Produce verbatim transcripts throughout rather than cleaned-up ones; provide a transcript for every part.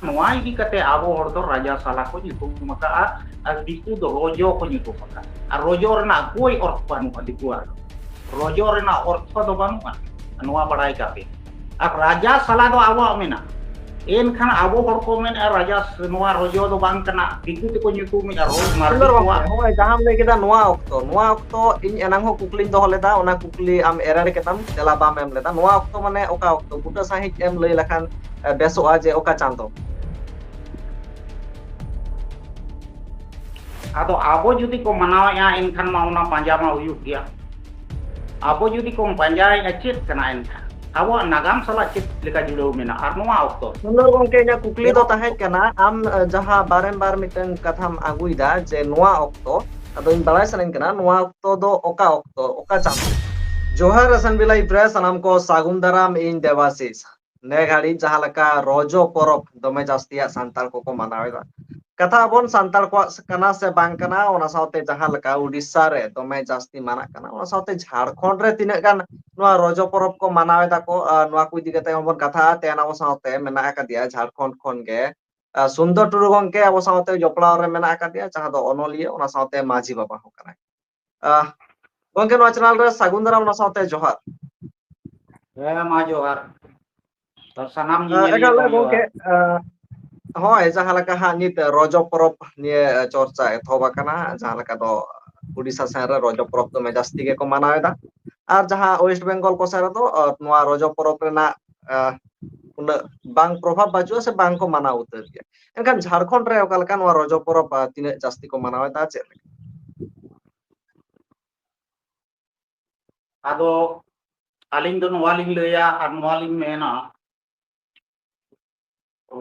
ᱱᱚᱣᱟ ᱤᱫᱤ ᱠᱟᱛᱮ ᱟᱵᱚ ᱦᱚᱲ ᱫᱚ ᱨᱟᱡᱟ ᱥᱟᱞᱟ ᱠᱚ ᱧᱩᱛᱩᱢ ᱟᱠᱟᱫᱼᱟ, ᱟᱨ ᱫᱤᱠᱩ ᱫᱚ ᱨᱚᱡᱚ ᱠᱚ ᱧᱩᱛᱩᱢ ᱟᱠᱟᱫᱼᱟ᱾ ᱟᱨ ᱨᱚᱡᱚ ᱨᱮᱱᱟᱜ ᱠᱳᱭ ᱚᱨᱛᱷ ᱵᱟᱹᱱᱩᱜᱼᱟ ᱫᱤᱠᱩᱣᱟᱜ ᱫᱚ᱾ ᱨᱚᱡᱚ ᱨᱮᱱᱟᱜ ᱚᱨᱛᱷᱚ ᱫᱚ ᱵᱟᱹᱱᱩᱜᱼᱟ, ᱱᱚᱣᱟ ᱵᱟᱲᱟᱭ ᱠᱟᱜ ᱯᱮ᱾ ᱟᱨ ᱨᱟᱡᱟ ᱥᱟᱞᱟ ᱫᱚ ᱟᱵᱚᱣᱟᱜ ᱢᱮᱱᱟᱜᱼᱟ᱾ ᱮᱱᱠᱷᱟᱱ ᱟᱵᱚ ᱦᱚᱲ ᱠᱚ ᱢᱮᱱᱮᱫᱼᱟ, ᱨᱟᱡᱟ ᱥ-, ᱱᱚᱣᱟ ᱨᱚᱡᱚ ᱫᱚ ᱵᱟᱝ ᱠᱟᱱᱟ, ᱫᱤᱠᱩ ᱛᱮᱠᱚ ᱧᱩᱛᱩᱢᱮᱫᱼᱟ, ᱨᱚᱡᱽ ᱢᱟᱨᱰᱤ ᱥᱩᱱᱫᱚᱨ ᱜᱚᱢᱠᱮ, ᱠᱚᱣᱟᱜ᱾ ᱱᱚᱜᱼᱚᱭ ᱡᱟᱦᱟᱸᱢ ᱞᱟᱹᱭ ᱠᱮᱫᱟ, ᱱᱚᱣᱟ ᱚᱠᱛᱚ, ᱱᱚᱣᱟ ᱚᱠᱛᱚ ᱤᱧ ᱮᱱᱟᱝ ᱦᱚᱸ ᱠᱩᱠᱞᱤᱧ ᱫᱚᱦᱚ ᱞᱮᱫᱟ, ᱚᱱᱟ ᱠᱩᱠᱞᱤ ᱟᱢ ᱮᱨᱟᱲ ᱠᱮᱫᱟᱢ, ᱛᱮᱞᱟ ᱵᱟᱢ ᱮᱢ ᱞᱮᱫᱟ᱾ ᱱᱚᱣᱟ ᱚᱠᱛᱚ ᱢᱟᱱᱮ ᱚᱠᱟ ᱚᱠᱛᱚ? ᱵᱩᱴᱟᱹ ᱥᱟᱺᱦᱤᱡ ᱮᱢ ᱞᱟᱹᱭ ᱞᱮᱠᱷᱟᱱ, ᱮ, ᱵᱮᱥᱚᱜᱼᱟ ᱡᱮ ᱚᱠᱟ ᱪᱟᱸᱫᱚ? ᱟᱫᱚ ᱟᱵᱚ ᱡᱩᱫᱤ ᱠᱚ ᱢᱟᱱᱟᱣᱮᱫᱼᱟ, ᱮᱱᱠᱷᱟᱱ ᱢᱟ ᱚᱱᱟ ᱯᱟᱸᱡᱟ ᱢᱟ ᱦᱩᱭᱩᱜ ᱜᱮᱭᱟ᱾ ᱟᱵᱚ ᱡᱩᱫᱤ ᱠᱚ ᱯᱟᱸᱡᱟᱭᱮᱫᱼᱟ, ᱪᱮᱫ ᱠᱟᱱᱟ ᱮᱱᱠᱷᱟᱱ? ᱟᱵᱚᱣᱟᱜ ᱱᱟᱜᱟᱢ ᱥᱟᱞᱟᱜ ᱪᱮᱫ ᱞᱮᱠᱟ ᱡᱩᱲᱟᱹᱣ ᱢᱮᱱᱟᱜᱼᱟ? ᱟᱨ ᱱᱚᱣᱟ ᱚᱠᱛᱚ ᱨᱮ? ᱥᱩᱱᱫᱚᱨ ᱜᱚᱢᱠᱮ, ᱤᱧᱟᱹᱜ ᱠᱩᱠᱞᱤ ᱫᱚ ᱛᱟᱦᱮᱸ ᱠᱟᱱᱟ, ᱟᱢ, ᱮ, ᱡᱟᱦᱟᱸ ᱵᱟᱨᱮᱢ ᱵᱟᱨ ᱢᱤᱫᱴᱟᱝ ᱠᱟᱛᱷᱟᱢ ᱟᱹᱜᱩᱭᱮᱫᱟ ᱡᱮ ᱱᱚᱣᱟ ᱚᱠᱛᱚ, ᱟᱫᱚ ᱤᱧ ᱵᱟᱲᱟᱭ ᱥᱟᱱᱟᱧ ᱠᱟᱱᱟ ᱱᱚᱣᱟ ᱚᱠᱛᱚ ᱫᱚ ᱚᱠᱟ ᱚᱠᱛᱚ, ᱚᱠᱟ ᱪᱟᱸᱫᱚ? ᱡᱚᱦᱟᱨ ᱮᱥᱮᱢᱵᱞᱤ ᱯᱨᱮᱥ, ᱥᱟᱱᱟᱢ ᱠᱚ ᱥᱟᱹᱜᱩᱱ ᱫᱟᱨᱟᱢ, ᱤᱧ ᱫᱮᱵᱟᱥᱤᱥ᱾ ᱱᱮ ᱜᱷᱟᱹᱲᱤᱡ ᱡᱟᱦᱟᱸ ᱞᱮᱠᱟ ᱨᱚᱡᱚ ᱯᱚᱨᱚᱵᱽ ᱫᱚᱢᱮ ᱡᱟᱹᱥᱛᱤᱭᱟᱜ ᱥᱟᱱᱛᱟᱲ ᱠᱚᱠᱚ ᱢᱟᱱᱟᱣ ᱮᱫᱟ, ᱠᱟᱛᱷᱟ ᱟᱵᱚᱱ ᱥᱟᱱᱛᱟᱲ ᱠᱚᱣᱟᱜ ᱠᱟᱱᱟ ᱥᱮ ᱵᱟᱝ ᱠᱟᱱᱟ, ᱚᱱᱟ ᱥᱟᱶᱛᱮ ᱡᱟᱦᱟᱸ ᱞᱮᱠᱟ ᱩᱰᱤᱥᱥᱟ ᱨᱮ ᱫᱚᱢᱮ ᱡᱟᱹᱥᱛᱤ ᱢᱟᱱᱟᱜ ᱠᱟᱱᱟ, ᱚᱱᱟ ᱥᱟᱶᱛᱮ ᱡᱷᱟᱲᱠᱷᱚᱸᱰ ᱨᱮ ᱛᱤᱱᱟᱹᱜ ᱜᱟᱱ ᱱᱚᱣᱟ ᱨᱚᱡᱚ ᱯᱚᱨᱚᱵᱽ ᱠᱚ ᱢᱟᱱᱟᱣ ᱮᱫᱟ ᱠᱚ, ᱟᱨ ᱱᱚᱣᱟ ᱠᱚ ᱤᱫᱤ ᱠᱟᱛᱮ ᱦᱚᱸᱵᱚᱱ ᱠᱟᱛᱷᱟᱜᱼᱟ᱾ ᱛᱮᱦᱮᱧ ᱟᱵᱚ ᱥᱟᱶᱛᱮ ᱢᱮᱱᱟᱜ ᱟᱠᱟᱫᱮᱭᱟ ᱡᱷᱟᱲᱠᱷᱚᱸᱰ ᱠᱷᱚᱱ ᱜᱮ, ᱟᱨ ᱥᱩᱱᱫᱚᱨ ᱴᱩᱰᱩ ᱜᱚᱢᱠᱮ ᱟᱵᱚ ᱥᱟᱶᱛᱮ ᱡᱚᱯᱲᱟᱣ ᱨᱮ ᱢᱮᱱᱟᱜ ᱟᱠᱟᱫᱮᱭᱟ, ᱡᱟᱦᱟᱸ ᱫᱚ ᱚᱱᱚᱞᱤᱭᱟᱹ, ᱚᱱᱟ ᱥᱟᱶᱛᱮ ᱢᱟᱹᱡᱷᱤ ᱵᱟᱵᱟ ᱦᱚᱸ ᱠᱟᱱᱟᱭ᱾ ᱟᱦ, ᱜᱚᱢᱠᱮ, ᱱᱚᱣᱟ ᱪᱮᱱᱮᱞ ᱨᱮ ᱥᱟᱹᱜᱩᱱ ᱫᱟᱨᱟᱢ, ᱚᱱᱟ ᱥᱟᱶᱛᱮ ᱡᱚᱦᱟᱨ᱾ ᱦᱮᱸ, ᱢᱟ ᱡᱚᱦᱟᱨ᱾ ᱛᱚ, ᱥᱟᱱᱟᱢ ᱟᱦ, ᱧᱮᱧᱮᱞᱤᱭᱟᱹ ᱮᱠᱟᱞ ᱠᱚ ᱜᱮ ᱜᱚᱢᱠᱮ, ᱡᱚᱦᱟᱨ᱾ ᱟᱦ, ᱦᱳᱭ, ᱡᱟᱦᱟᱸ ᱞᱮᱠᱟ ᱦᱟᱸᱜ ᱱᱤᱛ ᱨᱚᱡᱚ ᱯᱚᱨᱚᱵᱽ ᱱᱤᱭᱮ ᱪᱚᱨᱪᱟ ᱮᱛᱚᱦᱚᱵ ᱟᱠᱟᱱᱟ, ᱡᱟᱦᱟᱸ ᱞᱮᱠᱟ ᱫᱚ ᱩᱰᱤᱥᱟ ᱥᱮᱱ ᱨᱮ ᱨᱚᱡᱚ ᱯᱚᱨᱚᱵᱽ ᱫᱚᱢᱮ ᱡᱟᱹᱥᱛᱤ ᱜᱮᱠᱚ ᱢᱟᱱᱟᱣ ᱮᱫᱟ, ᱟᱨ ᱡᱟᱦᱟᱸ ᱳᱭᱮᱥᱴ ᱵᱮᱝᱜᱚᱞ ᱠᱚ ᱥᱮᱱ ᱨᱮᱫᱚ, ᱟᱦ, ᱱᱚᱣᱟ ᱨᱚᱡᱚ ᱯᱚᱨᱚᱵᱽ ᱨᱮᱱᱟᱜ, ᱟᱦ, ᱩᱱᱟᱹᱜ ᱵᱟᱝ ᱯᱨᱚᱵᱷᱟᱵᱽ ᱵᱟᱹᱪᱩᱜᱼᱟ ᱥᱮ ᱵᱟᱝ ᱠᱚ ᱢᱟᱱᱟᱣ ᱩᱛᱟᱹᱨ ᱜᱮᱭᱟ᱾ ᱮᱱᱠᱷᱟᱱ ᱡᱷᱟᱲᱠᱷᱚᱸᱰ ᱨᱮ ᱚᱠᱟ ᱞᱮᱠᱟ ᱱᱚᱣᱟ ᱨᱚᱡᱚ ᱯᱚᱨᱚᱵᱽ, ᱟᱦ, ᱛᱤᱱᱟᱹᱜ ᱡᱟᱹᱥᱛᱤ ᱠᱚ ᱢᱟᱱᱟᱣ ᱮᱫᱟ, ᱪᱮᱫ ᱞᱮᱠᱟ? ᱟᱫᱚ ᱟᱹᱞᱤᱧ ᱫᱚ ᱱᱚᱣᱟ ᱞᱤᱧ ᱞᱟᱹᱭᱟ ᱟᱨ ᱱᱚᱣᱟ ᱞᱤᱧ ᱢᱮᱱᱟ,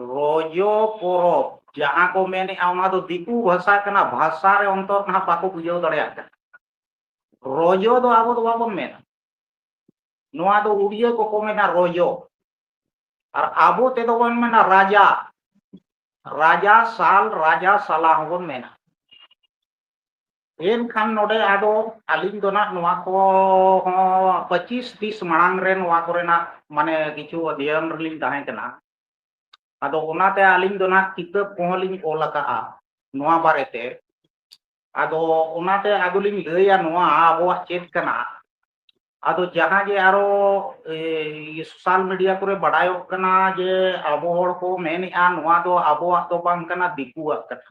ᱨᱚᱡᱚ ᱯᱚᱨᱚᱵᱽ ᱡᱟᱦᱟᱸ ᱠᱚ ᱢᱮᱱᱮᱫᱼᱟ, ᱚᱱᱟ ᱫᱚ ᱫᱤᱠᱩ ᱵᱷᱟᱥᱟ ᱠᱟᱱᱟ, ᱵᱷᱟᱥᱟ ᱨᱮ ᱚᱱᱛᱚᱨ ᱱᱟᱦᱟᱜ ᱵᱟᱠᱚ ᱵᱩᱡᱷᱟᱹᱣ ᱫᱟᱲᱮᱭᱟᱜ ᱠᱟᱱᱟ᱾ ᱨᱚᱡᱚ ᱫᱚ ᱟᱵᱚ ᱫᱚ ᱵᱟᱵᱚᱱ ᱢᱮᱱᱟ, ᱱᱚᱣᱟ ᱫᱚ ᱩᱲᱤᱭᱟᱹ ᱠᱚᱠᱚ ᱢᱮᱱᱟ ᱨᱚᱡᱚ, ᱟᱨ ᱟᱵᱚ ᱛᱮᱫᱚ ᱵᱚᱱ ᱢᱮᱱᱟ ᱨᱟᱡᱟ᱾ ᱨᱟᱡᱟ ᱥᱟᱞ, ᱨᱟᱡᱟ ᱥᱟᱞᱟ ᱦᱚᱸᱵᱚᱱ ᱢᱮᱱᱟ᱾ ᱮᱱᱠᱷᱟᱱ ᱱᱚᱰᱮ ᱟᱫᱚ ᱟᱹᱞᱤᱧ ᱫᱚ ᱱᱟᱜ ᱱᱚᱣᱟ ᱠᱚ ᱦᱚᱸ ᱯᱚᱸᱪᱤᱥ ᱛᱤᱥ ᱢᱟᱲᱟᱝ ᱨᱮ ᱱᱚᱣᱟ ᱠᱚᱨᱮᱱᱟᱜ ᱢᱟᱱᱮ ᱠᱤᱪᱷᱩ ᱚᱫᱷᱭᱚᱭᱚᱱ ᱨᱮᱞᱤᱧ ᱛᱟᱦᱮᱸ ᱠᱟᱱᱟ᱾ ᱟᱫᱚ ᱚᱱᱟᱛᱮ ᱟᱹᱞᱤᱧ ᱫᱚ ᱱᱟᱦᱟᱜ ᱠᱤᱛᱟᱹᱵ ᱠᱚᱦᱚᱸ ᱞᱤᱧ ᱚᱞ ᱟᱠᱟᱜᱼᱟ ᱱᱚᱣᱟ ᱵᱟᱨᱮᱛᱮ᱾ ᱟᱫᱚ ᱚᱱᱟᱛᱮ ᱟᱫᱚᱞᱤᱧ ᱞᱟᱹᱭᱟ ᱱᱚᱣᱟ ᱟᱵᱚᱣᱟᱜ ᱪᱮᱫ ᱠᱟᱱᱟ᱾ ᱟᱫᱚ ᱡᱟᱦᱟᱸ ᱜᱮ ᱟᱨᱚ, ᱮ, ᱤᱭᱟᱹ, social media ᱠᱚᱨᱮ ᱵᱟᱰᱟᱭᱚᱜ ᱠᱟᱱᱟ ᱡᱮ ᱟᱵᱚ ᱦᱚᱲ ᱠᱚ ᱢᱮᱱᱮᱜᱼᱟ ᱱᱚᱣᱟ ᱫᱚ ᱟᱵᱚᱣᱟᱜ ᱫᱚ ᱵᱟᱝ ᱠᱟᱱᱟ, ᱫᱤᱠᱩᱣᱟᱜ ᱠᱟᱱᱟ᱾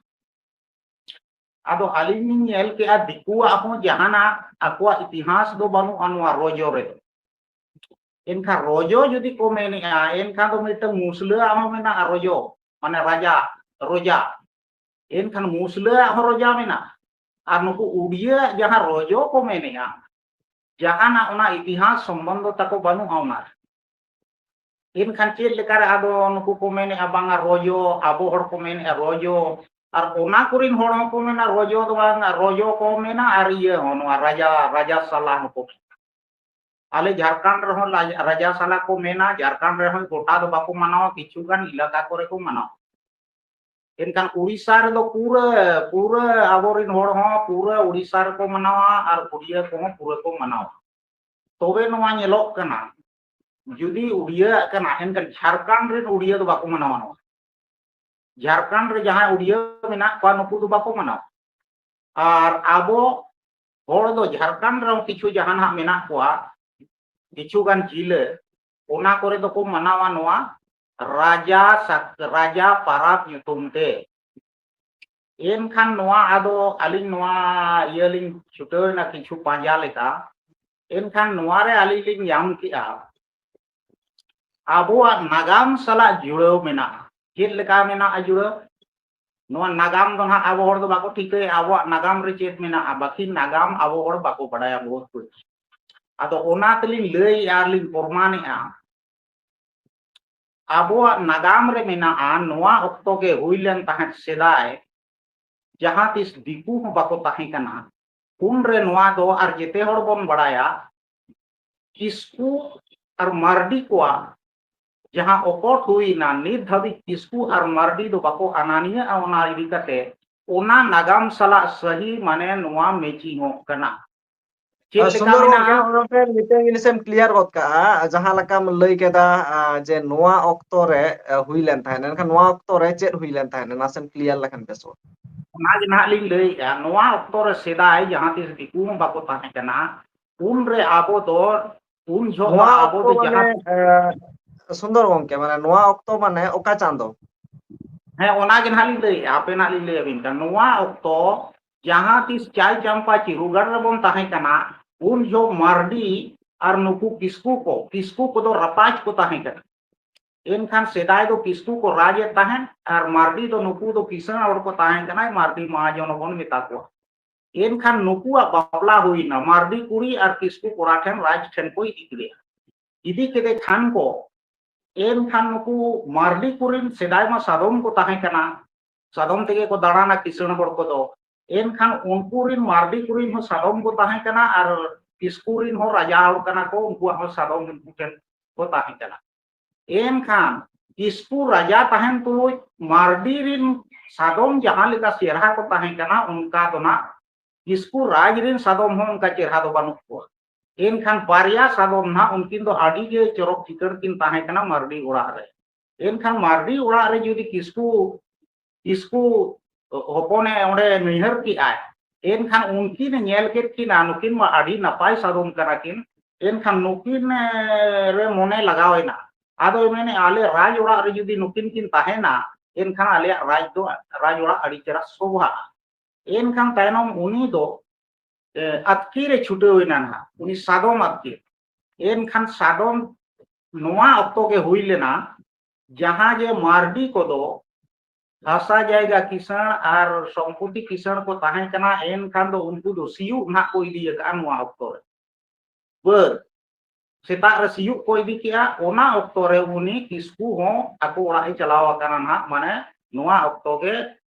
ᱟᱫᱚ ᱟᱹᱞᱤᱧ ᱞᱤᱧ ᱧᱮᱞ ᱠᱮᱜᱼᱟ ᱫᱤᱠᱩᱣᱟᱜ ᱦᱚᱸ ᱡᱟᱦᱟᱱᱟᱜ ᱟᱠᱚᱣᱟᱜ ᱤᱛᱤᱦᱟᱥ ᱫᱚ ᱵᱟᱹᱱᱩᱜᱼᱟ ᱱᱚᱣᱟ ᱨᱚᱡᱚ ᱨᱮᱫᱚ᱾ ᱮᱱᱠᱷᱟᱱ ᱨᱚᱡᱚ ᱡᱩᱫᱤ ᱠᱚ ᱢᱮᱱᱮᱜᱼᱟ, ᱮᱱᱠᱷᱟᱱ ᱫᱚ ᱢᱤᱫᱴᱟᱝ ᱢᱩᱥᱞᱟᱹᱣᱟᱜ ᱦᱚᱸ ᱢᱮᱱᱟᱜᱼᱟ ᱨᱚᱡᱚ, ᱢᱟᱱᱮ ᱨᱟᱡᱟ, ᱨᱚᱡᱟ᱾ ᱮᱱᱠᱷᱟᱱ ᱢᱩᱥᱞᱟᱹᱣᱟᱜ ᱦᱚᱸ ᱨᱚᱡᱟ ᱢᱮᱱᱟᱜᱼᱟ᱾ ᱟᱨ ᱱᱩᱠᱩ ᱩᱰᱤᱭᱟᱹᱣᱟᱜ ᱡᱟᱦᱟᱸ ᱨᱚᱡᱚ ᱠᱚ ᱢᱮᱱᱮᱜᱼᱟ, ᱡᱟᱦᱟᱱᱟᱜ ᱚᱱᱟ ᱤᱛᱤᱦᱟᱥ ᱥᱚᱢᱵᱚᱱᱫᱷᱚ ᱛᱟᱠᱚ ᱵᱟᱹᱱᱩᱜᱼᱟ ᱚᱱᱟ ᱨᱮ᱾ ᱮᱱᱠᱷᱟᱱ ᱪᱮᱫ ᱞᱮᱠᱟᱨᱮ ᱟᱫᱚ ᱱᱩᱠᱩ ᱠᱚ ᱢᱮᱱᱮᱜᱼᱟ ᱵᱟᱝᱟ ᱨᱚᱡᱚ, ᱟᱵᱚ ᱦᱚᱲ ᱠᱚ ᱢᱮᱱᱮᱜᱼᱟ ᱨᱚᱡᱚ, ᱟᱨ ᱚᱱᱟ ᱠᱚᱨᱮᱱ ᱦᱚᱲ ᱦᱚᱸᱠᱚ ᱢᱮᱱᱟ ᱨᱚᱡᱚ ᱫᱚ ᱵᱟᱝᱟ, ᱨᱚᱡᱚ ᱠᱚ ᱢᱮᱱᱟ ᱟᱨ ᱤᱭᱟᱹ ᱦᱚᱸ ᱱᱚᱣᱟ ᱨᱟᱡᱟ, ᱨᱟᱡᱟ ᱥᱟᱞᱟ ᱦᱚᱸᱠᱚ ᱢᱮᱱᱟ᱾ ᱟᱞᱮ ᱡᱷᱟᱲᱠᱷᱚᱸᱰ ᱨᱮᱦᱚᱸ ᱞᱟ-, ᱨᱟᱡᱟ ᱥᱟᱞᱟ ᱠᱚ ᱢᱮᱱᱟ, ᱡᱷᱟᱲᱠᱷᱚᱸᱰ ᱨᱮᱦᱚᱸ ᱜᱚᱴᱟ ᱫᱚ ᱵᱟᱠᱚ ᱢᱟᱱᱟᱣᱟ, ᱠᱤᱪᱷᱩ ᱜᱟᱱ ᱮᱞᱟᱠᱟ ᱠᱚᱨᱮ ᱠᱚ ᱢᱟᱱᱟᱣᱟ᱾ ᱮᱱᱠᱷᱟᱱ ᱩᱲᱤᱥᱥᱟ ᱨᱮᱫᱚ ᱯᱩᱨᱟᱹ, ᱯᱩᱨᱟᱹ ᱟᱵᱚᱨᱮᱱ ᱦᱚᱲ ᱦᱚᱸ ᱯᱩᱨᱟᱹ ᱩᱲᱤᱥᱥᱟ ᱨᱮᱠᱚ ᱢᱟᱱᱟᱣᱟ ᱟᱨ ᱩᱲᱤᱭᱟ ᱠᱚᱦᱚᱸ ᱯᱩᱨᱟᱹ ᱠᱚ ᱢᱟᱱᱟᱣᱟ᱾ ᱛᱚᱵᱮ ᱱᱚᱣᱟ ᱧᱮᱞᱚᱜ ᱠᱟᱱᱟ, ᱡᱩᱫᱤ ᱩᱲᱤᱭᱟᱹᱣᱟᱜ ᱠᱟᱱᱟ, ᱮᱱᱠᱷᱟᱱ ᱡᱷᱟᱲᱠᱷᱚᱸᱰ ᱨᱮᱱ ᱩᱲᱤᱭᱟᱹ ᱫᱚ ᱵᱟᱠᱚ ᱢᱟᱱᱟᱣᱟ ᱱᱚᱣᱟ᱾ ᱡᱷᱟᱲᱠᱷᱚᱸᱰ ᱨᱮ ᱡᱟᱦᱟᱸᱭ ᱩᱲᱤᱭᱟᱹ ᱢᱮᱱᱟᱜ ᱠᱚᱣᱟ, ᱱᱩᱠᱩ ᱫᱚ ᱵᱟᱠᱚ ᱢᱟᱱᱟᱣᱟ᱾ ᱟᱨ ᱟᱵᱚ ᱦᱚᱲ ᱫᱚ ᱡᱷᱟᱲᱠᱷᱚᱸᱰ ᱨᱮᱦᱚᱸ ᱠᱤᱪᱷᱩ ᱡᱟᱦᱟᱱᱟᱜ ᱢᱮᱱᱟᱜ ᱠᱚᱣᱟ, ᱠᱤᱪᱷᱩ ᱜᱟᱱ ᱡᱤᱞᱟᱹ, ᱚᱱᱟ ᱠᱚᱨᱮ ᱫᱚᱠᱚ ᱢᱟᱱᱟᱣᱟ ᱱᱚᱣᱟ ᱨᱟᱡᱟ ᱥᱟᱠ-, ᱨᱟᱡᱟ ᱯᱟᱨᱟᱵᱽ ᱧᱩᱛᱩᱢ ᱛᱮ᱾ ᱮᱱᱠᱷᱟᱱ ᱱᱚᱣᱟ ᱟᱫᱚ ᱟᱹᱞᱤᱧ ᱱᱚᱣᱟ ᱤᱭᱟᱹ ᱞᱤᱧ ᱪᱷᱩᱴᱟᱹᱣ ᱮᱱᱟ ᱠᱤᱪᱷᱩ ᱯᱟᱸᱡᱟ ᱞᱮᱠᱟ᱾ ᱮᱱᱠᱷᱟᱱ ᱱᱚᱣᱟ ᱨᱮ ᱟᱹᱞᱤᱧ ᱞᱤᱧ ᱧᱟᱢ ᱠᱮᱜᱼᱟ, ᱟᱵᱚᱣᱟᱜ ᱱᱟᱜᱟᱢ ᱥᱟᱞᱟᱜ ᱡᱩᱲᱟᱹᱣ ᱢᱮᱱᱟᱜᱼᱟ᱾ ᱪᱮᱫ ᱞᱮᱠᱟ ᱢᱮᱱᱟᱜᱼᱟ ᱡᱩᱲᱟᱹᱣ? ᱱᱚᱣᱟ ᱱᱟᱜᱟᱢ ᱫᱚ ᱱᱟᱦᱟᱜ ᱟᱵᱚ ᱦᱚᱲ ᱫᱚ ᱵᱟᱠᱚ ᱴᱷᱤᱠᱟᱹᱭᱟ, ᱟᱵᱚᱣᱟᱜ ᱱᱟᱜᱟᱢ ᱨᱮ ᱪᱮᱫ ᱢᱮᱱᱟᱜᱼᱟ, ᱵᱟᱹᱠᱤ ᱱᱟᱜᱟᱢ ᱟᱵᱚ ᱦᱚᱲ ᱵᱟᱠᱚ ᱵᱟᱲᱟᱭᱟ ᱵᱚᱦᱩᱛ ᱠᱩᱪ᱾ ᱟᱫᱚ ᱚᱱᱟ ᱛᱮᱞᱤᱧ ᱞᱟᱹᱭᱮᱜᱼᱟ ᱟᱨ ᱞᱤᱧ ᱯᱨᱚᱢᱟᱱᱮᱜᱼᱟ, ᱟᱵᱚᱣᱟᱜ ᱱᱟᱜᱟᱢ ᱨᱮ ᱢᱮᱱᱟᱜᱼᱟ, ᱱᱚᱣᱟ ᱚᱠᱛᱚ ᱜᱮ ᱦᱩᱭ ᱞᱮᱱ ᱛᱟᱦᱮᱸᱫ ᱥᱮᱫᱟᱭ, ᱡᱟᱦᱟᱸ ᱛᱤᱥ ᱫᱤᱠᱩ ᱦᱚᱸ ᱵᱟᱠᱚ ᱛᱟᱦᱮᱸ ᱠᱟᱱᱟ᱾ ᱩᱱᱨᱮ ᱱᱚᱣᱟ ᱫᱚ, ᱟᱨ ᱡᱮᱛᱮ ᱦᱚᱲ ᱵᱚᱱ ᱵᱟᱲᱟᱭᱟ, ᱠᱤᱥᱠᱩ ᱟᱨ ᱢᱟᱨᱰᱤ ᱠᱚᱣᱟᱜ ᱡᱟᱦᱟᱸ ᱚᱠᱚᱴ ᱦᱩᱭᱱᱟ, ᱱᱤᱛ ᱫᱷᱟᱹᱵᱤᱡ ᱠᱤᱥᱠᱩ ᱟᱨ ᱢᱟᱨᱰᱤ ᱫᱚ ᱵᱟᱠᱚ ᱟᱱᱟᱱᱤᱭᱟᱹᱜᱼᱟ᱾ ᱚᱱᱟ ᱤᱫᱤ ᱠᱟᱛᱮ ᱚᱱᱟ ᱱᱟᱜᱟᱢ ᱥᱟᱞᱟᱜ ᱥᱟᱹᱦᱤ, ᱢᱟᱱᱮ ᱱᱚᱣᱟ matching ᱚᱜ ᱠᱟᱱᱟ᱾ ᱪᱮᱫ ᱞᱮᱠᱟ ᱥᱩᱱᱫᱚᱨ ᱜᱚᱝᱠᱮ, ᱢᱮᱱᱟᱜᱼᱟ? ᱚᱱᱟ ᱢᱤᱫᱴᱟᱝ ᱡᱤᱱᱤᱥ ᱮᱢ clear ᱜᱚᱫ ᱠᱟᱜᱼᱟ, ᱡᱟᱦᱟᱸ ᱞᱮᱠᱟᱢ ᱞᱟᱹᱭ ᱠᱮᱫᱟ, ᱟᱸ, ᱡᱮ ᱱᱚᱣᱟ ᱚᱠᱛᱚ ᱨᱮ, ᱟᱸ, ᱦᱩᱭ ᱞᱮᱱ ᱛᱟᱦᱮᱸᱫ, ᱮᱱᱠᱷᱟᱱ ᱱᱚᱣᱟ ᱚᱠᱛᱚ ᱨᱮ ᱪᱮᱫ ᱦᱩᱭ ᱞᱮᱱ ᱛᱟᱦᱮᱸᱫ, ᱱᱟᱥᱮᱢ clear ᱞᱮᱠᱷᱟᱱ ᱵᱮᱥᱚᱜᱼᱟ᱾ ᱚᱱᱟ ᱜᱮ ᱱᱟᱦᱟᱜ ᱞᱤᱧ ᱞᱟᱹᱭᱮᱫᱼᱟ, ᱱᱚᱣᱟ ᱚᱠᱛᱚ ᱨᱮ ᱥᱮᱫᱟᱭ ᱡᱟᱦᱟᱸ ᱛᱤᱥ ᱫᱤᱠᱩ ᱦᱚᱸ ᱵᱟᱠᱚ ᱛᱟᱦᱮᱸ ᱠᱟᱱᱟ, ᱩᱱ ᱨᱮ ᱟᱵᱚ ᱫᱚ, ᱩᱱ ᱡᱚᱦᱚᱜ ᱱᱚᱣᱟ ᱟᱵᱚ ᱚᱠᱛᱚ ᱫᱚ ᱢᱟᱱᱮ, ᱡᱟᱦᱟᱸ ᱟᱸ, ᱥᱩᱱᱫᱚᱨ ᱜᱚᱝᱠᱮ, ᱢᱟᱱᱮ ᱱᱚᱣᱟ ᱚᱠᱛᱚ ᱢᱟᱱᱮ ᱚᱠᱟ ᱪᱟᱸᱫᱚ? ᱦᱮᱸ, ᱚᱱᱟ ᱜᱮ ᱱᱟᱦᱟᱜ ᱞᱤᱧ ᱞᱟᱹᱭᱮᱫᱼᱟ, ᱦᱟᱯᱮ ᱱᱟᱦᱟᱜ ᱞᱤᱧ ᱞᱟᱹᱭ ᱟᱹᱵᱤᱱ ᱠᱟᱱᱟ᱾ ᱱᱚᱣᱟ ᱚᱠᱛᱚ ᱡᱟᱦᱟᱸ ᱛᱤᱥ ᱪᱟᱭ ᱪᱟᱢᱯᱟ ᱪᱤᱨᱩᱜᱟᱲ ᱨᱮᱵᱚᱱ ᱛᱟᱦᱮᱸ ᱠᱟᱱᱟ, ᱩᱱ ᱡᱚᱦᱚᱜ ᱢᱟᱨᱰᱤ ᱟᱨ ᱱᱩᱠᱩ ᱠᱤᱥᱠᱩ ᱠᱚ, ᱠᱤᱥᱠᱩ ᱠᱚᱫᱚ ᱨᱟᱯᱟᱡᱽ ᱠᱚ ᱛᱟᱦᱮᱸ ᱠᱟᱱᱟ᱾ ᱮᱱᱠᱷᱟᱱ ᱥᱮᱫᱟᱭ ᱫᱚ ᱠᱤᱥᱠᱩ ᱠᱚ ᱨᱟᱡᱽ ᱮᱫ ᱛᱟᱦᱮᱸᱫ, ᱟᱨ ᱢᱟᱨᱰᱤ ᱫᱚ ᱱᱩᱠᱩ ᱫᱚ ᱠᱤᱥᱟᱹᱬ ᱦᱚᱲ ᱠᱚ ᱛᱟᱦᱮᱸ ᱠᱟᱱᱟ, ᱢᱟᱨᱰᱤ ᱢᱟᱦᱟᱡᱚᱱ ᱦᱚᱸᱵᱚᱱ ᱢᱮᱛᱟ ᱠᱚᱣᱟ᱾ ᱮᱱᱠᱷᱟᱱ ᱱᱩᱠᱩᱣᱟᱜ ᱵᱟᱯᱞᱟ ᱦᱩᱭᱱᱟ, ᱢᱟᱨᱰᱤ ᱠᱩᱲᱤ ᱟᱨ ᱠᱤᱥᱠᱩ ᱠᱚᱲᱟ ᱴᱷᱮᱱ ᱨᱟᱡᱽ ᱴᱷᱮᱱ ᱠᱚ ᱤᱫᱤ ᱠᱮᱫᱮᱭᱟ᱾ ᱤᱫᱤ ᱠᱮᱫᱮ ᱠᱷᱟᱱ ᱠᱚ, ᱮᱱᱠᱷᱟᱱ ᱱᱩᱠᱩ ᱢᱟᱨᱰᱤ ᱠᱚᱨᱮᱱ ᱥᱮᱫᱟᱭ ᱢᱟ ᱥᱟᱫᱚᱢ ᱠᱚ ᱛᱟᱦᱮᱸ ᱠᱟᱱᱟ, ᱥᱟᱫᱚᱢ ᱛᱮᱜᱮ ᱠᱚ ᱫᱟᱬᱟᱱᱟ ᱠᱤᱥᱟᱹᱬ ᱦᱚᱲ ᱠᱚᱫᱚ᱾ ᱮᱱᱠᱷᱟᱱ ᱩᱱᱠᱩ ᱨᱮᱱ ᱢᱟᱨᱰᱤ ᱠᱚᱨᱮᱱ ᱦᱚᱸ ᱥᱟᱫᱚᱢ ᱠᱚ ᱛᱟᱦᱮᱸ ᱠᱟᱱᱟ ᱟᱨ ᱠᱤᱥᱠᱩ ᱨᱮᱱ ᱦᱚᱸ ᱨᱟᱡᱟ ᱦᱚᱲ ᱠᱟᱱᱟ ᱠᱚ, ᱩᱱᱠᱩᱣᱟᱜ ᱦᱚᱸ ᱥᱟᱫᱚᱢ ᱩᱱᱠᱩ ᱴᱷᱮᱱ ᱠᱚ ᱛᱟᱦᱮᱸ ᱠᱟᱱᱟ᱾ ᱮᱱᱠᱷᱟᱱ ᱠᱤᱥᱠᱩ ᱨᱟᱡᱟ ᱛᱟᱦᱮᱱ ᱛᱩᱞᱩᱡ ᱢᱟᱨᱰᱤ ᱨᱮᱱ ᱥᱟᱫᱚᱢ ᱡᱟᱦᱟᱸ ᱞᱮᱠᱟ ᱪᱮᱦᱨᱟ ᱠᱚ ᱛᱟᱦᱮᱸ ᱠᱟᱱᱟ, ᱚᱱᱠᱟ ᱫᱚ ᱱᱟᱜ ᱠᱤᱥᱠᱩ ᱨᱟᱡᱽ ᱨᱮᱱ ᱥᱟᱫᱚᱢ ᱦᱚᱸ ᱚᱱᱠᱟ ᱪᱮᱦᱨᱟ ᱫᱚ ᱵᱟᱹᱱᱩᱜ ᱠᱚᱣᱟ᱾ ᱮᱱᱠᱷᱟᱱ ᱵᱟᱨᱭᱟ ᱥᱟᱫᱚᱢ ᱱᱟᱜ ᱩᱱᱠᱤᱱ ᱫᱚ ᱟᱹᱰᱤ ᱜᱮ ᱪᱚᱨᱚᱠ ᱪᱤᱠᱟᱹᱲ ᱠᱤᱱ ᱛᱟᱦᱮᱸ ᱠᱟᱱᱟ ᱢᱟᱨᱰᱤ ᱚᱲᱟᱜ ᱨᱮ᱾ ᱮᱱᱠᱷᱟᱱ ᱢᱟᱨᱰᱤ ᱚᱲᱟᱜ ᱨᱮ ᱡᱩᱫᱤ ᱠᱤᱥᱠᱩ, ᱠᱤᱥᱠᱩ ᱦᱚᱯᱚᱱᱮ ᱚᱸᱰᱮ ᱱᱟᱹᱭᱦᱟᱹᱨ ᱠᱮᱜᱼᱟᱭ, ᱮᱱᱠᱷᱟᱱ ᱩᱱᱠᱤᱱ ᱧᱮᱞ ᱠᱮᱫ ᱠᱤᱱᱟ, ᱱᱩᱠᱤᱱ ᱢᱟ ᱟᱹᱰᱤ ᱱᱟᱯᱟᱭ ᱥᱟᱫᱚᱢ ᱠᱟᱱᱟ ᱠᱤᱱ, ᱮᱱᱠᱷᱟᱱ ᱱᱩᱠᱤᱱ, ᱮ, ᱨᱮ ᱢᱚᱱᱮ ᱞᱟᱜᱟᱣ ᱮᱱᱟ᱾ ᱟᱫᱚᱭ ᱢᱮᱱᱮᱫ, ᱟᱞᱮ ᱨᱟᱡᱽ ᱚᱲᱟᱜ ᱨᱮ ᱡᱩᱫᱤ ᱱᱩᱠᱤᱱ ᱠᱤᱱ ᱛᱟᱦᱮᱱᱟ, ᱮᱱᱠᱷᱟᱱ ᱟᱞᱮᱭᱟᱜ ᱨᱟᱡᱽ ᱫᱚ, ᱨᱟᱡᱽ ᱚᱲᱟᱜ ᱟᱹᱰᱤ ᱪᱮᱦᱨᱟ ᱥᱳᱵᱷᱟᱜᱼᱟ᱾ ᱮᱱᱠᱷᱟᱱ ᱛᱟᱭᱱᱚᱢ ᱩᱱᱤ ᱫᱚ, ᱮ, ᱟᱹᱛᱠᱤᱨ ᱮ ᱪᱷᱩᱴᱟᱹᱣ ᱮᱱᱟ ᱱᱟᱦᱟᱜ, ᱩᱱᱤ ᱥᱟᱫᱚᱢ ᱟᱹᱛᱠᱤᱨ᱾ ᱮᱱᱠᱷᱟᱱ ᱥᱟᱫᱚᱢ ᱱᱚᱣᱟ ᱚᱠᱛᱚ ᱜᱮ ᱦᱩᱭ ᱞᱮᱱᱟ, ᱡᱟᱦᱟᱸ ᱡᱮ ᱢᱟᱨᱰᱤ ᱠᱚᱫᱚ ᱦᱟᱥᱟ ᱡᱟᱭᱜᱟ ᱠᱤᱥᱟᱹᱬ ᱟᱨ ᱥᱚᱢᱯᱚᱛᱤ ᱠᱤᱥᱟᱹᱬ ᱠᱚ ᱛᱟᱦᱮᱸ ᱠᱟᱱᱟ, ᱮᱱᱠᱷᱟᱱ ᱫᱚ ᱩᱱᱠᱩ ᱫᱚ ᱥᱤᱭᱳᱜ ᱱᱟᱦᱟᱜ ᱠᱚ ᱤᱫᱤ ᱟᱠᱟᱫᱼᱟ ᱱᱚᱣᱟ ᱚᱠᱛᱚ ᱨᱮ᱾ ᱵᱟᱹᱫᱽ ᱥᱮᱛᱟᱜ ᱨᱮ ᱥᱤᱭᱳᱜ ᱠᱚ ᱤᱫᱤ ᱠᱮᱜᱼᱟ, ᱚᱱᱟ ᱚᱠᱛᱚ ᱨᱮ ᱩᱱᱤ ᱠᱤᱥᱠᱩ ᱦᱚᱸ ᱟᱠᱚ ᱚᱲᱟᱜ ᱮ ᱪᱟᱞᱟᱣ ᱟᱠᱟᱱᱟ ᱱᱟᱦᱟᱜ, ᱢᱟᱱᱮ ᱱᱚᱣᱟ ᱚᱠᱛᱚ ᱜᱮ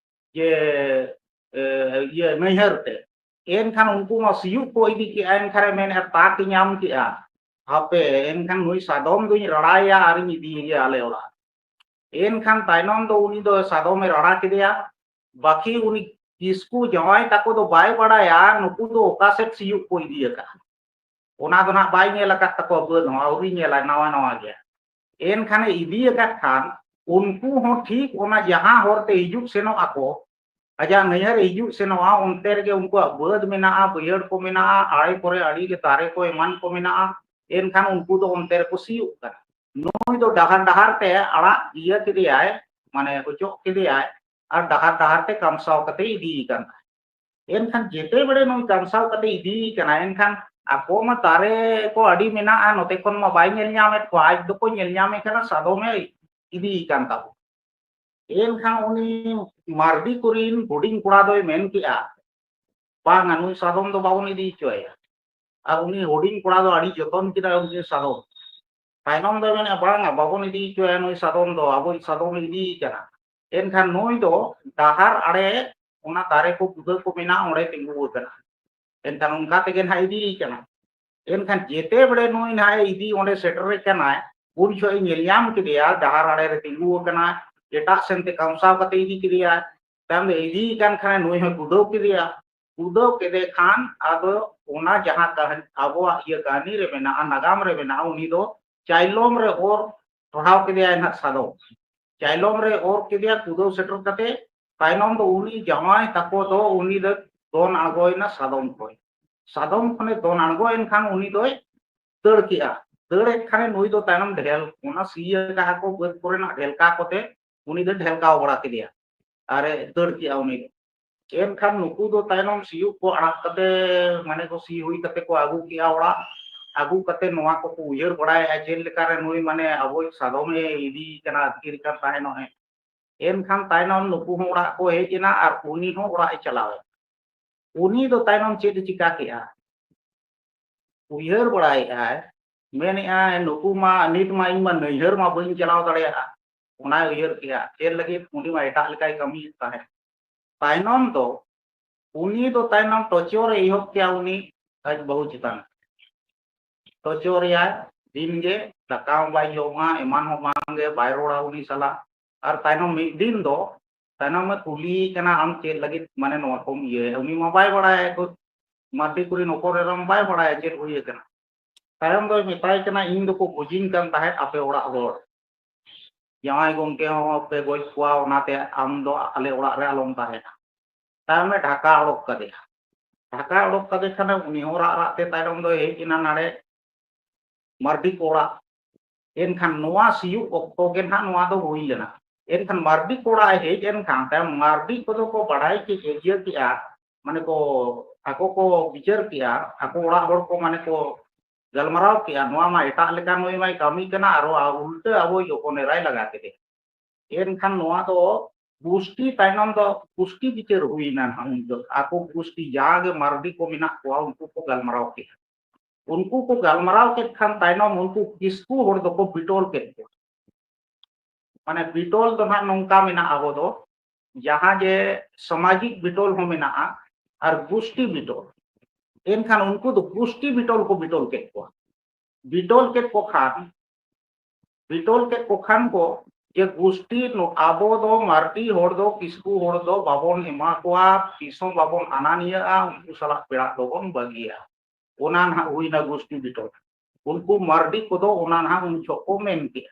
ᱡᱮ, ᱮ, ᱤᱭᱟᱹ, ᱱᱟᱹᱭᱦᱟᱹᱨ ᱛᱮ᱾ ᱮᱱᱠᱷᱟᱱ ᱩᱱᱠᱩ ᱢᱟ ᱥᱤᱭᱳᱜ ᱠᱚ ᱤᱫᱤ ᱠᱮᱜᱼᱟ, ᱮᱱᱠᱷᱟᱱ ᱮ ᱢᱮᱱᱮᱫᱼᱟ, ᱛᱟᱠ ᱤᱧ ᱧᱟᱢ ᱠᱮᱜᱼᱟ, ᱦᱟᱯᱮ, ᱮᱱᱠᱷᱟᱱ ᱱᱩᱭ ᱥᱟᱫᱚᱢ ᱫᱩᱧ ᱨᱟᱲᱟᱭᱟ ᱟᱨᱤᱧ ᱤᱫᱤᱭᱮᱭᱟ ᱟᱞᱮ ᱚᱲᱟᱜ᱾ ᱮᱱᱠᱷᱟᱱ ᱛᱟᱭᱱᱚᱢ ᱫᱚ ᱩᱱᱤ ᱫᱚ ᱥᱟᱫᱚᱢᱮ ᱨᱟᱲᱟ ᱠᱮᱫᱮᱭᱟ, ᱵᱟᱹᱠᱤ ᱩᱱᱤ ᱠᱤᱥᱠᱩ ᱡᱟᱶᱟᱭ ᱛᱟᱠᱚ ᱫᱚ ᱵᱟᱭ ᱵᱟᱲᱟᱭᱟ ᱱᱩᱠᱩ ᱫᱚ ᱚᱠᱟ ᱥᱮᱫ ᱥᱤᱭᱳᱜ ᱠᱚ ᱤᱫᱤ ᱟᱠᱟᱫᱼᱟ᱾ ᱚᱱᱟ ᱫᱚ ᱱᱟᱦᱟᱜ ᱵᱟᱭ ᱧᱮᱞ ᱟᱠᱟᱫ ᱛᱟᱠᱚᱣᱟ, ᱵᱟᱹᱫᱽ ᱦᱚᱸ ᱟᱹᱣᱨᱤ ᱧᱮᱞᱟᱭ, ᱱᱟᱣᱟ ᱱᱟᱣᱟ ᱜᱮᱭᱟ᱾ ᱮᱱᱠᱷᱟᱱᱮ ᱤᱫᱤ ᱟᱠᱟᱫ ᱠᱷᱟᱱ ᱩᱱᱠᱩ ᱦᱚᱸ ᱴᱷᱤᱠ ᱚᱱᱟ ᱡᱟᱦᱟᱸ ᱦᱚᱨ ᱛᱮ ᱦᱤᱡᱩᱜ ᱥᱮᱱᱚᱜ ᱟᱠᱚ, ᱟᱡᱟᱜ ᱱᱟᱹᱭᱦᱟᱹᱨ ᱦᱤᱡᱩᱜ ᱥᱮᱱᱚᱜᱼᱟ, ᱚᱱᱛᱮ ᱨᱮᱜᱮ ᱩᱱᱠᱩᱣᱟᱜ ᱵᱟᱹᱫᱽ ᱢᱮᱱᱟᱜᱼᱟ, ᱵᱟᱹᱭᱦᱟᱹᱲ ᱠᱚ ᱢᱮᱱᱟᱜᱼᱟ, ᱟᱲᱮ ᱠᱚᱨᱮ ᱟᱹᱰᱤ ᱜᱮ ᱫᱟᱨᱮ ᱠᱚ ᱮᱢᱟᱱ ᱠᱚ ᱢᱮᱱᱟᱜᱼᱟ᱾ ᱮᱱᱠᱷᱟᱱ ᱩᱱᱠᱩ ᱫᱚ ᱚᱱᱛᱮ ᱨᱮᱠᱚ ᱥᱤᱭᱳᱜ ᱠᱟᱱᱟ᱾ ᱱᱩᱭ ᱫᱚ ᱰᱟᱦᱟᱨ ᱰᱟᱦᱟᱨ ᱛᱮ ᱟᱲᱟᱜ ᱤᱭᱟᱹ ᱠᱮᱫᱮᱭᱟᱭ, ᱢᱟᱱᱮ ᱚᱪᱚᱜ ᱠᱮᱫᱮᱭᱟᱭ, ᱟᱨ ᱰᱟᱦᱟᱨ ᱰᱟᱦᱟᱨ ᱛᱮ ᱠᱟᱢᱥᱟᱣ ᱠᱟᱛᱮ ᱤᱫᱤᱭᱮ ᱠᱟᱱ ᱛᱟᱦᱮᱸᱫ᱾ ᱮᱱᱠᱷᱟᱱ ᱡᱮᱛᱮ ᱵᱮᱲᱮ ᱱᱩᱭ ᱠᱟᱢᱥᱟᱣ ᱠᱟᱛᱮ ᱤᱫᱤᱭᱮ ᱠᱟᱱᱟ, ᱮᱱᱠᱷᱟᱱ ᱟᱠᱚ ᱢᱟ ᱫᱟᱨᱮ ᱠᱚ ᱟᱹᱰᱤ ᱢᱮᱱᱟᱜᱼᱟ, ᱱᱚᱛᱮ ᱠᱷᱚᱱ ᱢᱟ ᱵᱟᱭ ᱧᱮᱞ ᱧᱟᱢᱮᱫ ᱠᱚᱣᱟ, ᱟᱡ ᱫᱚᱠᱚ ᱧᱮᱞ ᱧᱟᱢᱮ ᱠᱟᱱᱟ, ᱥᱟᱫᱚᱢᱮ ᱤᱫᱤᱭᱮ ᱠᱟᱱ ᱛᱟᱵᱚ᱾ ᱮᱱᱠᱷᱟᱱ ᱩᱱᱤ ᱢᱟᱨᱰᱤ ᱠᱚᱨᱮᱱ ᱦᱩᱰᱤᱧ ᱠᱚᱲᱟ ᱫᱚᱭ ᱢᱮᱱ ᱠᱮᱜᱼᱟ, "ᱵᱟᱝᱟ, ᱱᱩᱭ ᱥᱟᱫᱚᱢ ᱫᱚ ᱵᱟᱵᱚᱱ ᱤᱫᱤ ᱦᱚᱪᱚᱭᱟ᱾" ᱟᱨ ᱩᱱᱤ ᱦᱩᱰᱤᱧ ᱠᱚᱲᱟ ᱫᱚ ᱟᱹᱰᱤ ᱡᱚᱛᱚᱱ ᱠᱮᱫᱟᱭ ᱩᱱᱤ ᱥᱟᱫᱚᱢ᱾ ᱛᱟᱭᱱᱚᱢ ᱫᱚᱭ ᱢᱮᱱᱟ, "ᱵᱟᱝᱟ, ᱵᱟᱵᱚᱱ ᱤᱫᱤ ᱦᱚᱪᱚᱭᱟ, ᱱᱩᱭ ᱥᱟᱫᱚᱢ ᱫᱚ ᱟᱵᱚᱭᱤᱡ ᱥᱟᱫᱚᱢᱮ ᱤᱫᱤᱭᱮ ᱠᱟᱱᱟ᱾" ᱮᱱᱠᱷᱟᱱ ᱱᱩᱭ ᱫᱚ ᱰᱟᱦᱟᱨ ᱟᱲᱮ ᱚᱱᱟ ᱫᱟᱨᱮ ᱠᱚ ᱵᱩᱫᱟᱹ ᱠᱚ ᱢᱮᱱᱟᱜᱼᱟ, ᱚᱸᱰᱮ ᱛᱤᱸᱜᱩ ᱟᱠᱟᱱᱟ᱾ ᱮᱱᱠᱷᱟᱱ ᱚᱱᱠᱟ ᱛᱮᱜᱮ ᱱᱟᱦᱟᱜ ᱤᱫᱤᱭᱮ ᱠᱟᱱᱟ᱾ ᱮᱱᱠᱷᱟᱱ ᱡᱮᱛᱮ ᱵᱮᱲᱮ ᱱᱩᱭ ᱱᱟᱦᱟᱜ ᱮ ᱤᱫᱤ ᱚᱸᱰᱮ ᱥᱮᱴᱮᱨᱮ ᱠᱟᱱᱟᱭ, ᱩᱱ ᱡᱚᱦᱚᱜ ᱮ ᱧᱮᱞ ᱧᱟᱢ ᱠᱮᱫᱮᱭᱟ ᱰᱟᱦᱟᱨ ᱟᱲᱮ ᱨᱮ ᱛᱤᱸᱜᱩ ᱟᱠᱟᱱᱟᱭ, ᱮᱴᱟᱜ ᱥᱮᱱ ᱛᱮ ᱠᱟᱢᱥᱟᱣ ᱠᱟᱛᱮ ᱤᱫᱤ ᱠᱮᱫᱮᱭᱟ᱾ ᱛᱟᱭᱚᱢ ᱫᱚ ᱤᱫᱤᱭᱮ ᱠᱟᱱ ᱠᱷᱟᱱᱮ ᱱᱩᱭ ᱦᱚᱸᱭ ᱠᱩᱫᱟᱹᱣ ᱠᱮᱫᱮᱭᱟ᱾ ᱠᱩᱫᱟᱹᱣ ᱠᱮᱫᱮ ᱠᱷᱟᱱ ᱟᱫᱚ ᱚᱱᱟ ᱡᱟᱦᱟᱸ ᱠᱟᱹᱦᱱᱤ, ᱟᱵᱚᱣᱟᱜ ᱤᱭᱟᱹ ᱠᱟᱹᱦᱱᱤ ᱨᱮ ᱢᱮᱱᱟᱜᱼᱟ, ᱱᱟᱜᱟᱢ ᱨᱮ ᱢᱮᱱᱟᱜᱼᱟ, ᱩᱱᱤ ᱫᱚ ᱪᱟᱭᱞᱚᱢ ᱨᱮ ᱚᱨ ᱴᱚᱲᱟᱣ ᱠᱮᱫᱮᱭᱟᱭ ᱱᱟᱦᱟᱜ ᱥᱟᱫᱚᱢ᱾ ᱪᱟᱭᱞᱚᱢ ᱨᱮ ᱚᱨ ᱠᱮᱫᱮᱭᱟ, ᱠᱩᱫᱟᱹᱣ ᱥᱮᱴᱮᱨ ᱠᱟᱛᱮ ᱛᱟᱭᱱᱚᱢ ᱫᱚ ᱩᱱᱤ ᱡᱟᱶᱟᱭ ᱛᱟᱠᱚ ᱫᱚ ᱩᱱᱤ ᱫᱚ ᱫᱚᱱ ᱟᱬᱜᱚᱭᱮᱱᱟ ᱥᱟᱫᱚᱢ ᱠᱷᱚᱱ᱾ ᱥᱟᱫᱚᱢ ᱠᱷᱚᱱᱮ ᱫᱚᱱ ᱟᱬᱜᱚᱭᱮᱱ ᱠᱷᱟᱱ ᱩᱱᱤ ᱫᱚᱭ ᱫᱟᱹᱲ ᱠᱮᱜᱼᱟ᱾ ᱫᱟᱹᱲᱮᱫ ᱠᱷᱟᱱᱮ ᱱᱩᱭ ᱫᱚ ᱛᱟᱭᱱᱚᱢ ᱰᱷᱮᱞ, ᱚᱱᱟ ᱥᱤ ᱟᱠᱟᱫᱼᱟ ᱠᱚ ᱵᱟᱹᱫᱽ ᱠᱚᱨᱮᱱᱟᱜ ᱰᱷᱮᱞᱠᱟ ᱠᱚᱛᱮ, ᱩᱱᱤ ᱫᱚ ᱰᱷᱮᱞᱠᱟᱣ ᱵᱟᱲᱟ ᱠᱮᱫᱮᱭᱟ ᱟᱨᱮ ᱫᱟᱹᱲ ᱠᱮᱜᱼᱟ ᱩᱱᱤ ᱫᱚ᱾ ᱮᱱᱠᱷᱟᱱ ᱱᱩᱠᱩ ᱫᱚ ᱛᱟᱭᱱᱚᱢ ᱥᱤᱭᱳᱜ ᱠᱚ ᱟᱲᱟᱜ ᱠᱟᱛᱮ, ᱢᱟᱱᱮ ᱠᱚ ᱥᱤ ᱦᱩᱭ ᱠᱟᱛᱮ ᱠᱚ ᱟᱹᱜᱩ ᱠᱮᱜᱼᱟ ᱚᱲᱟᱜ᱾ ᱟᱹᱜᱩ ᱠᱟᱛᱮ ᱱᱚᱣᱟ ᱠᱚᱠᱚ ᱩᱭᱦᱟᱹᱨ ᱵᱟᱲᱟᱭᱮᱫᱼᱟ, ᱪᱮᱫ ᱞᱮᱠᱟᱨᱮ ᱱᱩᱭ ᱢᱟᱱᱮ ᱟᱵᱚᱭᱤᱡ ᱥᱟᱫᱚᱢᱮ ᱤᱫᱤᱭᱮ ᱠᱟᱱᱟ, ᱟᱹᱛᱠᱤᱨ ᱠᱟᱱ ᱛᱟᱦᱮᱱᱚᱜ ᱮ᱾ ᱮᱱᱠᱷᱟᱱ ᱛᱟᱭᱱᱚᱢ ᱱᱩᱠᱩ ᱦᱚᱸ ᱚᱲᱟᱜ ᱠᱚ ᱦᱮᱡ ᱮᱱᱟ ᱟᱨ ᱩᱱᱤ ᱦᱚᱸ ᱚᱲᱟᱜ ᱮ ᱪᱟᱞᱟᱣ ᱮᱱᱟ᱾ ᱩᱱᱤ ᱫᱚ ᱛᱟᱭᱱᱚᱢ ᱪᱮᱫ ᱮ ᱪᱤᱠᱟ ᱠᱮᱜᱼᱟ? ᱩᱭᱦᱟᱹᱨ ᱵᱟᱲᱟᱭᱮᱫᱼᱟᱭ, ᱢᱮᱱᱮᱫᱼᱟᱭ, "ᱱᱩᱠᱩ ᱢᱟ, ᱱᱤᱛ ᱢᱟ ᱤᱧ ᱢᱟ ᱱᱟᱹᱭᱦᱟᱹᱨ ᱢᱟ ᱵᱟᱹᱧ ᱪᱟᱞᱟᱣ ᱫᱟᱲᱮᱭᱟᱜᱼᱟ", ᱚᱱᱟᱭ ᱩᱭᱦᱟᱹᱨ ᱠᱮᱜᱼᱟ᱾ ᱪᱮᱫ ᱞᱟᱹᱜᱤᱫ? ᱩᱱᱤ ᱢᱟ ᱮᱴᱟᱜ ᱞᱮᱠᱟᱭ ᱠᱟᱹᱢᱤᱭᱮᱫ ᱛᱟᱦᱮᱸᱫ᱾ ᱛᱟᱭᱱᱚᱢ ᱫᱚ, ᱩᱱᱤ ᱫᱚ ᱛᱟᱭᱱᱚᱢ ᱴᱚᱪᱚᱨ ᱮ ᱮᱦᱚᱵ ᱠᱮᱜᱼᱟ ᱩᱱᱤ ᱟᱡ ᱵᱟᱹᱦᱩ ᱪᱮᱛᱟᱱ᱾ ᱴᱚᱪᱚᱨᱮᱭᱟᱭ, ᱫᱤᱱ ᱜᱮ ᱫᱟᱠᱟ ᱦᱚᱸ ᱵᱟᱭ ᱡᱚᱢᱟ, ᱮᱢᱟᱱ ᱦᱚᱸ ᱵᱟᱝ ᱜᱮ, ᱵᱟᱭ ᱨᱚᱲᱟ ᱩᱱᱤ ᱥᱟᱞᱟᱜ᱾ ᱟᱨ ᱛᱟᱭᱱᱚᱢ ᱢᱤᱫ ᱫᱤᱱ ᱫᱚ ᱛᱟᱭᱱᱚᱢ ᱮ ᱠᱩᱞᱤᱭᱮ ᱠᱟᱱᱟ, "ᱟᱢ ᱪᱮᱫ ᱞᱟᱹᱜᱤᱫ ᱢᱟᱱᱮ ᱱᱚᱣᱟ ᱠᱚᱢ ᱤᱭᱟᱹᱭᱟ?" ᱩᱱᱤ ᱢᱟ ᱵᱟᱭ ᱵᱟᱲᱟᱭᱟ, ᱢᱟᱨᱰᱤ ᱠᱚᱨᱮᱱ ᱚᱯᱚᱨ ᱮᱨᱟᱢ ᱵᱟᱭ ᱵᱟᱲᱟᱭᱟ ᱪᱮᱫ ᱦᱩᱭ ᱟᱠᱟᱱᱟ᱾ ᱛᱟᱭᱚᱢ ᱫᱚᱭ ᱢᱮᱛᱟᱭ ᱠᱟᱱᱟ, "ᱤᱧ ᱫᱚᱠᱚ ᱜᱚᱡᱤᱧ ᱠᱟᱱ ᱛᱟᱦᱮᱸᱫ ᱟᱯᱮ ᱚᱲᱟᱜ ᱦᱚᱲ, ᱡᱟᱶᱟᱭ ᱜᱚᱢᱠᱮ ᱦᱚᱸ ᱯᱮ ᱜᱚᱡ ᱠᱚᱣᱟ, ᱚᱱᱟᱛᱮ ᱟᱢ ᱫᱚ ᱟᱞᱮ ᱚᱲᱟᱜ ᱨᱮ ᱟᱞᱚᱢ ᱛᱟᱦᱮᱱᱟ᱾" ᱛᱟᱭᱚᱢᱮ ᱰᱷᱟᱠᱟ ᱚᱰᱚᱠ ᱠᱟᱫᱮᱭᱟ᱾ ᱰᱷᱟᱠᱟ ᱚᱰᱚᱠ ᱠᱟᱫᱮ ᱠᱷᱟᱱᱮ ᱩᱱᱤ ᱦᱚᱸ ᱨᱟᱜ ᱨᱟᱜ ᱛᱮ ᱛᱟᱭᱱᱚᱢ ᱫᱚᱭ ᱦᱮᱡ ᱮᱱᱟ ᱱᱟᱲᱮ ᱢᱟᱨᱰᱤ ᱠᱚ ᱚᱲᱟᱜ᱾ ᱮᱱᱠᱷᱟᱱ ᱱᱚᱣᱟ ᱥᱤᱭᱳᱜ ᱚᱠᱛᱚ ᱜᱮ ᱱᱟᱦᱟᱜ ᱱᱚᱣᱟ ᱫᱚ ᱦᱩᱭ ᱞᱮᱱᱟ᱾ ᱮᱱᱠᱷᱟᱱ ᱢᱟᱨᱰᱤ ᱠᱚ ᱚᱲᱟᱜ ᱮ ᱦᱮᱡ ᱮᱱ ᱠᱷᱟᱱ ᱛᱟᱭᱚᱢ ᱢᱟᱨᱰᱤ ᱠᱚᱫᱚ ᱠᱚ ᱵᱟᱲᱟᱭ ᱠᱮᱫ, ᱤᱭᱟᱹ ᱠᱮᱜᱼᱟ, ᱢᱟᱱᱮ ᱠᱚ, ᱟᱠᱚ ᱠᱚ ᱵᱤᱪᱟᱹᱨ ᱠᱮᱜᱼᱟ, ᱟᱠᱚ ᱚᱲᱟᱜ ᱦᱚᱲ ᱠᱚ ᱢᱟᱱᱮ ᱠᱚ ᱜᱟᱞᱢᱟᱨᱟᱣ ᱠᱮᱜᱼᱟ, ᱱᱚᱣᱟ ᱢᱟ ᱮᱴᱟᱜ ᱞᱮᱠᱟ ᱱᱩᱭ ᱢᱟᱭ ᱠᱟᱹᱢᱤ ᱠᱟᱱᱟ, ᱟᱨᱚ ᱟ-, ᱩᱞᱴᱟᱹ ᱟᱵᱚᱭᱤᱡ ᱦᱚᱯᱚᱱ ᱮᱨᱟᱭ ᱞᱟᱜᱟ ᱠᱮᱫᱮ᱾ ᱮᱱᱠᱷᱟᱱ ᱱᱚᱣᱟ ᱫᱚ ᱜᱩᱥᱴᱤ ᱛᱟᱭᱱᱚᱢ ᱫᱚ ᱜᱩᱥᱴᱤ ᱵᱤᱪᱟᱹᱨ ᱦᱩᱭᱱᱟ ᱱᱟᱦᱟᱜ ᱩᱱ ᱡᱚᱦᱚᱜ᱾ ᱟᱠᱚ ᱜᱩᱥᱴᱤ ᱡᱟᱦᱟᱸ ᱜᱮ ᱢᱟᱨᱰᱤ ᱠᱚ ᱢᱮᱱᱟᱜ ᱠᱚᱣᱟ, ᱩᱱᱠᱩ ᱠᱚ ᱜᱟᱞᱢᱟᱨᱟᱣ ᱠᱮᱫᱟ᱾ ᱩᱱᱠᱩ ᱠᱚ ᱜᱟᱞᱢᱟᱨᱟᱣ ᱠᱮᱫ ᱠᱷᱟᱱ ᱛᱟᱭᱱᱚᱢ ᱩᱱᱠᱩ ᱠᱤᱥᱠᱩ ᱦᱚᱲ ᱫᱚᱠᱚ ᱵᱤᱴᱚᱞ ᱠᱮᱫ ᱠᱚᱣᱟ᱾ ᱢᱟᱱᱮ ᱵᱤᱴᱚᱞ ᱫᱚ ᱱᱟᱦᱟᱜ ᱱᱚᱝᱠᱟ ᱢᱮᱱᱟᱜᱼᱟ, ᱟᱵᱚ ᱫᱚ ᱡᱟᱦᱟᱸ ᱡᱮ ᱥᱟᱢᱟᱡᱤᱠ ᱵᱤᱴᱚᱞ ᱦᱚᱸ ᱢᱮᱱᱟᱜᱼᱟ ᱟᱨ ᱜᱩᱥᱴᱤ ᱵᱤᱴᱚᱞ᱾ ᱮᱱᱠᱷᱟᱱ ᱩᱱᱠᱩ ᱫᱚ ᱜᱩᱥᱴᱤ ᱵᱤᱴᱚᱞ ᱠᱚ ᱵᱤᱴᱚᱞ ᱠᱮᱫ ᱠᱚᱣᱟ᱾ ᱵᱤᱴᱚᱞ ᱠᱮᱫ ᱠᱚ ᱠᱷᱟᱱ, ᱵᱤᱴᱚᱞ ᱠᱮᱫ ᱠᱚ ᱠᱷᱟᱱ ᱠᱚ ᱡᱮ ᱜᱩᱥᱴᱤ ᱱᱚ-, ᱟᱵᱚ ᱫᱚ ᱢᱟᱨᱰᱤ ᱦᱚᱲ ᱫᱚ ᱠᱤᱥᱠᱩ ᱦᱚᱲ ᱫᱚ ᱵᱟᱵᱚᱱ ᱮᱢᱟ ᱠᱚᱣᱟ, ᱛᱤᱥ ᱦᱚᱸ ᱵᱟᱵᱚᱱ ᱦᱟᱱᱟ ᱱᱤᱭᱟᱹᱜᱼᱟ, ᱩᱱᱠᱩ ᱥᱟᱞᱟᱜ ᱯᱮᱲᱟ ᱫᱚᱵᱚᱱ ᱵᱟᱹᱜᱤᱭᱟ᱾ ᱚᱱᱟ ᱱᱟᱦᱟᱜ ᱦᱩᱭᱱᱟ ᱜᱩᱥᱴᱤ ᱵᱤᱴᱚᱞ᱾ ᱩᱱᱠᱩ ᱢᱟᱨᱰᱤ ᱠᱚᱫᱚ ᱚᱱᱟ ᱱᱟᱦᱟᱜ ᱩᱱ ᱡᱚᱦᱚᱜ ᱠᱚ ᱢᱮᱱ ᱠᱮᱜᱼᱟ᱾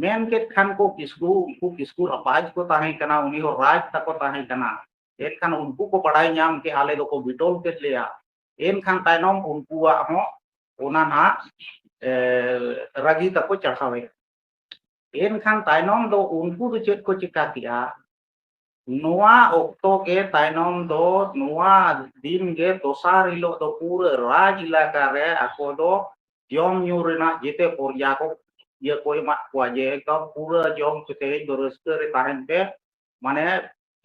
ᱢᱮᱱ ᱠᱮᱫ ᱠᱷᱟᱱ ᱠᱚ ᱠᱤᱥᱠᱩ, ᱩᱱᱠᱩ ᱠᱤᱥᱠᱩ ᱨᱟᱯᱟᱡᱽ ᱠᱚ ᱛᱟᱦᱮᱸ ᱠᱟᱱᱟ, ᱩᱱᱤ ᱦᱚᱸ ᱨᱟᱡᱽ ᱛᱟᱠᱚ ᱛᱟᱦᱮᱸ ᱠᱟᱱᱟ᱾ ᱮᱱᱠᱷᱟᱱ ᱩᱱᱠᱩ ᱠᱚ ᱵᱟᱲᱟᱭ ᱧᱟᱢ ᱠᱮᱜᱼᱟ, ᱟᱞᱮ ᱫᱚᱠᱚ ᱵᱤᱴᱚᱞ ᱠᱮᱫ ᱞᱮᱭᱟ᱾ ᱮᱱᱠᱷᱟᱱ ᱛᱟᱭᱱᱚᱢ ᱩᱱᱠᱩᱣᱟᱜ ᱦᱚᱸ ᱚᱱᱟ ᱱᱟᱦᱟᱜ, ᱮ, ᱨᱟᱹᱜᱤ ᱛᱟᱠᱚ ᱪᱟᱲᱦᱟᱣᱮᱱᱟ᱾ ᱮᱱᱠᱷᱟᱱ ᱛᱟᱭᱱᱚᱢ ᱫᱚ ᱩᱱᱠᱩ ᱫᱚ ᱪᱮᱫ ᱠᱚ ᱪᱤᱠᱟ ᱠᱮᱜᱼᱟ? ᱱᱚᱣᱟ ᱚᱠᱛᱚ ᱜᱮ ᱛᱟᱭᱱᱚᱢ ᱫᱚ, ᱱᱚᱣᱟ ᱫᱤᱱ ᱜᱮ ᱫᱚᱥᱟᱨ ᱦᱤᱞᱳᱜ ᱫᱚ ᱯᱩᱨᱟᱹ ᱨᱟᱡᱽ ᱮᱞᱟᱠᱟ ᱨᱮ ᱟᱠᱚ ᱫᱚ ᱡᱚᱢ ᱧᱩ ᱨᱮᱱᱟᱜ ᱡᱮᱛᱮ ᱯᱚᱨᱡᱟ ᱠᱚ, ᱤᱭᱟᱹ ᱠᱚ ᱮᱢᱟᱜ ᱠᱚᱣᱟ, ᱡᱮ ᱮᱠᱫᱚᱢ ᱯᱩᱨᱟᱹ ᱡᱚᱢ ᱯᱮ, ᱛᱮᱦᱮᱧ ᱫᱚ ᱨᱟᱹᱥᱠᱟᱹ ᱨᱮ ᱛᱟᱦᱮᱱ ᱯᱮ, ᱢᱟᱱᱮ,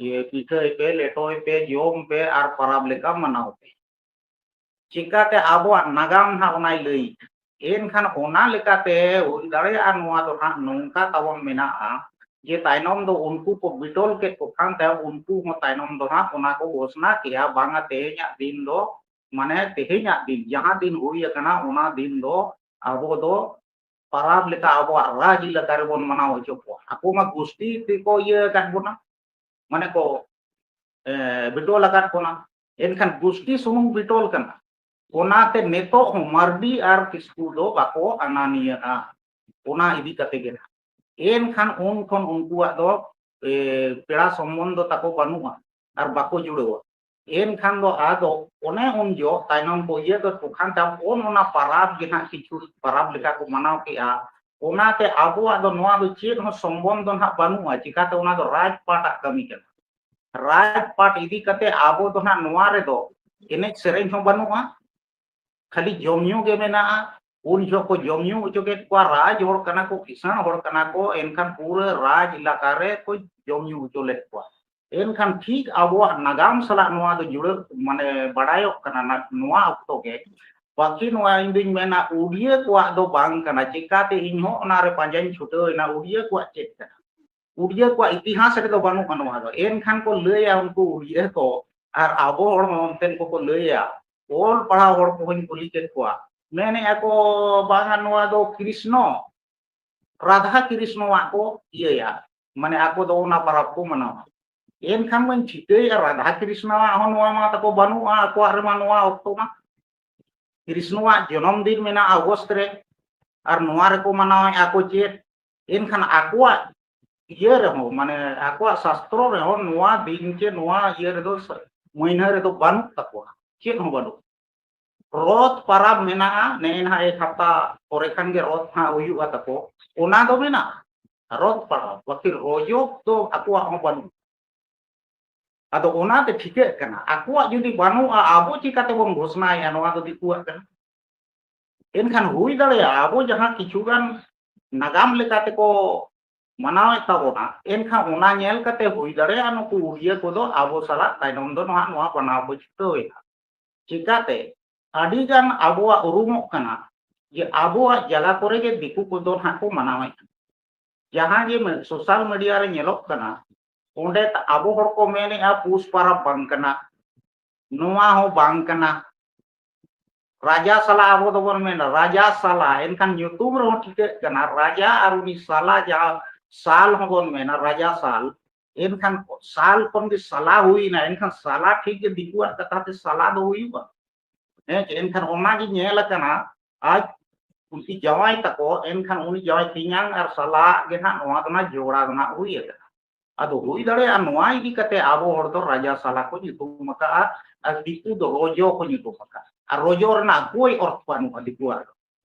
ᱤᱭᱟᱹ, ᱯᱤᱴᱷᱟᱹᱭ ᱯᱮ, ᱞᱮᱴᱚᱭ ᱯᱮ, ᱡᱚᱢ ᱯᱮ ᱟᱨ ᱯᱟᱨᱟᱵᱽ ᱞᱮᱠᱟ ᱢᱟᱱᱟᱣ ᱯᱮ᱾ ᱪᱤᱠᱟᱛᱮ ᱟᱵᱚᱣᱟᱜ ᱱᱟᱜᱟᱢ ᱱᱟᱦᱟᱜ ᱚᱱᱟᱭ ᱞᱟᱹᱭ᱾ ᱮᱱᱠᱷᱟᱱ ᱚᱱᱟ ᱞᱮᱠᱟᱛᱮ ᱦᱩᱭ ᱫᱟᱲᱮᱭᱟᱜᱼᱟ, ᱱᱚᱣᱟ ᱫᱚ ᱱᱟᱦᱟᱜ ᱱᱚᱝᱠᱟ ᱛᱟᱵᱚᱱ ᱢᱮᱱᱟᱜᱼᱟ ᱡᱮ ᱛᱟᱭᱱᱚᱢ ᱫᱚ ᱩᱱᱠᱩ ᱠᱚ ᱵᱤᱴᱚᱞ ᱠᱮᱫ ᱠᱚ ᱠᱷᱟᱱ ᱛᱟᱭᱚᱢ ᱩᱱᱠᱩ ᱦᱚᱸ ᱛᱟᱭᱱᱚᱢ ᱫᱚ ᱱᱟᱦᱟᱜ ᱚᱱᱟ ᱠᱚ ᱜᱷᱳᱥᱱᱟ ᱠᱮᱜᱼᱟ, ᱵᱟᱝᱟ ᱛᱮᱦᱮᱧᱟᱜ ᱫᱤᱱ ᱫᱚ, ᱢᱟᱱᱮ ᱛᱮᱦᱮᱧᱟᱜ ᱫᱤᱱ ᱡᱟᱦᱟᱸ ᱫᱤᱱ ᱦᱩᱭ ᱟᱠᱟᱱᱟ ᱚᱱᱟ ᱫᱤᱱ ᱫᱚ ᱟᱵᱚ ᱫᱚ ᱯᱟᱨᱟᱵᱽ ᱞᱮᱠᱟ ᱟᱵᱚᱣᱟᱜ ᱨᱟᱡᱽ ᱮᱞᱟᱠᱟ ᱨᱮᱵᱚᱱ ᱢᱟᱱᱟᱣ ᱦᱚᱪᱚ ᱠᱚᱣᱟ᱾ ᱟᱠᱚ ᱢᱟ ᱜᱩᱥᱴᱤ ᱛᱮᱠᱚ ᱤᱭᱟᱹ ᱟᱠᱟᱫ ᱵᱚᱱᱟ᱾ ᱢᱟᱱᱮ ᱠᱚ ᱵᱤᱴᱚᱞ ᱟᱠᱟᱫ ᱵᱚᱱᱟ᱾ ᱮᱱᱠᱷᱟᱱ ᱜᱩᱥᱴᱤ ᱥᱩᱢᱩᱝ ᱵᱤᱴᱚᱞ ᱠᱟᱱᱟ᱾ ᱚᱱᱟᱛᱮ ᱱᱤᱛᱚᱜ ᱦᱚᱸ ᱢᱟᱨᱰᱤ ᱟᱨ ᱠᱤᱥᱠᱩ ᱫᱚ ᱵᱟᱠᱚ ᱟᱱᱟᱱᱤᱭᱟᱹᱜᱼᱟ᱾ ᱚᱱᱟ ᱤᱫᱤ ᱠᱟᱛᱮ ᱜᱮ ᱱᱟᱦᱟᱜ᱾ ᱮᱱᱠᱷᱟᱱ ᱩᱱ ᱠᱷᱚᱱ ᱩᱱᱠᱩᱣᱟᱜ ᱫᱚ ᱯᱮᱲᱟ ᱥᱚᱢᱵᱚᱱᱫᱷᱚ ᱛᱟᱠᱚ ᱵᱟᱹᱱᱩᱜᱼᱟ ᱟᱨ ᱵᱟᱠᱚ ᱡᱩᱲᱟᱹᱣᱟ᱾ ᱮᱱᱠᱷᱟᱱ ᱫᱚ ᱟᱫᱚ ᱚᱱᱮ ᱩᱱ ᱡᱚ ᱛᱟᱭᱱᱚᱢ ᱠᱚ ᱤᱭᱟᱹ ᱫᱚ ᱛᱚᱠᱷᱟᱱ ᱛᱟᱵ ᱚᱱ ᱚᱱᱟ ᱯᱟᱨᱟᱵᱽ ᱜᱮ ᱱᱟᱦᱟᱜ ᱠᱤᱪᱷᱩ ᱯᱟᱨᱟᱵᱽ ᱞᱮᱠᱟ ᱠᱚ ᱢᱟᱱᱟᱣ ᱠᱮᱜᱼᱟ᱾ ᱚᱱᱟᱛᱮ ᱟᱵᱚᱣᱟᱜ ᱫᱚ ᱱᱚᱣᱟ ᱫᱚ ᱪᱮᱫ ᱦᱚᱸ ᱥᱚᱢᱵᱚᱱᱫᱷᱚ ᱱᱟᱦᱟᱜ ᱵᱟᱹᱱᱩᱜᱼᱟ᱾ ᱪᱤᱠᱟᱛᱮ ᱚᱱᱟ ᱫᱚ ᱨᱟᱡᱽᱯᱟᱴᱟᱜ ᱠᱟᱹᱢᱤ ᱠᱟᱱᱟ᱾ ᱨᱟᱡᱽᱯᱟᱴ ᱤᱫᱤ ᱠᱟᱛᱮ ᱟᱵᱚ ᱫᱚ ᱱᱟᱦᱟᱜ ᱱᱚᱣᱟ ᱨᱮᱫᱚ ᱮᱱᱮᱡ ᱥᱮᱨᱮᱧ ᱦᱚᱸ ᱵᱟᱹᱱᱩᱜᱼᱟ, ᱠᱷᱟᱹᱞᱤ ᱡᱚᱢ ᱧᱩ ᱜᱮ ᱢᱮᱱᱟᱜᱼᱟ᱾ ᱩᱱ ᱡᱚᱦᱚᱜ ᱠᱚ ᱡᱚᱢ ᱧᱩ ᱦᱚᱪᱚ ᱠᱮᱫ ᱠᱚᱣᱟ, ᱨᱟᱡᱽ ᱦᱚᱲ ᱠᱟᱱᱟ ᱠᱚ, ᱠᱤᱥᱟᱹᱬ ᱦᱚᱲ ᱠᱟᱱᱟ ᱠᱚ, ᱮᱱᱠᱷᱟᱱ ᱯᱩᱨᱟᱹ ᱨᱟᱡᱽ ᱮᱞᱟᱠᱟ ᱨᱮ ᱠᱚ ᱡᱚᱢ ᱧᱩ ᱦᱚᱪᱚ ᱞᱮᱫ ᱠᱚᱣᱟ᱾ ᱮᱱᱠᱷᱟᱱ ᱴᱷᱤᱠ ᱟᱵᱚᱣᱟᱜ ᱱᱟᱜᱟᱢ ᱥᱟᱞᱟᱜ ᱱᱚᱣᱟ ᱫᱚ ᱡᱩᱲᱟᱹᱜ, ᱢᱟᱱᱮ ᱵᱟᱰᱟᱭᱚᱜ ᱠᱟᱱᱟ ᱱᱟ-, ᱱᱚᱣᱟ ᱚᱠᱛᱚ ᱜᱮ᱾ ᱵᱟᱹᱠᱤ ᱱᱚᱣᱟ ᱤᱧ ᱫᱩᱧ ᱢᱮᱱᱟ ᱩᱰᱤᱭᱟᱹ ᱠᱚᱣᱟᱜ ᱫᱚ ᱵᱟᱝ ᱠᱟᱱᱟ᱾ ᱪᱤᱠᱟᱛᱮ ᱤᱧ ᱦᱚᱸ ᱚᱱᱟ ᱨᱮ ᱯᱟᱸᱡᱟᱧ ᱪᱷᱩᱴᱟᱹᱣ ᱮᱱᱟ, ᱩᱰᱤᱭᱟᱹ ᱠᱚᱣᱟᱜ ᱪᱮᱫ ᱠᱟᱱᱟ? ᱩᱰᱤᱭᱟᱹ ᱠᱚᱣᱟᱜ ᱤᱛᱤᱦᱟᱥ ᱨᱮᱫᱚ ᱵᱟᱹᱱᱩᱜᱼᱟ ᱱᱚᱣᱟ ᱫᱚ᱾ ᱮᱱᱠᱷᱟᱱ ᱠᱚ ᱞᱟᱹᱭᱟ ᱩᱱᱠᱩ ᱩᱰᱤᱭᱟᱹ ᱠᱚ, ᱟᱨ ᱟᱵᱚ ᱦᱚᱲ ᱦᱚᱸ ᱚᱱᱛᱮᱱ ᱠᱚᱠᱚ ᱞᱟᱹᱭᱟ, ᱚᱞ ᱯᱟᱲᱦᱟᱣ ᱦᱚᱲ ᱠᱚᱦᱚᱧ ᱠᱩᱞᱤ ᱠᱮᱫ ᱠᱚᱣᱟ, ᱢᱮᱱᱮᱫᱼᱟ ᱠᱚ, "ᱵᱟᱝᱟ, ᱱᱚᱣᱟ ᱫᱚ ᱠᱨᱤᱥᱱᱚ, ᱨᱟᱫᱷᱟ ᱠᱨᱤᱥᱱᱚᱣᱟᱜ ᱠᱚ ᱤᱭᱟᱹᱭᱟ, ᱢᱟᱱᱮ ᱟᱠᱚ ᱫᱚ ᱚᱱᱟ ᱯᱟᱨᱟᱵᱽ ᱠᱚ ᱢᱟᱱᱟᱣᱟ᱾" ᱮᱱᱠᱷᱟᱱ ᱢᱟᱧ ᱴᱷᱤᱠᱟᱹᱭᱮᱫᱼᱟ, ᱨᱟᱫᱷᱟ ᱠᱨᱤᱥᱱᱚᱣᱟᱜ ᱦᱚᱸ ᱱᱚᱣᱟ ᱢᱟ ᱛᱟᱠᱚ ᱵᱟᱹᱱᱩᱜᱼᱟ ᱟᱠᱚᱣᱟᱜ ᱨᱮᱢᱟ ᱱᱚᱣᱟ ᱚᱠᱛᱚ ᱢᱟ᱾ ᱠᱨᱤᱥᱱᱚᱣᱟᱜ ᱡᱚᱱᱚᱢ ᱫᱤᱱ ᱢᱮᱱᱟᱜᱼᱟ ᱟᱜᱚᱥᱴ ᱨᱮ, ᱟᱨ ᱱᱚᱣᱟ ᱨᱮᱠᱚ ᱢᱟᱱᱟᱣᱮᱫᱼᱟ ᱠᱚ ᱪᱮᱫ? ᱮᱱᱠᱷᱟᱱ ᱟᱠᱚᱣᱟᱜ ᱤᱭᱟᱹ ᱨᱮᱦᱚᱸ, ᱢᱟᱱᱮ ᱟᱠᱚᱣᱟᱜ ᱥᱟᱥᱛᱨᱚ ᱨᱮᱦᱚᱸ ᱱᱚᱣᱟ ᱫᱤᱱ ᱪᱮ ᱱᱚᱣᱟ ᱤᱭᱟᱹ ᱨᱮᱫᱚ ᱥ-, ᱢᱟᱹᱦᱱᱟᱹ ᱨᱮᱫᱚ ᱵᱟᱹᱱᱩᱜ ᱛᱟᱠᱚᱣᱟ, ᱪᱮᱫ ᱦᱚᱸ ᱵᱟᱹᱱᱩᱜ᱾ ᱨᱚᱛ ᱯᱟᱨᱟᱵᱽ ᱢᱮᱱᱟᱜᱼᱟ, ᱱᱮᱜᱼᱮ ᱱᱟᱦᱟᱜ ᱮᱠ ᱦᱟᱯᱛᱟ ᱯᱚᱨᱮ ᱠᱷᱟᱱ ᱜᱮ ᱨᱚᱛ ᱦᱟᱸᱜ ᱦᱩᱭᱩᱜᱼᱟ ᱛᱟᱠᱚ, ᱚᱱᱟ ᱫᱚ ᱢᱮᱱᱟᱜᱼᱟ ᱨᱚᱛ ᱯᱟᱨᱟᱵᱽ, ᱵᱟᱹᱠᱤ ᱨᱚᱡᱚ ᱫᱚ ᱟᱠᱚᱣᱟᱜ ᱦᱚᱸ ᱵᱟᱹᱱᱩᱜ᱾ ᱟᱫᱚ ᱚᱱᱟᱛᱮ ᱴᱷᱤᱠᱟᱹᱜ ᱠᱟᱱᱟ, ᱟᱠᱚᱣᱟᱜ ᱡᱩᱫᱤ ᱵᱟᱹᱱᱩᱜᱼᱟ, ᱟᱵᱚ ᱪᱤᱠᱟᱹ ᱛᱮᱵᱚᱱ ᱜᱷᱳᱥᱱᱟᱭᱮᱫᱼᱟ ᱱᱚᱣᱟ ᱫᱚ ᱫᱤᱠᱩᱣᱟᱜ ᱠᱟᱱᱟ? ᱮᱱᱠᱷᱟᱱ ᱦᱩᱭ ᱫᱟᱲᱮᱭᱟᱜᱼᱟ ᱟᱵᱚ ᱡᱟᱦᱟᱸ ᱠᱤᱪᱷᱩ ᱜᱟᱱ ᱱᱟᱜᱟᱢ ᱞᱮᱠᱟ ᱛᱮᱠᱚ ᱢᱟᱱᱟᱣᱮᱫ ᱛᱟᱵᱚᱱᱟ, ᱮᱱᱠᱷᱟᱱ ᱚᱱᱟ ᱧᱮᱞ ᱠᱟᱛᱮ ᱦᱩᱭ ᱫᱟᱲᱮᱭᱟᱜᱼᱟ ᱱᱩᱠᱩ ᱩᱲᱤᱭᱟᱹ ᱠᱚᱫᱚ ᱟᱵᱚ ᱥᱟᱞᱟᱜ ᱛᱟᱭᱱᱚᱢ ᱫᱚ ᱱᱚᱣᱟ, ᱱᱚᱣᱟ ᱵᱟᱱᱟᱣ ᱠᱚ ᱪᱷᱩᱴᱟᱹᱣ ᱮᱱᱟ᱾ ᱪᱤᱠᱟᱛᱮ ᱟᱹᱰᱤ ᱜᱟᱱ ᱟᱵᱚᱣᱟᱜ ᱩᱨᱩᱢᱚᱜ ᱠᱟᱱᱟ ᱡᱮ ᱟᱵᱚᱣᱟᱜ ᱡᱟᱭᱜᱟ ᱠᱚᱨᱮ ᱜᱮ ᱫᱤᱠᱩ ᱠᱚᱫᱚ ᱱᱟᱦᱟᱜ ᱠᱚ ᱢᱟᱱᱟᱣᱮᱫ ᱠᱟᱱᱟ᱾ ᱡᱟᱦᱟᱸ ᱜᱮ ᱢᱮ-, ᱥᱳᱥᱟᱞ ᱢᱤᱰᱤᱭᱟ ᱨᱮ ᱧᱮᱞᱚᱜ ᱠᱟᱱᱟ, ᱚᱸᱰᱮ ᱛᱟ-, ᱟᱵᱚ ᱦᱚᱲ ᱠᱚ ᱢᱮᱱᱮᱫᱼᱟ ᱯᱩᱥ ᱯᱟᱨᱟᱵᱽ ᱵᱟᱝ ᱠᱟᱱᱟ, ᱱᱚᱣᱟ ᱦᱚᱸ ᱵᱟᱝ ᱠᱟᱱᱟ, ᱨᱟᱡᱟ ᱥᱟᱞᱟ ᱟᱵᱚ ᱫᱚᱵᱚᱱ ᱢᱮᱱᱟ ᱨᱟᱡᱟ ᱥᱟᱞᱟ, ᱮᱱᱠᱷᱟᱱ ᱧᱩᱛᱩᱢ ᱨᱮᱦᱚᱸ ᱴᱷᱤᱠᱟᱹᱜ ᱠᱟᱱᱟ ᱨᱟᱡᱟ ᱟᱨ ᱩᱱᱤ ᱥᱟᱞᱟ, ᱡᱟᱦᱟᱸ ᱥᱟᱞ ᱦᱚᱸᱵᱚᱱ ᱢᱮᱱᱟ ᱨᱟᱡᱟ ᱥᱟᱞ, ᱮᱱᱠᱷᱟᱱ ᱥᱟᱞ ᱠᱷᱚᱱ ᱜᱮ ᱥᱟᱞᱟ ᱦᱩᱭᱱᱟ, ᱮᱱᱠᱷᱟᱱ ᱥᱟᱞᱟ ᱴᱷᱤᱠ ᱜᱮ ᱫᱤᱠᱩᱣᱟᱜ ᱠᱟᱛᱷᱟ ᱛᱮ ᱥᱟᱞᱟ ᱫᱚ ᱦᱩᱭᱩᱜᱼᱟ᱾ ᱦᱮᱸ ᱪᱮ? ᱮᱱᱠᱷᱟᱱ ᱚᱱᱟ ᱜᱮ ᱧᱮᱞ ᱟᱠᱟᱱᱟ, ᱟᱡ ᱩᱱᱠᱤ ᱡᱟᱶᱟᱭ ᱛᱟᱠᱚ, ᱮᱱᱠᱷᱟᱱ ᱩᱱᱤ ᱡᱟᱶᱟᱭ ᱛᱮᱧᱟᱝ ᱟᱨ ᱥᱟᱞᱟ ᱜᱮ ᱱᱟᱦᱟᱜ ᱱᱚᱣᱟ ᱫᱚ ᱱᱟᱦᱟᱜ ᱡᱚᱲᱟ ᱫᱚ ᱱᱟᱦᱟᱜ ᱦᱩᱭ ᱟᱠᱟᱱᱟ᱾ ᱟᱫᱚ ᱦᱩᱭ ᱫᱟᱲᱮᱭᱟᱜᱼᱟ ᱱᱚᱣᱟ ᱤᱫᱤ ᱠᱟᱛᱮ ᱟᱵᱚ ᱦᱚᱲ ᱫᱚ ᱨᱟᱡᱟ ᱥᱟᱞᱟ ᱠᱚ ᱧᱩᱛᱩᱢ ᱟᱠᱟᱜᱼᱟ, ᱟᱨ ᱫᱤᱠᱩ ᱫᱚ ᱨᱚᱡᱚ ᱠᱚ ᱧᱩᱛᱩᱢ ᱟᱠᱟᱜᱼᱟ᱾ ᱟᱨ ᱨᱚᱡᱚ ᱨᱮᱱᱟᱜ ᱠᱳᱭ ᱚᱨᱛᱷ ᱵᱟᱹᱱᱩᱜᱼᱟ ᱫᱤᱠᱩᱣᱟᱜ ᱫᱚ᱾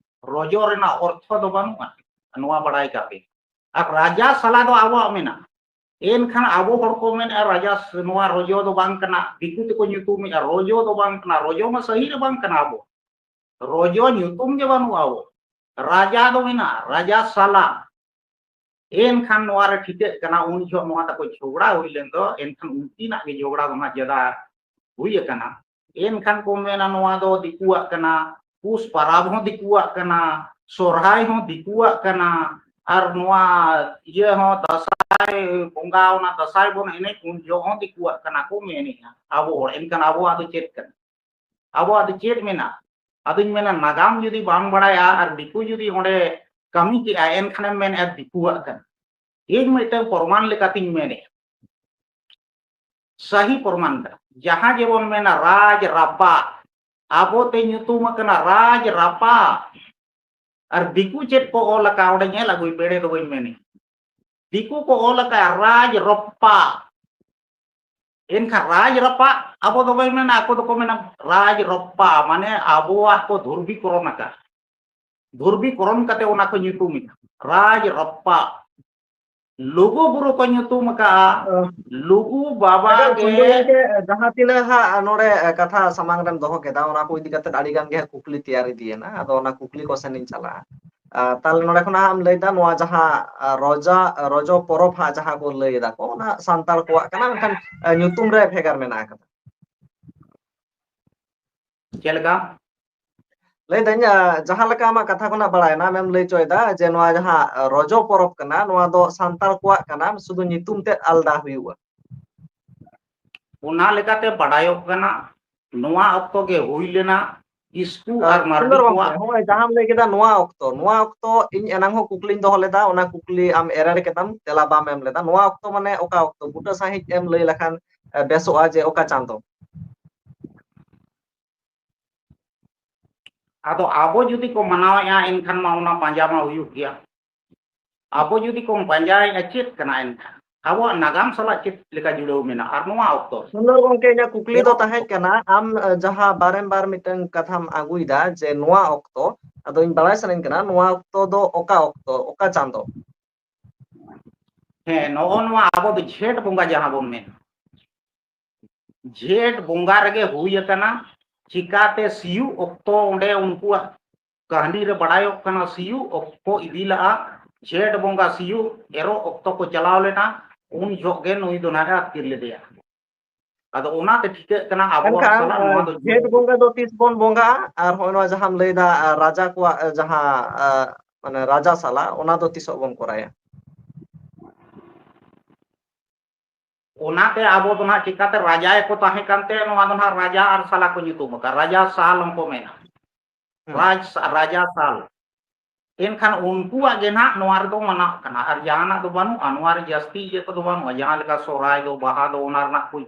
ᱨᱚᱡᱚ ᱨᱮᱱᱟᱜ ᱚᱨᱛᱷᱚ ᱫᱚ ᱵᱟᱹᱱᱩᱜᱼᱟ, ᱱᱚᱣᱟ ᱵᱟᱲᱟᱭ ᱠᱟᱜ ᱯᱮ᱾ ᱟᱨ ᱨᱟᱡᱟ ᱥᱟᱞᱟ ᱫᱚ ᱟᱵᱚᱣᱟᱜ ᱢᱮᱱᱟᱜᱼᱟ, ᱮᱱᱠᱷᱟᱱ ᱟᱵᱚ ᱦᱚᱲ ᱠᱚ ᱢᱮᱱᱮᱫᱼᱟ ᱨᱟᱡᱟ ᱥᱮ ᱱᱚᱣᱟ ᱨᱚᱡᱚ ᱫᱚ ᱵᱟᱝ ᱠᱟᱱᱟ, ᱫᱤᱠᱩ ᱛᱮᱠᱚ ᱧᱩᱛᱩᱢᱮᱫᱼᱟ ᱨᱚᱡᱚ ᱫᱚ ᱵᱟᱝ ᱠᱟᱱᱟ, ᱨᱚᱡᱚ ᱢᱟ ᱥᱟᱹᱦᱤ ᱨᱮ ᱵᱟᱝ ᱠᱟᱱᱟ᱾ ᱟᱵᱚ ᱨᱚᱡᱚ ᱧᱩᱛᱩᱢ ᱜᱮ ᱵᱟᱹᱱᱩᱜᱼᱟ, ᱟᱵᱚ ᱨᱟᱡᱟ ᱫᱚ ᱢᱮᱱᱟᱜᱼᱟ, ᱨᱟᱡᱟ ᱥᱟᱞᱟ᱾ ᱮᱱᱠᱷᱟᱱ ᱱᱚᱣᱟ ᱨᱮ ᱴᱷᱤᱠᱟᱹᱜ ᱠᱟᱱᱟ ᱩᱱ ᱡᱚᱦᱚᱜ ᱱᱚᱣᱟ ᱛᱟᱠᱚ ᱡᱷᱚᱜᱽᱲᱟ ᱦᱩᱭ ᱞᱮᱱ ᱫᱚ, ᱮᱱᱠᱷᱟᱱ ᱩᱱᱠᱤᱱᱟᱜ ᱜᱮ ᱡᱷᱚᱜᱽᱲᱟ ᱫᱚ ᱱᱟᱜ ᱡᱟᱫᱟ ᱦᱩᱭ ᱟᱠᱟᱱᱟ᱾ ᱮᱱᱠᱷᱟᱱ ᱠᱚ ᱢᱮᱱᱟ ᱱᱚᱣᱟ ᱫᱚ ᱫᱤᱠᱩᱣᱟᱜ ᱠᱟᱱᱟ, ᱯᱩᱥ ᱯᱟᱨᱟᱵᱽ ᱦᱚᱸ ᱫᱤᱠᱩᱣᱟᱜ ᱠᱟᱱᱟ, ᱥᱚᱨᱦᱟᱭ ᱦᱚᱸ ᱫᱤᱠᱩᱣᱟᱜ ᱠᱟᱱᱟ, ᱟᱨ ᱱᱚᱣᱟ ᱤᱭᱟᱹ ᱦᱚᱸ ᱫᱟᱸᱥᱟᱭ ᱵᱚᱸᱜᱟ, ᱚᱱᱟ ᱫᱟᱸᱥᱟᱭ ᱵᱚᱱ ᱮᱱᱮᱡ ᱩᱱ ᱡᱚᱦᱚᱜ ᱦᱚᱸ ᱫᱤᱠᱩᱣᱟᱜ ᱠᱟᱱᱟ ᱠᱚ ᱢᱮᱱᱮᱜᱼᱟ ᱟᱵᱚ ᱦᱚᱲ᱾ ᱮᱱᱠᱷᱟᱱ ᱟᱵᱚᱣᱟᱜ ᱫᱚ ᱪᱮᱫ ᱠᱟᱱᱟ? ᱟᱵᱚᱣᱟᱜ ᱫᱚ ᱪᱮᱫ ᱢᱮᱱᱟᱜᱼᱟ? ᱟᱫᱚᱧ ᱢᱮᱱᱟ ᱱᱟᱜᱟᱢ ᱡᱩᱫᱤ ᱵᱟᱝ ᱵᱟᱲᱟᱭᱟ ᱟᱨ ᱫᱤᱠᱩ ᱡᱩᱫᱤ ᱚᱸᱰᱮ ᱠᱟᱹᱢᱤ ᱠᱮᱜᱼᱟ, ᱮᱱᱠᱷᱟᱱᱮᱢ ᱢᱮᱱᱮᱫᱼᱟ ᱫᱤᱠᱩᱣᱟᱜ ᱠᱟᱱᱟ᱾ ᱤᱧ ᱢᱤᱫᱴᱟᱝ ᱯᱨᱚᱢᱟᱱ ᱞᱮᱠᱟᱛᱤᱧ ᱢᱮᱱᱮᱫᱼᱟ, ᱥᱟᱹᱦᱤ ᱯᱨᱚᱢᱟᱱ ᱠᱟᱱᱟ᱾ ᱡᱟᱦᱟᱸ ᱡᱮᱵᱚᱱ ᱢᱮᱱᱟ ᱨᱟᱡᱽ ᱨᱟᱯᱟ, ᱟᱵᱚ ᱛᱮ ᱧᱩᱛᱩᱢ ᱟᱠᱟᱱᱟ ᱨᱟᱡᱽ ᱨᱟᱯᱟ᱾ ᱟᱨ ᱫᱤᱠᱩ ᱪᱮᱫ ᱠᱚ ᱚᱞ ᱟᱠᱟᱫ ᱚᱸᱰᱮ ᱧᱮᱞ ᱟᱹᱜᱩᱭ ᱯᱮ, ᱮᱲᱮ ᱫᱚ ᱵᱟᱹᱧ ᱢᱮᱱᱮᱫ᱾ ᱫᱤᱠᱩ ᱠᱚ ᱚᱞ ᱟᱠᱟᱫ ᱨᱟᱡᱽ ᱨᱚᱯᱯᱟ᱾ ᱮᱱᱠᱷᱟᱱ ᱨᱟᱡᱽ ᱨᱟᱯᱟᱜ ᱟᱵᱚ ᱫᱚ ᱵᱟᱹᱧ ᱢᱮᱱᱟ, ᱟᱠᱚ ᱫᱚᱠᱚ ᱢᱮᱱᱟ ᱨᱟᱡᱽ ᱨᱚᱯᱯᱟ, ᱢᱟᱱᱮ ᱟᱵᱚᱣᱟᱜ ᱠᱚ ᱫᱷᱩᱨᱵᱤᱠᱚᱨᱚᱱ ᱟᱠᱟᱫ᱾ ᱫᱷᱩᱨᱵᱤᱠᱚᱨᱚᱱ ᱠᱟᱛᱮ ᱚᱱᱟ ᱠᱚ ᱧᱩᱛᱩᱢ ᱮᱫᱟ ᱨᱟᱡᱽ ᱨᱚᱯᱯᱟ᱾ ᱞᱩᱜᱩ ᱵᱩᱨᱩ ᱠᱚ ᱧᱩᱛᱩᱢ ᱟᱠᱟᱫᱼᱟ ᱚ᱾ ᱞᱩᱜᱩ ᱵᱟᱵᱟ ᱟᱪᱪᱷᱟ, ᱜᱮ᱾ ᱥᱩᱱᱫᱚᱨ ᱜᱚᱢᱠᱮ, ᱡᱟᱦᱟᱸ ᱛᱤᱱᱟᱹᱜ ᱦᱟᱸᱜ ᱱᱚᱰᱮ ᱠᱟᱛᱷᱟ ᱥᱟᱢᱟᱝ ᱨᱮᱢ ᱫᱚᱦᱚ ᱠᱮᱫᱟ, ᱚᱱᱟ ᱠᱚ ᱤᱫᱤ ᱠᱟᱛᱮ ᱟᱹᱰᱤ ᱜᱟᱱ ᱜᱮ ᱦᱟᱸᱜ ᱠᱩᱠᱞᱤ ᱛᱮᱭᱟᱨ ᱤᱫᱤᱭᱮᱱᱟ᱾ ᱟᱫᱚ ᱚᱱᱟ ᱠᱩᱠᱞᱤ ᱠᱚ ᱥᱮᱱ ᱤᱧ ᱪᱟᱞᱟᱜᱼᱟ᱾ ᱟᱨ ᱛᱟᱦᱞᱮ ᱱᱚᱰᱮ ᱠᱷᱚᱱᱟᱜ ᱮᱢ ᱞᱟᱹᱭᱫᱟ ᱱᱚᱣᱟ ᱡᱟᱦᱟᱸ, ᱟᱨ, ᱨᱚᱡᱟ, ᱨᱚᱡᱚ ᱯᱚᱨᱚᱵᱽ ᱦᱟᱸᱜ ᱡᱟᱦᱟᱸ ᱠᱚ ᱞᱟᱹᱭ ᱮᱫᱟ ᱠᱚ, ᱚᱱᱟ ᱥᱟᱱᱛᱟᱲ ᱠᱚᱣᱟᱜ ᱠᱟᱱᱟ, ᱢᱮᱱᱠᱷᱟᱱ, ᱟᱨ, ᱧᱩᱛᱩᱢ ᱨᱮ ᱵᱷᱮᱜᱟᱨ ᱢᱮᱱᱟᱜ ᱟᱠᱟᱫᱟ᱾ ᱪᱮᱫ ᱞᱮᱠᱟ? ᱞᱟᱹᱭᱫᱟᱹᱧ, ᱟᱨ, ᱡᱟᱦᱟᱸ ᱞᱮᱠᱟ ᱟᱢᱟᱜ ᱠᱟᱛᱷᱟ ᱠᱷᱚᱱᱟᱜ ᱵᱟᱲᱟᱭᱮᱱᱟ, ᱟᱢᱮᱢ ᱞᱟᱹᱭ ᱦᱚᱪᱚᱭᱮᱫᱟ ᱡᱮ ᱱᱚᱣᱟ ᱡᱟᱦᱟᱸ, ᱟᱨ, ᱨᱚᱡᱚ ᱯᱚᱨᱚᱵᱽ ᱠᱟᱱᱟ, ᱱᱚᱣᱟ ᱫᱚ ᱥᱟᱱᱛᱟᱲ ᱠᱚᱣᱟᱜ ᱠᱟᱱᱟ, ᱥᱩᱫᱷᱩ ᱧᱩᱛᱩᱢ ᱛᱮᱫ ᱟᱞᱟᱫᱟ ᱦᱩᱭᱩᱜᱼᱟ᱾ ᱚᱱᱟ ᱞᱮᱠᱟᱛᱮ ᱵᱟᱰᱟᱭᱚᱜ ᱠᱟᱱᱟ, ᱱᱚᱣᱟ ᱚᱠᱛᱚ ᱜᱮ ᱦᱩᱭ ᱞᱮᱱᱟ, ᱠᱤᱥᱠᱩ ᱟᱨ ᱢᱟᱨᱰᱤ ᱠᱚᱣᱟᱜ᱾ ᱦᱳᱭ, ᱡᱟᱦᱟᱸᱢ ᱞᱟᱹᱭ ᱠᱮᱫᱟ ᱱᱚᱣᱟ ᱚᱠᱛᱚ, ᱱᱚᱣᱟ ᱚᱠᱛᱚ ᱤᱧ ᱮᱱᱟᱝ ᱦᱚᱸ ᱠᱩᱠᱞᱤᱧ ᱫᱚᱦᱚ ᱞᱮᱫᱟ, ᱚᱱᱟ ᱠᱩᱠᱞᱤ ᱟᱢ ᱮᱨᱮᱲ ᱠᱮᱫᱟᱢ, ᱛᱮᱞᱟ ᱵᱟᱢ ᱮᱢ ᱞᱮᱫᱟ᱾ ᱱᱚᱣᱟ ᱚᱠᱛᱚ ᱢᱟᱱᱮ ᱚᱠᱟ ᱚᱠᱛᱚ ᱵᱩᱴᱟᱹ ᱥᱟᱺᱦᱤᱡ ᱮᱢ ᱞᱟᱹᱭ ᱞᱮᱠᱷᱟᱱ ᱵᱮᱥᱚᱜᱼᱟ ᱡᱮ ᱚᱠᱟ ᱪᱟᱸᱫᱚ? ᱟᱫᱚ ᱟᱵᱚ ᱡᱩᱫᱤ ᱠᱚ ᱢᱟᱱᱟᱣᱮᱫᱼᱟ, ᱮᱱᱠᱷᱟᱱ ᱢᱟ ᱚᱱᱟ ᱯᱟᱸᱡᱟ ᱢᱟ ᱦᱩᱭᱩᱜ ᱜᱮᱭᱟ᱾ ᱟᱵᱚ ᱡᱩᱫᱤ ᱠᱚ ᱯᱟᱸᱡᱟᱭᱮᱫᱼᱟ, ᱪᱮᱫ ᱠᱟᱱᱟ ᱮᱱᱠᱷᱟᱱ? ᱟᱵᱚᱣᱟᱜ ᱱᱟᱜᱟᱢ ᱥᱟᱞᱟᱜ ᱪᱮᱫ ᱞᱮᱠᱟ ᱡᱩᱲᱟᱹᱣ ᱢᱮᱱᱟᱜᱼᱟ? ᱟᱨ ᱱᱚᱣᱟ ᱚᱠᱛᱚ ᱥᱩᱱᱫᱚᱨ ᱜᱚᱝᱠᱮ, ᱤᱧᱟᱹᱜ ᱠᱩᱠᱞᱤ ᱫᱚ ᱛᱟᱦᱮᱸ ᱠᱟᱱᱟ, ᱟᱢ ᱡᱟᱦᱟᱸ ᱵᱟᱨᱮᱢ ᱵᱟᱨ ᱢᱤᱫᱴᱟᱝ ᱠᱟᱛᱷᱟᱢ ᱟᱹᱜᱩᱭᱮᱫᱟ ᱡᱮ ᱱᱚᱣᱟ ᱚᱠᱛᱚ, ᱟᱫᱚ ᱤᱧ ᱵᱟᱲᱟᱭ ᱥᱟᱱᱟᱧ ᱠᱟᱱᱟ ᱱᱚᱣᱟ ᱚᱠᱛᱚ ᱫᱚ ᱚᱠᱟ ᱚᱠᱛᱚ, ᱚᱠᱟ ᱪᱟᱸᱫᱚ? ᱦᱮᱸ, ᱱᱚᱜᱼᱚ ᱱᱚᱣᱟ ᱟᱵᱚ ᱫᱚ ᱡᱷᱮᱸᱴ ᱵᱚᱸᱜᱟ ᱡᱟᱦᱟᱸ ᱵᱚᱱ ᱢᱮᱱᱟ, ᱡᱷᱮᱸᱴ ᱵᱚᱸᱜᱟ ᱨᱮᱜᱮ ᱦᱩᱭ ᱟᱠᱟᱱᱟ᱾ ᱪᱤᱠᱟᱛᱮ ᱥᱤᱭᱩᱜ ᱚᱠᱛᱚ ᱚᱸᱰᱮ ᱩᱱᱠᱩᱣᱟᱜ ᱠᱟᱹᱦᱱᱤ ᱨᱮ ᱵᱟᱲᱟᱭᱚᱜ ᱠᱟᱱᱟ, ᱥᱤᱭᱩᱜ ᱚᱠᱛᱚ ᱤᱫᱤ ᱞᱟᱜᱼᱟ, ᱡᱷᱮᱸᱴ ᱵᱚᱸᱜᱟ ᱥᱤᱭᱩᱜ ᱮᱨᱚᱜ ᱚᱠᱛᱚ ᱠᱚ ᱪᱟᱞᱟᱣ ᱞᱮᱱᱟ, ᱩᱱ ᱡᱚᱦᱚᱜ ᱜᱮ ᱱᱩᱭ ᱫᱚ ᱱᱟᱦᱟᱜ ᱮ ᱟᱹᱛᱠᱤᱨ ᱞᱮᱫᱮᱭᱟ᱾ ᱟᱫᱚ ᱚᱱᱟᱛᱮ ᱴᱷᱤᱠᱟᱹᱜ ᱠᱟᱱᱟ ᱟᱵᱚᱣᱟᱜ ᱢᱮᱱᱠᱷᱟᱱ, ᱥᱟᱞᱟᱜ ᱱᱚᱣᱟ ᱫᱚ ᱡᱷᱮᱸᱴ ᱡᱩᱲᱟᱹᱣ᱾ ᱵᱚᱸᱜᱟ ᱫᱚ ᱛᱤᱥ ᱵᱚᱱ ᱵᱚᱸᱜᱟᱜᱼᱟ? ᱟᱨ ᱦᱚᱸᱜᱼᱚᱭ ᱱᱚᱣᱟ ᱡᱟᱦᱟᱸᱢ ᱞᱟᱹᱭᱫᱟ, ᱟᱨ ᱨᱟᱡᱟ ᱠᱚᱣᱟᱜ, ᱟᱨ ᱡᱟᱦᱟᱸ, ᱟᱨ, ᱢᱟᱱᱮ, ᱨᱟᱡᱟ ᱥᱟᱞᱟ, ᱚᱱᱟ ᱫᱚ ᱛᱤᱥᱚᱜ ᱵᱚᱱ ᱠᱚᱨᱟᱭᱟ? ᱚᱱᱟᱛᱮ ᱟᱵᱚ ᱫᱚ ᱱᱟᱦᱟᱜ ᱪᱤᱠᱟᱛᱮ ᱨᱟᱡᱟ ᱜᱮᱠᱚ ᱛᱟᱦᱮᱸ ᱠᱟᱱᱛᱮ ᱱᱚᱣᱟ ᱫᱚ ᱱᱟᱦᱟᱜ ᱨᱟᱡᱟ ᱟᱨ ᱥᱟᱞᱟ ᱠᱚ ᱧᱩᱛᱩᱢ ᱟᱠᱟᱫ, ᱨᱟᱡᱟ ᱥᱟᱞ ᱦᱚᱸᱠᱚ ᱢᱮᱱᱟ᱾ ᱦᱩᱸ᱾ ᱨᱟᱡᱽ ᱥᱟ-, ᱨᱟᱡᱟ ᱥᱟᱞ᱾ ᱮᱱᱠᱷᱟᱱ ᱩᱱᱠᱩᱣᱟᱜ ᱜᱮ ᱱᱟᱦᱟᱜ ᱱᱚᱣᱟ ᱨᱮᱫᱚ ᱢᱟᱱᱟᱜ ᱠᱟᱱᱟ, ᱟᱨ ᱡᱟᱦᱟᱱᱟᱜ ᱫᱚ ᱵᱟᱹᱱᱩᱜᱼᱟ, ᱱᱚᱣᱟ ᱨᱮ ᱡᱟᱹᱥᱛᱤ ᱤᱭᱟᱹ ᱠᱚᱫᱚ ᱵᱟᱹᱱᱩᱜᱼᱟ, ᱡᱟᱦᱟᱸ ᱞᱮᱠᱟ ᱥᱚᱦᱨᱟᱭ ᱫᱚ, ᱵᱟᱦᱟ ᱫᱚ, ᱚᱱᱟ ᱨᱮᱱᱟᱜ ᱠᱩᱪ,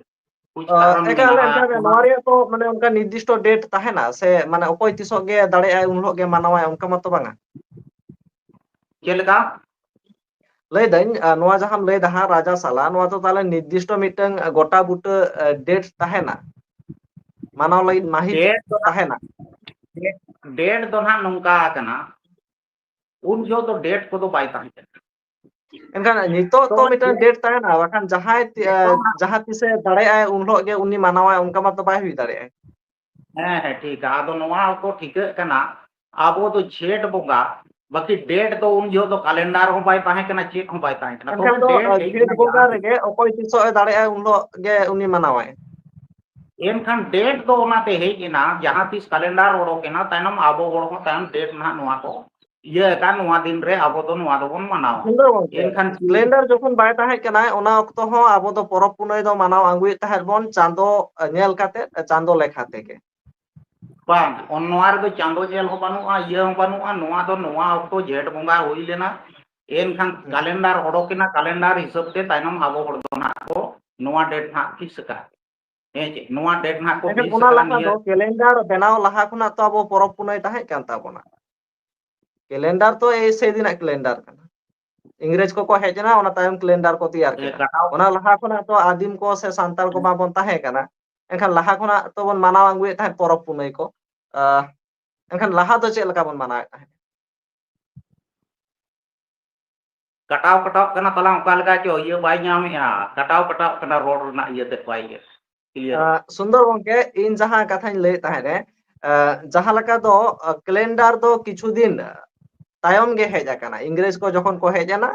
ᱠᱩᱪ ᱚ, ᱠᱟᱨᱚᱱ ᱮᱠᱟᱞ, ᱢᱮᱱᱟᱜᱼᱟ᱾ ᱮᱠᱟᱞ, ᱚᱱᱟ ᱱᱚᱣᱟ ᱨᱮᱭᱟᱜ ᱛᱚ ᱢᱟᱱᱮ ᱚᱱᱠᱟ ᱱᱤᱨᱫᱤᱥᱴᱚ date ᱛᱟᱦᱮᱱᱟ ᱥᱮ, ᱢᱟᱱᱮ ᱚᱠᱚᱭ ᱛᱤᱥᱚᱜ ᱜᱮ ᱫᱟᱲᱮᱭᱟᱜᱼᱟᱭ ᱩᱱ ᱦᱤᱞᱳᱜ ᱜᱮ ᱢᱟᱱᱟᱣᱟᱭ, ᱚᱱᱠᱟ ᱢᱟᱛᱚ ᱵᱟᱝᱟ? ᱪᱮᱫ ᱞᱮᱠᱟ? ᱞᱟᱹᱭᱫᱟᱹᱧ, ᱟ, ᱱᱚᱣᱟ ᱡᱟᱦᱟᱸᱢ ᱞᱟᱹᱭᱫᱟ ᱦᱟᱸᱜ ᱨᱟᱡᱟ ᱥᱟᱞᱟ, ᱱᱚᱣᱟ ᱫᱚ ᱛᱟᱦᱚᱞᱮ ᱱᱤᱨᱫᱤᱥᱴᱚ ᱢᱤᱫᱴᱟᱝ, ᱟ, ᱜᱚᱴᱟ ᱵᱩᱴᱟᱹ, ᱟ, date ᱛᱟᱦᱮᱱᱟ, ᱢᱟᱱᱟᱣ ᱞᱟᱹᱜᱤᱫ ᱢᱟᱹᱦᱤᱛ Date ᱫᱚ ᱱᱟᱜ, ᱛᱟᱦᱮᱱᱟ? date, date ᱫᱚ ᱱᱟᱜ ᱱᱚᱝᱠᱟ ᱟᱠᱟᱱᱟ, ᱩᱱ ᱡᱚᱦᱚᱜ ᱫᱚ date ᱠᱚᱫᱚ ᱵᱟᱭ ᱛᱟᱦᱮᱸ ᱠᱟᱱᱟ᱾ ᱮᱱᱠᱷᱟᱱ ᱱᱤᱛᱚᱜ ᱛᱚ ᱛᱚ ᱢᱤᱫᱴᱟᱝ date date ᱛᱟᱦᱮᱱᱟ, ᱵᱟᱠᱷᱟᱱ ᱡᱟᱦᱟᱸᱭ ᱛᱤ-, ᱟ, ᱱᱤᱛᱚᱜ ᱱᱟᱜ ᱡᱟᱦᱟᱸ ᱛᱤᱥᱮ ᱫᱟᱲᱮᱭᱟᱜᱼᱟᱭ ᱩᱱ ᱦᱤᱞᱳᱜ ᱜᱮ ᱩᱱᱤ ᱢᱟᱱᱟᱣᱟᱭ, ᱚᱱᱠᱟ ᱢᱟᱛᱚ ᱵᱟᱭ ᱦᱩᱭ ᱫᱟᱲᱮᱭᱟᱜᱼᱟ᱾ ᱦᱮᱸ, ᱦᱮᱸ, ᱴᱷᱤᱠ᱾ ᱟᱫᱚ ᱱᱚᱣᱟ ᱠᱚ ᱴᱷᱤᱠᱟᱹᱜ ᱠᱟᱱᱟ, ᱟᱵᱚ ᱫᱚ ᱡᱷᱮᱸᱴ ᱵᱚᱸᱜᱟ, ᱵᱟᱹᱠᱤ date ᱫᱚ ᱩᱱ ᱡᱚᱦᱚᱜ ᱫᱚ calendar ᱦᱚᱸ ᱵᱟᱭ ᱛᱟᱦᱮᱸ ᱠᱟᱱᱟ, ᱪᱮᱫ ᱦᱚᱸ ᱵᱟᱭ ᱛᱟᱦᱮᱸ ᱠᱟᱱᱟ᱾ ᱛᱚᱵᱮ ᱮᱱᱠᱷᱟᱱ ᱫᱚ, date ᱟ, ᱦᱮᱡ ᱡᱷᱮᱸᱴ ᱮᱱᱟ ᱵᱚᱸᱜᱟ ᱡᱟᱦᱟᱸ ᱨᱮᱜᱮ ᱚᱠᱚᱭ ᱛᱤᱥᱚᱜ ᱮ ᱫᱟᱲᱮᱭᱟᱜᱼᱟ, ᱩᱱ ᱦᱤᱞᱳᱜ ᱜᱮ ᱩᱱᱤ ᱢᱟᱱᱟᱣᱟᱭ᱾ ᱮᱱᱠᱷᱟᱱ date ᱫᱚ ᱚᱱᱟᱛᱮ ᱦᱮᱡ ᱮᱱᱟ, ᱡᱟᱦᱟᱸ ᱛᱤᱥ calendar ᱚᱰᱚᱠ ᱮᱱᱟ, ᱛᱟᱭᱱᱚᱢ ᱟᱵᱚ ᱦᱚᱲ ᱦᱚᱸ ᱛᱟᱭᱚᱢ date ᱱᱟᱦᱟᱜ ᱱᱚᱣᱟ ᱠᱚ ᱤᱭᱟᱹ ᱟᱠᱟᱱ, ᱱᱚᱣᱟ ᱫᱤᱱ ᱨᱮ ᱟᱵᱚ ᱫᱚ ᱱᱚᱣᱟ ᱫᱚᱵᱚᱱ ᱢᱟᱱᱟᱣᱟ᱾ ᱥᱩᱱᱫᱚᱨ ᱜᱚᱢᱠᱮ, ᱮᱱᱠᱷᱟᱱ calendar ᱡᱚᱠᱷᱚᱱ ᱵᱟᱭ ᱛᱟᱦᱮᱸ ᱠᱟᱱᱟ, ᱚᱱᱟ ᱚᱠᱛᱚ ᱦᱚᱸ ᱟᱵᱚ ᱫᱚ ᱯᱚᱨᱚᱵᱽ ᱯᱩᱱᱟᱹᱭ ᱫᱚ ᱢᱟᱱᱟᱣ ᱟᱹᱜᱩᱭᱮᱫ ᱛᱟᱦᱮᱸᱫ ᱵᱚᱱ, ᱪᱟᱸᱫᱚ ᱧᱮᱞ ᱠᱟᱛᱮ, ᱪᱟᱸᱫᱚ ᱞᱮᱠᱷᱟ ᱛᱮᱜᱮ᱾ ᱵᱟᱝ, ᱚᱱ-, ᱱᱚᱣᱟ ᱨᱮᱫᱚ ᱪᱟᱸᱫᱚ ᱧᱮᱞ ᱦᱚᱸ ᱵᱟᱹᱱᱩᱜᱼᱟ, ᱤᱭᱟᱹ ᱦᱚᱸ ᱵᱟᱹᱱᱩᱜᱼᱟ᱾ ᱱᱚᱣᱟ ᱫᱚ ᱱᱚᱣᱟ ᱚᱠᱛᱚ ᱡᱷᱮᱸᱴ ᱵᱚᱸᱜᱟ ᱦᱩᱭ ᱞᱮᱱᱟ, ᱮᱱᱠᱷᱟᱱ ᱦᱩᱸ᱾ ᱠᱟᱞᱮᱱᱰᱟᱨ ᱚᱰᱚᱠ ᱮᱱᱟ, ᱠᱟᱞᱮᱱᱰᱟᱨ ᱦᱤᱥᱟᱹᱵ ᱛᱮ ᱛᱟᱭᱱᱚᱢ ᱟᱵᱚ ᱦᱚᱲ ᱫᱚ ᱱᱟᱦᱟᱜ ᱠᱚ ᱱᱚᱣᱟ ᱰᱮᱴ ᱱᱟᱦᱟᱜ ᱯᱷᱤᱠᱥ ᱟᱠᱟᱫ᱾ ᱦᱮᱸ ᱪᱮ? ᱱᱚᱣᱟ ᱰᱮᱴ ᱱᱟᱦᱟᱜ ᱠᱚ ᱚᱱᱟ ᱯᱷᱤᱠᱥ ᱞᱟᱦᱟ ᱟᱠᱟᱫ ᱫᱚ ᱱᱤᱭᱟᱹ᱾ ᱠᱮᱞᱮᱱᱰᱟᱨ ᱵᱮᱱᱟᱣ ᱞᱟᱦᱟ ᱠᱷᱚᱱᱟᱜ ᱛᱚ ᱟᱵᱚ ᱯᱚᱨᱚᱵᱽ ᱯᱩᱱᱟᱹᱭ ᱛᱟᱦᱮᱸ ᱠᱟᱱ ᱛᱟᱵᱚᱱᱟ᱾ ᱠᱮᱞᱮᱱᱰᱟᱨ ᱛᱚ ᱮᱭ ᱥᱮᱫᱤᱱᱟᱜ ᱠᱮᱞᱮᱱᱰᱟᱨ ᱠᱟᱱᱟ᱾ ᱤᱝᱨᱮᱡᱽ ᱠᱚᱠᱚ ᱦᱮᱡ ᱮᱱᱟ, ᱚᱱᱟ ᱛᱟᱭᱚᱢ ᱠᱮᱞᱮᱱᱰᱟᱨ ᱠᱚ ᱛᱮᱭᱟᱨ ᱮ, ᱠᱮᱫᱟ᱾ ᱠᱟᱴᱟᱣ᱾ ᱚᱱᱟ ᱞᱟᱦᱟ ᱠᱷᱚᱱᱟᱜ ᱛᱚ ᱟᱹᱫᱤᱢ ᱠᱚ ᱥᱮ ᱥᱟᱱᱛᱟᱲ ᱠᱚ ᱦᱮᱸ᱾ ᱢᱟᱵᱚᱱ ᱛᱟᱦᱮᱸ ᱠᱟᱱᱟ, ᱮᱱᱠᱷᱟᱱ ᱞᱟᱦᱟ ᱠᱷᱚᱱᱟᱜ ᱛᱚᱵᱚᱱ ᱢᱟᱱᱟᱣ ᱟᱹᱜᱩᱭᱮᱫ ᱛᱟᱦᱮᱸᱫ ᱯᱚᱨᱚᱵᱽ ᱯᱩᱱᱟᱹᱭ ᱠᱚ᱾ ᱟᱦ, ᱮᱱᱠᱷᱟᱱ ᱞᱟᱦᱟ ᱫᱚ ᱪᱮᱫ ᱞᱮᱠᱟ ᱵᱚᱱ ᱢᱟᱱᱟᱣᱮᱫ ᱛᱟᱦᱮᱸᱫ? ᱠᱟᱴᱟᱣ ᱠᱟᱴᱟᱣ ᱠᱟᱱᱟ ᱛᱟᱞᱟᱝ, ᱚᱠᱟ ᱞᱮᱠᱟ ᱪᱚ ᱤᱭᱟᱹ ᱵᱟᱭ ᱧᱟᱢᱮᱜᱼᱟ, ᱠᱟᱴᱟᱣ ᱠᱟᱴᱟᱣ ᱠᱟᱱᱟ ᱨᱚᱲ ᱨᱮᱱᱟᱜ ᱤᱭᱟᱹ ᱛᱮᱫ ᱵᱟᱭ ᱤᱭᱟᱹ clear᱾ ᱟᱦ, ᱥᱩᱱᱫᱚᱨ ᱜᱚᱝᱠᱮ, ᱤᱧ ᱡᱟᱦᱟᱸ ᱠᱟᱛᱷᱟᱧ ᱞᱟᱹᱭᱮᱫ ᱛᱟᱦᱮᱸᱫ ᱨᱮ, ᱟᱦ, ᱡᱟᱦᱟᱸ ᱞᱮᱠᱟ ᱫᱚ, ᱟᱦ, ᱠᱮᱞᱮᱱᱰᱟᱨ ᱫᱚ ᱠᱤᱪᱷᱩ ᱫᱤᱱ ᱛᱟᱭᱚᱢ ᱜᱮ ᱦᱮᱡ ᱟᱠᱟᱱᱟ᱾ ᱤᱝᱨᱮᱡᱽ ᱠᱚ ᱡᱚᱠᱷᱚᱱ ᱠᱚ ᱦᱮᱡ ᱮᱱᱟ,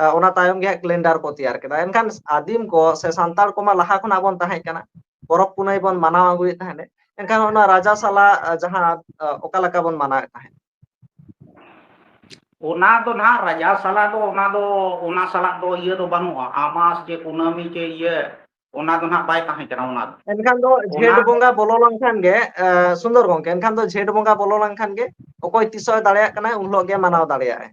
ᱟᱦ, ᱚᱱᱟ ᱛᱟᱭᱚᱢ ᱜᱮ ᱦᱟᱸᱜ ᱠᱮᱞᱮᱱᱰᱟᱨ ᱠᱚ ᱛᱮᱭᱟᱨ ᱠᱮᱫᱟ᱾ ᱮᱱᱠᱷᱟᱱ ᱟᱹᱫᱤᱢ ᱠᱚ ᱥᱮ ᱥᱟᱱᱛᱟᱲ ᱠᱚᱢᱟ ᱞᱟᱦᱟ ᱠᱷᱚᱱᱟᱜ ᱵᱚᱱ ᱛᱟᱦᱮᱸ ᱠᱟᱱᱟ, ᱯᱚᱨᱚᱵᱽ ᱯᱩᱱᱟᱹᱭ ᱵᱚᱱ ᱢᱟᱱᱟᱣ ᱟᱹᱜᱩᱭᱮᱫ ᱛᱟᱦᱮᱸᱫ᱾ ᱮᱱᱠᱷᱟᱱ ᱚᱱᱟ ᱨᱟᱡᱟ ᱥᱟᱞᱟ, ᱟᱦ, ᱡᱟᱦᱟᱸ, ᱟᱦ, ᱚᱠᱟ ᱞᱮᱠᱟ ᱵᱚᱱ ᱢᱟᱱᱟᱣᱮᱫ ᱛᱟᱦᱮᱸᱫ? ᱚᱱᱟ ᱫᱚ ᱱᱟᱦᱟᱜ ᱨᱟᱡᱟ ᱥᱟᱞᱟ ᱫᱚ, ᱚᱱᱟ ᱫᱚ, ᱚᱱᱟ ᱥᱟᱞᱟᱜ ᱫᱚ ᱤᱭᱟᱹ ᱫᱚ ᱵᱟᱹᱱᱩᱜᱼᱟ, ᱟᱢᱟᱥ ᱪᱮ ᱠᱩᱱᱟᱹᱢᱤ ᱪᱮ ᱤᱭᱟᱹ, ᱚᱱᱟ ᱫᱚ ᱱᱟᱦᱟᱜ ᱵᱟᱭ ᱛᱟᱦᱮᱸ ᱠᱟᱱᱟ ᱚᱱᱟ ᱫᱚ᱾ ᱮᱱᱠᱷᱟᱱ ᱫᱚ ᱚᱱᱟ ᱡᱷᱮᱸᱴ ᱵᱚᱸᱜᱟ ᱵᱚᱞᱚ ᱞᱮᱱᱠᱷᱟᱱ ᱜᱮ, ᱟᱦ, ᱥᱩᱱᱫᱚᱨ ᱜᱚᱝᱠᱮ, ᱮᱱᱠᱷᱟᱱ ᱫᱚ ᱡᱷᱮᱸᱴ ᱵᱚᱸᱜᱟ ᱵᱚᱞᱚ ᱞᱮᱱᱠᱷᱟᱱ ᱜᱮ ᱚᱠᱚᱭ ᱛᱤᱥᱚᱜ ᱮ ᱫᱟᱲᱮᱭᱟᱜ ᱠᱟᱱᱟᱭ, ᱩᱱ ᱦᱤᱞᱳᱜ ᱜᱮ ᱢᱟᱱᱟᱣ ᱫᱟᱲᱮᱭᱟᱜᱼᱟᱭ᱾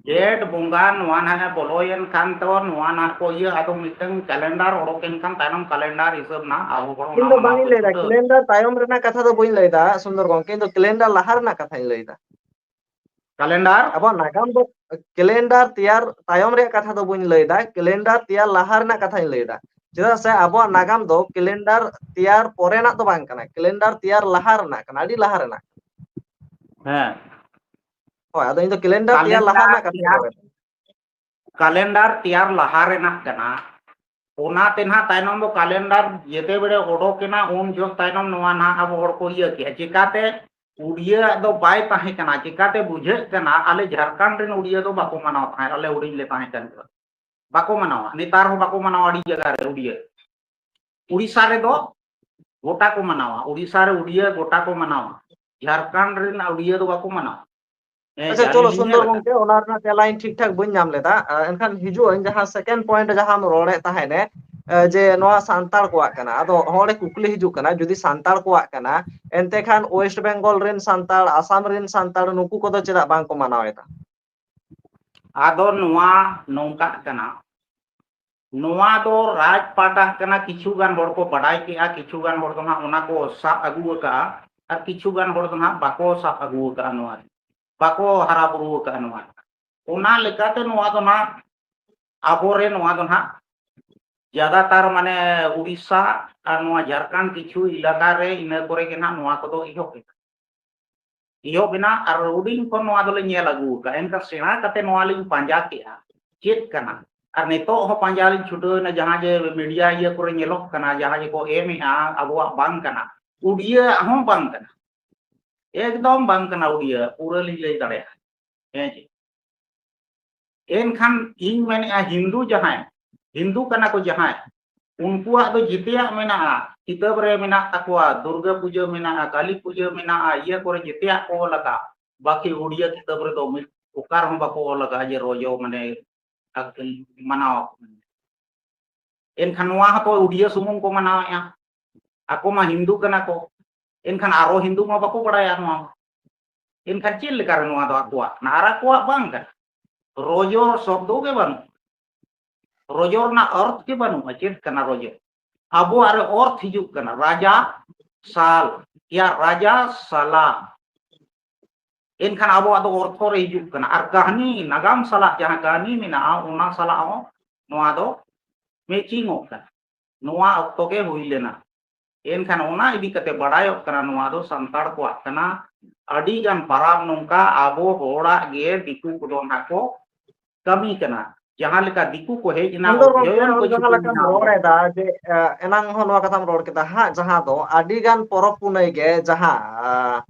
ᱡᱷᱮᱸᱴ ᱵᱚᱸᱜᱟ ᱱᱚᱣᱟ ᱱᱟᱦᱟᱜ ᱮ ᱵᱚᱞᱚᱭᱮᱱ ᱠᱷᱟᱱ ᱫᱚ ᱱᱚᱣᱟ ᱱᱟᱦᱟᱜ ᱠᱚ ᱤᱭᱟᱹ, ᱟᱫᱚ ᱢᱤᱫᱴᱟᱝ ᱠᱟᱞᱮᱱᱰᱟᱨ ᱚᱰᱚᱠ ᱮᱱ ᱠᱷᱟᱱ ᱛᱟᱭᱱᱚᱢ ᱠᱟᱞᱮᱱᱰᱟᱨ ᱦᱤᱥᱟᱹᱵ ᱱᱟᱦᱟᱜ ᱟᱵᱚ ᱦᱚᱲ ᱤᱧ ᱚᱱᱟ ᱫᱚ ᱢᱟᱱᱟᱣ ᱵᱟᱝ ᱤᱧ ᱠᱚ ᱞᱟᱹᱭᱫᱟ, ᱪᱷᱩᱴᱟᱹᱣ᱾ ᱠᱮᱞᱮᱱᱰᱟᱨ ᱛᱟᱭᱚᱢ ᱨᱮᱱᱟᱜ ᱠᱟᱛᱷᱟ ᱫᱚ ᱵᱟᱹᱧ ᱞᱟᱹᱭᱫᱟ ᱥᱩᱱᱫᱚᱨ ᱜᱚᱝᱠᱮ, ᱤᱧ ᱫᱚ ᱠᱮᱞᱮᱱᱰᱟᱨ ᱞᱟᱦᱟ ᱨᱮᱱᱟᱜ ᱠᱟᱛᱷᱟᱧ ᱞᱟᱹᱭᱫᱟ᱾ ᱠᱟᱞᱮᱱᱰᱟᱨ? ᱟᱵᱚᱣᱟᱜ ᱱᱟᱜᱟᱢ ᱫᱚ ᱠᱮᱞᱮᱱᱰᱟᱨ ᱛᱮᱭᱟᱨ ᱛᱟᱭᱚᱢ ᱨᱮᱭᱟᱜ ᱠᱟᱛᱷᱟ ᱫᱚ ᱵᱟᱹᱧ ᱞᱟᱹᱭᱫᱟ, ᱠᱮᱞᱮᱱᱰᱟᱨ ᱛᱮᱭᱟᱨ ᱞᱟᱦᱟ ᱨᱮᱱᱟᱜ ᱠᱟᱛᱷᱟᱧ ᱞᱟᱹᱭᱫᱟ᱾ ᱪᱮᱫᱟᱜ ᱥᱮ ᱟᱵᱚᱣᱟᱜ ᱱᱟᱜᱟᱢ ᱫᱚ ᱠᱮᱞᱮᱱᱰᱟᱨ ᱛᱮᱭᱟᱨ ᱯᱚᱨᱮᱱᱟᱜ ᱫᱚ ᱵᱟᱝ ᱠᱟᱱᱟ, ᱠᱮᱞᱮᱱᱰᱟᱨ ᱛᱮᱭᱟᱨ ᱞᱟᱦᱟ ᱨᱮᱱᱟᱜ ᱠᱟᱱᱟ, ᱟᱹᱰᱤ ᱞᱟᱦᱟ ᱨᱮᱱᱟᱜ᱾ ᱦᱮᱸ᱾ ᱦᱳᱭ, ᱟᱫᱚ ᱤᱧ ᱫᱚ ᱠᱮᱞᱮᱱᱰᱟᱨ ᱛᱮᱭᱟᱨ ᱞᱟᱦᱟ ᱠᱟᱞᱮᱱᱰᱟᱨ ᱨᱮᱱᱟᱜ ᱠᱟᱛᱷᱟᱧ ᱛᱮᱭᱟᱨ, ᱨᱚᱲᱮᱫᱟ᱾ ᱠᱟᱞᱮᱱᱰᱟᱨ ᱛᱮᱭᱟᱨ ᱞᱟᱦᱟ ᱨᱮᱱᱟᱜ ᱠᱟᱱᱟ᱾ ᱚᱱᱟᱛᱮ ᱱᱟᱦᱟᱜ ᱛᱟᱭᱱᱚᱢ ᱫᱚ ᱠᱟᱞᱮᱱᱰᱟᱨ ᱡᱮᱛᱮ ᱵᱮᱲᱮ ᱚᱰᱚᱠ ᱮᱱᱟ, ᱩᱱ ᱡᱚᱦᱚᱜ ᱛᱟᱭᱱᱚᱢ ᱱᱚᱣᱟ ᱱᱟᱦᱟᱜ ᱟᱵᱚ ᱦᱚᱲ ᱠᱚ ᱤᱭᱟᱹ ᱠᱮᱜᱼᱟ᱾ ᱪᱤᱠᱟᱛᱮ? ᱩᱲᱤᱭᱟᱹ ᱟᱜ ᱫᱚ ᱵᱟᱭ ᱛᱟᱦᱮᱸ ᱠᱟᱱᱟ᱾ ᱪᱤᱠᱟᱛᱮ ᱵᱩᱡᱷᱟᱹᱜ ᱠᱟᱱᱟ? ᱟᱞᱮ ᱡᱷᱟᱲᱠᱷᱚᱸᱰ ᱨᱮᱱ ᱩᱲᱤᱭᱟᱹ ᱫᱚ ᱵᱟᱠᱚ ᱢᱟᱱᱟᱣ ᱛᱟᱦᱮᱸᱫ, ᱟᱞᱮ ᱦᱩᱰᱤᱧ ᱞᱮ ᱛᱟᱦᱮᱸ ᱠᱟᱱ ᱡᱚᱦᱚᱜ᱾ ᱵᱟᱠᱚ ᱢᱟᱱᱟᱣᱟ, ᱱᱮᱛᱟᱨ ᱦᱚᱸ ᱵᱟᱠᱚ ᱢᱟᱱᱟᱣᱟ ᱟᱹᱰᱤ ᱡᱟᱭᱜᱟ ᱨᱮ ᱩᱲᱤᱭᱟᱹ᱾ ᱩᱲᱤᱥᱥᱟ ᱨᱮᱫᱚ ᱜᱚᱴᱟ ᱠᱚ ᱢᱟᱱᱟᱣᱟ, ᱩᱲᱤᱥᱥᱟ ᱨᱮ ᱩᱲᱤᱭᱟᱹ ᱜᱚᱴᱟ ᱠᱚ ᱢᱟᱱᱟᱣᱟ, ᱡᱷᱟᱲᱠᱷᱚᱸᱰ ᱨᱮᱱ ᱩᱲᱤᱭᱟᱹ ᱫᱚ ᱵᱟᱠᱚ ᱢᱟᱱᱟᱣᱟ᱾ ᱦᱮᱸ, ᱟᱪᱪᱷᱟ, ᱟᱹᱞᱤᱧ ᱪᱚᱞᱚ ᱞᱤᱧ ᱥᱩᱱᱫᱚᱨ ᱧᱮᱞ ᱟᱠᱟᱫ᱾ ᱜᱚᱝᱠᱮ, ᱚᱱᱟ ᱨᱮᱱᱟᱜ ᱛᱮᱞᱟ ᱤᱧ ᱴᱷᱤᱠ ᱴᱷᱟᱠ ᱵᱟᱹᱧ ᱧᱟᱢ ᱞᱮᱫᱟ᱾ ᱟ, ᱮᱱᱠᱷᱟᱱ ᱦᱤᱡᱩᱜ ᱟᱹᱧ ᱡᱟᱦᱟᱸ second point ᱡᱟᱦᱟᱸᱢ ᱨᱚᱲᱮᱫ ᱛᱟᱦᱮᱸᱫ ᱮ, ᱡᱮ ᱱᱚᱣᱟ ᱥᱟᱱᱛᱟᱲ ᱠᱚᱣᱟᱜ ᱠᱟᱱᱟ᱾ ᱟᱫᱚ ᱦᱚᱲ ᱠᱩᱠᱞᱤ ᱦᱤᱡᱩᱜ ᱠᱟᱱᱟ, ᱡᱩᱫᱤ ᱥᱟᱱᱛᱟᱲ ᱠᱚᱣᱟᱜ ᱠᱟᱱᱟ, ᱮᱱᱛᱮ ᱠᱷᱟᱱ ᱳᱭᱮᱥᱴ ᱵᱮᱝᱜᱚᱞ ᱨᱮᱱ ᱥᱟᱱᱛᱟᱲ, ᱟᱥᱟᱢ ᱨᱮᱱ ᱥᱟᱱᱛᱟᱲ, ᱱᱩᱠᱩ ᱠᱚᱫᱚ ᱪᱮᱫᱟᱜ ᱵᱟᱝ ᱠᱚ ᱢᱟᱱᱟᱣ ᱮᱫᱟ? ᱟᱫᱚ ᱱᱚᱣᱟ ᱱᱚᱝᱠᱟᱜ ᱠᱟᱱᱟ, ᱱᱚᱣᱟ ᱫᱚ ᱨᱟᱡᱽ ᱯᱟᱦᱴᱟ ᱠᱟᱱᱟ, ᱠᱤᱪᱷᱩ ᱜᱟᱱ ᱦᱚᱲ ᱠᱚ ᱵᱟᱰᱟᱭ ᱠᱮᱜᱼᱟ, ᱠᱤᱪᱷᱩ ᱜᱟᱱ ᱦᱚᱲ ᱫᱚ ᱦᱟᱸᱜ ᱚᱱᱟ ᱠᱚ ᱥᱟᱵ ᱟᱹᱜᱩ ᱟᱠᱟᱜᱼᱟ, ᱟᱨ ᱠᱤᱪᱷᱩ ᱜᱟᱱ ᱦᱚᱲ ᱫᱚ ᱦᱟᱸᱜ ᱵᱟᱠᱚ ᱥᱟᱵ ᱟᱹᱜᱩ ᱟᱠᱟᱜᱼᱟ, ᱱᱚᱣᱟ ᱨᱮ ᱵᱟᱠᱚ ᱦᱟᱨᱟ ᱵᱩᱨᱩ ᱟᱠᱟᱜᱼᱟ᱾ ᱱᱚᱣᱟ, ᱚᱱᱟ ᱞᱮᱠᱟᱛᱮ ᱱᱚᱣᱟ ᱫᱚ ᱦᱟᱸᱜ ᱟᱵᱚᱨᱮ ᱱᱚᱣᱟ ᱫᱚ ᱦᱟᱸᱜ ᱡᱟᱫᱟᱛᱟᱨ ᱢᱟᱱᱮ ᱩᱲᱤᱥᱥᱟ ᱟᱨ ᱱᱚᱣᱟ ᱡᱷᱟᱲᱠᱷᱚᱸᱰ ᱠᱤᱪᱷᱩ ᱮᱞᱟᱠᱟ ᱨᱮ ᱤᱱᱟᱹ ᱠᱚᱨᱮ ᱜᱮ ᱦᱟᱸᱜ ᱱᱚᱣᱟ ᱠᱚᱫᱚ ᱮᱦᱚᱵ ᱮᱱᱟ᱾ ᱮᱦᱚᱵ ᱮᱱᱟ ᱟᱨ ᱦᱩᱰᱤᱧ ᱠᱷᱚᱱ ᱱᱚᱣᱟ ᱫᱚᱞᱮ ᱧᱮᱞ ᱟᱹᱜᱩ ᱟᱠᱟᱫᱼᱟ᱾ ᱮᱱᱠᱷᱟᱱ ᱥᱮᱬᱟ ᱠᱟᱛᱮ ᱱᱚᱣᱟ ᱞᱤᱧ ᱯᱟᱸᱡᱟ ᱠᱮᱜᱼᱟ, ᱪᱮᱫ ᱠᱟᱱᱟ? ᱟᱨ ᱱᱤᱛᱚᱜ ᱦᱚᱸ ᱯᱟᱸᱡᱟ ᱞᱤᱧ ᱪᱷᱩᱴᱟᱹᱣ ᱮᱱᱟ, ᱡᱟᱦᱟᱸ ᱡᱮ ᱢᱤᱰᱤᱭᱟ ᱤᱭᱟᱹ ᱠᱚᱨᱮ ᱧᱮᱞᱚᱜ ᱠᱟᱱᱟ, ᱡᱟᱦᱟᱸ ᱡᱮᱠᱚ ᱮᱢᱮᱜᱼᱟ, ᱟᱵᱚᱣᱟᱜ ᱵᱟᱝ ᱠᱟᱱᱟ, ᱩᱰᱤᱭᱟᱹᱣᱟᱜ ᱦᱚᱸ ᱵᱟᱝ ᱠᱟᱱᱟ, ᱮᱠᱫᱚᱢ ᱵᱟᱝ ᱠᱟᱱᱟ ᱩᱰᱤᱭᱟᱹ, ᱯᱩᱨᱟᱹ ᱞᱤᱧ ᱞᱟᱹᱭ ᱫᱟᱲᱮᱭᱟᱜᱼᱟ᱾ ᱦᱮᱸ ᱪᱮ? ᱮᱱᱠᱷᱟᱱ ᱤᱧ ᱢᱮᱱᱮᱜᱼᱟ, ᱦᱤᱱᱫᱩ ᱡᱟᱦᱟᱸᱭ, ᱦᱤᱱᱫᱩ ᱠᱟᱱᱟ ᱠᱚ ᱡᱟᱦᱟᱸᱭ, ᱩᱱᱠᱩᱣᱟᱜ ᱫᱚ ᱡᱮᱛᱮᱭᱟᱜ ᱢᱮᱱᱟᱜᱼᱟ, ᱠᱤᱛᱟᱹᱵ ᱨᱮ ᱢᱮᱱᱟᱜ ᱛᱟᱠᱚᱣᱟ, ᱫᱩᱨᱜᱟᱹ ᱯᱩᱡᱟᱹ ᱢᱮᱱᱟᱜᱼᱟ, ᱠᱟᱹᱞᱤ ᱯᱩᱡᱟᱹ ᱢᱮᱱᱟᱜᱼᱟ, ᱤᱭᱟᱹ ᱠᱚᱨᱮ ᱡᱮᱛᱮᱭᱟᱜ ᱠᱚ ᱚᱞ ᱟᱠᱟᱫᱼᱟ᱾ ᱵᱟᱹᱠᱤ ᱩᱰᱤᱭᱟᱹ ᱠᱤᱛᱟᱹᱵ ᱨᱮᱫᱚ ᱢᱤᱫ ᱚᱠᱟ ᱨᱮᱦᱚᱸ ᱵᱟᱠᱚ ᱚᱞ ᱟᱠᱟᱫᱼᱟ ᱡᱮ ᱨᱚᱡᱚ ᱢᱟᱱᱮ ᱢᱟᱱᱟᱣ ᱟᱠᱚ᱾ ᱮᱱᱠᱷᱟᱱ ᱱᱚᱣᱟ ᱦᱚᱸᱛᱚ ᱩᱰᱤᱭᱟᱹ ᱥᱩᱢᱩᱝ ᱠᱚ ᱢᱟᱱᱟᱣᱮᱫᱼᱟ, ᱟᱠᱚ ᱢᱟ ᱦᱤᱱᱫᱩ ᱠᱟᱱᱟ ᱠᱚ, ᱮᱱᱠᱷᱟᱱ ᱟᱨᱚ ᱦᱤᱱᱫᱩ ᱢᱟ ᱵᱟᱠᱚ ᱵᱟᱲᱟᱭᱟ ᱱᱚᱣᱟ ᱢᱟ᱾ ᱮᱱᱠᱷᱟᱱ ᱪᱮᱫ ᱞᱮᱠᱟᱨᱮ ᱱᱚᱣᱟ ᱫᱚ ᱟᱠᱚᱣᱟᱜ ᱠᱟᱱᱟ? ᱟᱨ ᱟᱠᱚᱣᱟᱜ ᱵᱟᱝ ᱠᱟᱱᱟ᱾ ᱨᱚᱡᱚ ᱥᱚᱵᱫᱚ ᱜᱮ ᱵᱟᱹᱱᱩᱜᱼᱟ, ᱨᱚᱡᱚ ᱨᱮᱱᱟᱜ ᱚᱨᱛᱷ ᱜᱮ ᱵᱟᱹᱱᱩᱜᱼᱟ᱾ ᱪᱮᱫ ᱠᱟᱱᱟ ᱨᱚᱡᱚ? ᱟᱵᱚᱣᱟᱜ ᱨᱮ ᱚᱨᱛᱷ ᱦᱤᱡᱩᱜ ᱠᱟᱱᱟ ᱨᱟᱡᱟ ᱥᱟᱞ, ᱭᱟ ᱨᱟᱡᱟ ᱥᱟᱞᱟ᱾ ᱮᱱᱠᱷᱟᱱ ᱟᱵᱚᱣᱟᱜ ᱫᱚ ᱚᱨᱛᱷᱚ ᱨᱮ ᱦᱤᱡᱩᱜ ᱠᱟᱱᱟ᱾ ᱟᱨ ᱠᱟᱹᱦᱱᱤ ᱱᱟᱜᱟᱢ ᱥᱟᱞᱟᱜ ᱡᱟᱦᱟᱸ ᱠᱟᱹᱦᱱᱤ ᱢᱮᱱᱟᱜᱼᱟ, ᱚᱱᱟ ᱥᱟᱞᱟᱜ ᱦᱚᱸ ᱱᱚᱣᱟ ᱫᱚ ᱢᱮᱪᱤᱝᱚᱜ ᱠᱟᱱᱟ᱾ ᱱᱚᱣᱟ ᱚᱠᱛᱚ ᱜᱮ ᱦᱩᱭ ᱞᱮᱱᱟ᱾ ᱮᱱᱠᱷᱟᱱ ᱚᱱᱟ ᱤᱫᱤ ᱠᱟᱛᱮ ᱵᱟᱲᱟᱭᱚᱜ ᱠᱟᱱᱟ, ᱱᱚᱣᱟ ᱫᱚ ᱥᱟᱱᱛᱟᱲ ᱠᱚᱣᱟᱜ ᱠᱟᱱᱟ᱾ ᱟᱹᱰᱤ ᱜᱟᱱ ᱯᱟᱨᱟᱵᱽ ᱱᱚᱝᱠᱟ ᱟᱵᱚ ᱦᱚᱲᱟᱜ ᱜᱮ ᱫᱤᱠᱩ ᱠᱚᱫᱚ ᱱᱟᱦᱟᱜ ᱠᱚ ᱠᱟᱹᱢᱤ ᱠᱟᱱᱟ᱾ ᱡᱟᱦᱟᱸ ᱞᱮᱠᱟ ᱫᱤᱠᱩ ᱠᱚ ᱦᱮᱡ ᱮᱱᱟ, ᱟᱫᱚ ᱜᱚᱢᱠᱮ, ᱚᱫᱽᱫᱷᱟᱭᱚᱱ ᱠᱚ ᱟᱢ ᱡᱟᱦᱟᱸ ᱪᱷᱩᱴᱟᱹᱣ ᱞᱮᱠᱟᱢ ᱮᱱᱟ᱾ ᱨᱚᱲ ᱮᱫᱟ ᱡᱮ, ᱮ, ᱮᱱᱟᱝ ᱦᱚᱸ ᱱᱚᱣᱟ ᱠᱟᱛᱷᱟᱢ ᱨᱚᱲ ᱠᱮᱫᱟ ᱦᱟᱸᱜ, ᱡᱟᱦᱟᱸ ᱫᱚ ᱟᱹᱰᱤ ᱜᱟᱱ ᱯᱚᱨᱚᱵᱽ ᱯᱩᱱᱟᱹᱭ ᱜᱮ, ᱡᱟᱦᱟᱸ, ᱟ,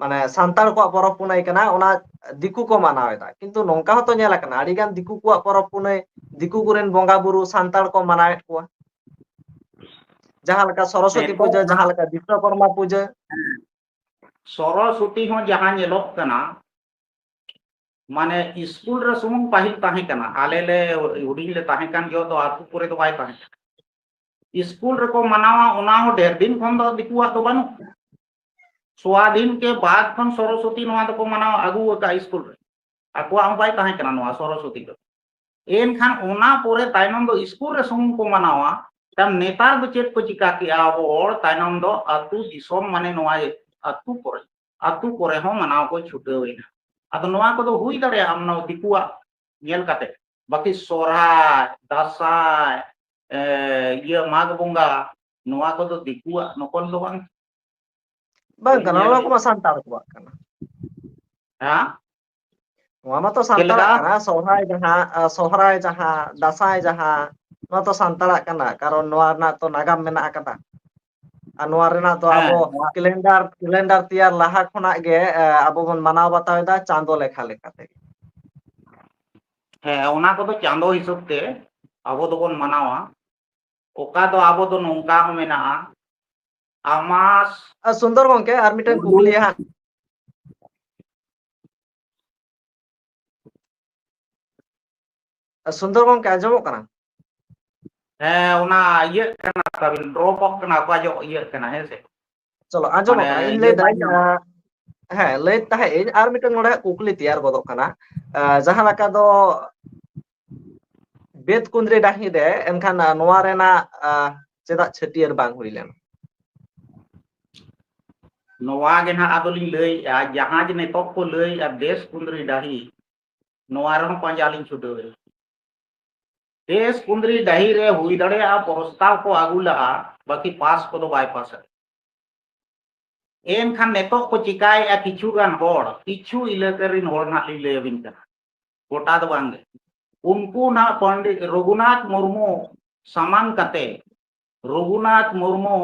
ᱢᱟᱱᱮ ᱥᱟᱱᱛᱟᱲ ᱠᱚᱣᱟᱜ ᱯᱚᱨᱚᱵᱽ ᱯᱩᱱᱟᱹᱭ ᱠᱟᱱᱟ, ᱚᱱᱟ ᱫᱤᱠᱩ ᱠᱚ ᱢᱟᱱᱟᱣ ᱮᱫᱟ᱾ ᱠᱤᱱᱛᱩ ᱱᱚᱝᱠᱟ ᱦᱚᱸᱛᱚ ᱧᱮᱞ ᱟᱠᱟᱱᱟ, ᱟᱹᱰᱤ ᱜᱟᱱ ᱫᱤᱠᱩ ᱠᱚᱣᱟᱜ ᱯᱚᱨᱚᱵᱽ ᱯᱩᱱᱟᱹᱭ, ᱫᱤᱠᱩ ᱠᱚᱨᱮᱱ ᱵᱚᱸᱜᱟ ᱵᱩᱨᱩ ᱥᱟᱱᱛᱟᱲ ᱠᱚ ᱢᱟᱱᱟᱣᱮᱫ ᱠᱚᱣᱟ᱾ ᱡᱟᱦᱟᱸ ᱞᱮᱠᱟ ᱥᱚᱨᱚᱥᱚᱛᱤ ᱱᱤᱛᱚᱜ ᱯᱩᱡᱟᱹ, ᱢᱟ ᱡᱟᱦᱟᱸ ᱞᱮᱠᱟ ᱵᱤᱥᱥᱚᱠᱚᱨᱢᱟ ᱯᱩᱡᱟᱹ᱾ ᱥᱚᱨᱚᱥᱚᱛᱤ ᱦᱚᱸ ᱡᱟᱦᱟᱸ ᱧᱮᱞᱚᱜ ᱠᱟᱱᱟ, ᱢᱟᱱᱮ ᱤᱥᱠᱩᱞ ᱨᱮ ᱥᱩᱢᱩᱝ ᱯᱟᱹᱦᱤᱞ ᱛᱟᱦᱮᱸ ᱠᱟᱱᱟ᱾ ᱟᱞᱮ ᱞᱮ ᱦᱩᱰᱤᱧ ᱞᱮ ᱛᱟᱦᱮᱸ ᱠᱟᱱ ᱡᱚᱦᱚᱜ ᱫᱚ ᱟᱹᱛᱩ ᱠᱚᱨᱮ ᱫᱚ ᱵᱟᱭ ᱛᱟᱦᱮᱸ ᱠᱟᱱᱟ᱾ ᱥᱠᱩᱞ ᱨᱮᱠᱚ ᱢᱟᱱᱟᱣᱟ, ᱚᱱᱟ ᱦᱚᱸ ᱰᱷᱮᱨ ᱫᱤᱱ ᱠᱷᱚᱱ ᱫᱚ ᱫᱤᱠᱩᱣᱟᱜ ᱫᱚ ᱵᱟᱹᱱᱩᱜ᱾ ᱥᱣᱟᱫᱷᱤᱱ ᱠᱮ ᱵᱟᱫ ᱠᱷᱚᱱ ᱥᱚᱨᱚᱥᱚᱛᱤ ᱱᱚᱣᱟ ᱫᱚᱠᱚ ᱢᱟᱱᱟᱣ ᱟᱹᱜᱩ ᱟᱠᱟᱫ ᱥᱠᱩᱞ ᱨᱮ᱾ ᱟᱠᱚᱣᱟᱜ ᱦᱚᱸ ᱵᱟᱭ ᱛᱟᱦᱮᱸ ᱠᱟᱱᱟ ᱱᱚᱣᱟ ᱥᱚᱨᱚᱥᱚᱛᱤ ᱫᱚ᱾ ᱮᱱᱠᱷᱟᱱ ᱚᱱᱟ ᱯᱚᱨᱮ ᱛᱟᱭᱱᱚᱢ ᱫᱚ ᱥᱠᱩᱞ ᱨᱮ ᱥᱩᱢᱩᱝ ᱠᱚ ᱢᱟᱱᱟᱣᱟ᱾ ᱛᱟᱭᱚᱢ ᱱᱮᱛᱟᱨ ᱫᱚ ᱪᱮᱫ ᱠᱚ ᱪᱤᱠᱟ ᱠᱮᱜᱼᱟ ᱟᱵᱚ ᱦᱚᱲ? ᱛᱟᱭᱱᱚᱢ ᱫᱚ ᱟᱹᱛᱩ ᱫᱤᱥᱚᱢ, ᱢᱟᱱᱮ ᱱᱚᱣᱟ ᱟᱹᱛᱩ ᱠᱚᱨᱮ, ᱟᱹᱛᱩ ᱠᱚᱨᱮ ᱦᱚᱸ ᱢᱟᱱᱟᱣ ᱠᱚ ᱪᱷᱩᱴᱟᱹᱣ ᱮᱱᱟ᱾ ᱟᱫᱚ ᱱᱚᱣᱟ ᱠᱚᱫᱚ ᱦᱩᱭ ᱫᱟᱲᱮᱭᱟᱜᱼᱟ ᱱᱚᱣᱟ ᱫᱤᱠᱩᱣᱟᱜ ᱧᱮᱞ ᱠᱟᱛᱮ, ᱵᱟᱹᱠᱤ ᱥᱚᱨᱦᱟᱭ, ᱫᱟᱸᱥᱟᱭ, ᱮ, ᱤᱭᱟᱹ ᱢᱟᱜᱽ ᱵᱚᱸᱜᱟ, ᱱᱚᱣᱟ ᱠᱚᱫᱚ ᱫᱤᱠᱩᱣᱟᱜ ᱱᱚᱠᱚᱞ ᱫᱚ ᱵᱟᱝ? ᱵᱟᱝ ᱠᱟᱱᱟ, ᱤᱧ ᱱᱚᱣᱟ ᱧᱮᱞ ᱠᱚᱢᱟ ᱥᱟᱱᱛᱟᱲ ᱠᱚᱣᱟᱜ ᱠᱟᱱᱟ᱾ ᱦᱮᱸ? ᱱᱚᱣᱟ ᱢᱟᱛᱚ ᱪᱮᱫ ᱥᱟᱱᱛᱟᱲᱟᱜ ᱞᱮᱠᱟ? ᱠᱟᱱᱟ, ᱥᱚᱦᱨᱟᱭ ᱡᱟᱦᱟᱸ, ᱟ, ᱥᱚᱦᱨᱟᱭ ᱡᱟᱦᱟᱸ, ᱫᱟᱸᱥᱟᱭ ᱡᱟᱦᱟᱸ, ᱱᱚᱣᱟ ᱛᱚ ᱥᱟᱱᱛᱟᱲᱟᱜ ᱠᱟᱱᱟ, ᱠᱟᱨᱚᱱ ᱱᱚᱣᱟ ᱨᱮᱱᱟᱜ ᱛᱚ ᱱᱟᱜᱟᱢ ᱢᱮᱱᱟᱜ ᱟᱠᱟᱫᱟ᱾ ᱟᱨ ᱱᱚᱣᱟ ᱨᱮᱱᱟᱜ ᱫᱚ ᱦᱮᱸ, ᱟᱵᱚ ᱱᱚᱣᱟ ᱠᱮᱞᱮᱱᱰᱟᱨ, ᱠᱮᱞᱮᱱᱰᱟᱨ ᱛᱮᱭᱟᱨ ᱞᱟᱦᱟ ᱠᱷᱚᱱᱟᱜ ᱜᱮ, ᱮ, ᱟᱵᱚ ᱵᱚᱱ ᱢᱟᱱᱟᱣ ᱵᱟᱛᱟᱣ ᱮᱫᱟ ᱪᱟᱸᱫᱚ ᱞᱮᱠᱷᱟ ᱞᱮᱠᱟᱛᱮ᱾ ᱦᱮᱸ, ᱚᱱᱟ ᱠᱚᱫᱚ ᱪᱟᱸᱫᱚ ᱦᱤᱥᱟᱹᱵ ᱛᱮ ᱟᱵᱚ ᱫᱚᱵᱚᱱ ᱢᱟᱱᱟᱣᱟ᱾ ᱚᱠᱟ ᱫᱚ ᱟᱵᱚ ᱫᱚ ᱱᱚᱝᱠᱟ ᱦᱚᱸ ᱢᱮᱱᱟᱜᱼᱟ, ᱟᱢᱟᱥ ᱟᱨ ᱥᱩᱱᱫᱚᱨ ᱜᱚᱝᱠᱮ, ᱟᱨ ᱢᱤᱫᱴᱮᱱ ᱠᱩᱠᱞᱤ ᱦᱟᱸᱜ᱾ ᱥᱩᱱᱫᱚᱨ ᱜᱚᱝᱠᱮ, ᱟᱸᱡᱚᱢᱚᱜ ᱠᱟᱱᱟ? ᱦᱮᱸ, ᱚᱱᱟ ᱤᱭᱟᱹᱜ ᱠᱟᱱᱟ, ᱛᱟᱵᱤᱱ ᱰᱨᱚᱯᱚᱜ ᱠᱟᱱᱟ, ᱚᱠᱟ ᱡᱚᱜ ᱤᱭᱟᱹᱜ ᱠᱟᱱᱟ, ᱦᱮᱸ ᱥᱮ? ᱪᱚᱞᱚ, ᱟᱸᱡᱚᱢᱚᱜ ᱢᱟᱱᱮ ᱠᱟᱱᱟ, ᱤᱧ ᱤᱭᱟᱹ ᱞᱟᱹᱭ ᱵᱟᱭ ᱫᱟᱹᱧ, ᱧᱟᱢ ᱟᱸ, ᱦᱮᱸ, ᱞᱟᱹᱭ ᱛᱟᱦᱮᱸᱫ ᱤᱧ, ᱟᱨ ᱢᱤᱫᱴᱮᱱ ᱱᱚᱰᱮ ᱠᱩᱠᱞᱤ ᱛᱮᱭᱟᱨ ᱜᱚᱫᱚᱜ ᱠᱟᱱᱟ᱾ ᱟᱸ, ᱡᱟᱦᱟᱸ ᱞᱮᱠᱟ ᱫᱚ ᱵᱮᱫ ᱠᱩᱸᱫᱽᱨᱤ ᱰᱟᱹᱦᱤ ᱨᱮ, ᱮᱱᱠᱷᱟᱱ, ᱟᱸ, ᱱᱚᱣᱟ ᱨᱮᱱᱟᱜ, ᱟᱸ, ᱪᱮᱫᱟᱜ ᱪᱷᱟᱹᱴᱭᱟᱹᱨ ᱵᱟᱝ ᱦᱩᱭ ᱞᱮᱱᱟ? ᱱᱚᱣᱟ ᱜᱮ ᱱᱟᱦᱟᱜ ᱟᱫᱚᱞᱤᱧ ᱞᱟᱹᱭᱮᱜᱼᱟ, ᱡᱟᱦᱟᱸ ᱡᱮ ᱱᱤᱛᱚᱜ ᱠᱚ ᱞᱟᱹᱭᱮᱜᱼᱟ ᱵᱮᱥ ᱠᱩᱸᱫᱽᱨᱤ ᱰᱟᱹᱦᱤ, ᱱᱚᱣᱟ ᱨᱮᱦᱚᱸ ᱯᱟᱸᱡᱟ ᱞᱤᱧ ᱪᱷᱩᱴᱟᱹᱣ ᱮᱱᱟ᱾ ᱵᱮᱥ ᱠᱩᱸᱫᱽᱨᱤ ᱰᱟᱹᱦᱤ ᱨᱮ ᱦᱩᱭ ᱫᱟᱲᱮᱭᱟᱜᱼᱟ ᱯᱨᱚᱥᱛᱟᱵ ᱠᱚ ᱟᱹᱜᱩ ᱞᱟᱜᱼᱟ, ᱵᱟᱹᱠᱤ ᱯᱟᱥ ᱠᱚᱫᱚ ᱵᱟᱭ ᱯᱟᱥᱟ᱾ ᱮᱱᱠᱷᱟᱱ ᱱᱤᱛᱚᱜ ᱠᱚ ᱪᱤᱠᱟᱭᱮᱜᱼᱟ ᱠᱤᱪᱷᱩ ᱜᱟᱱ ᱦᱚᱲ, ᱠᱤᱪᱷᱩ ᱮᱞᱟᱠᱟ ᱨᱤᱱ ᱦᱚᱲ ᱱᱟᱦᱟᱜ ᱞᱤᱧ ᱞᱟᱹᱭ ᱟᱹᱵᱤᱱ ᱠᱟᱱᱟ, ᱜᱚᱴᱟ ᱫᱚ ᱵᱟᱝ ᱜᱮ᱾ ᱩᱱᱠᱩ ᱱᱟᱦᱟᱜ ᱯᱚᱱᱰᱤᱛ ᱨᱚᱜᱷᱩᱱᱟᱛᱷ ᱢᱩᱨᱢᱩ ᱥᱟᱢᱟᱝ ᱠᱟᱛᱮ, ᱨᱚᱜᱷᱩᱱᱟᱛᱷ ᱢᱩᱨᱢᱩ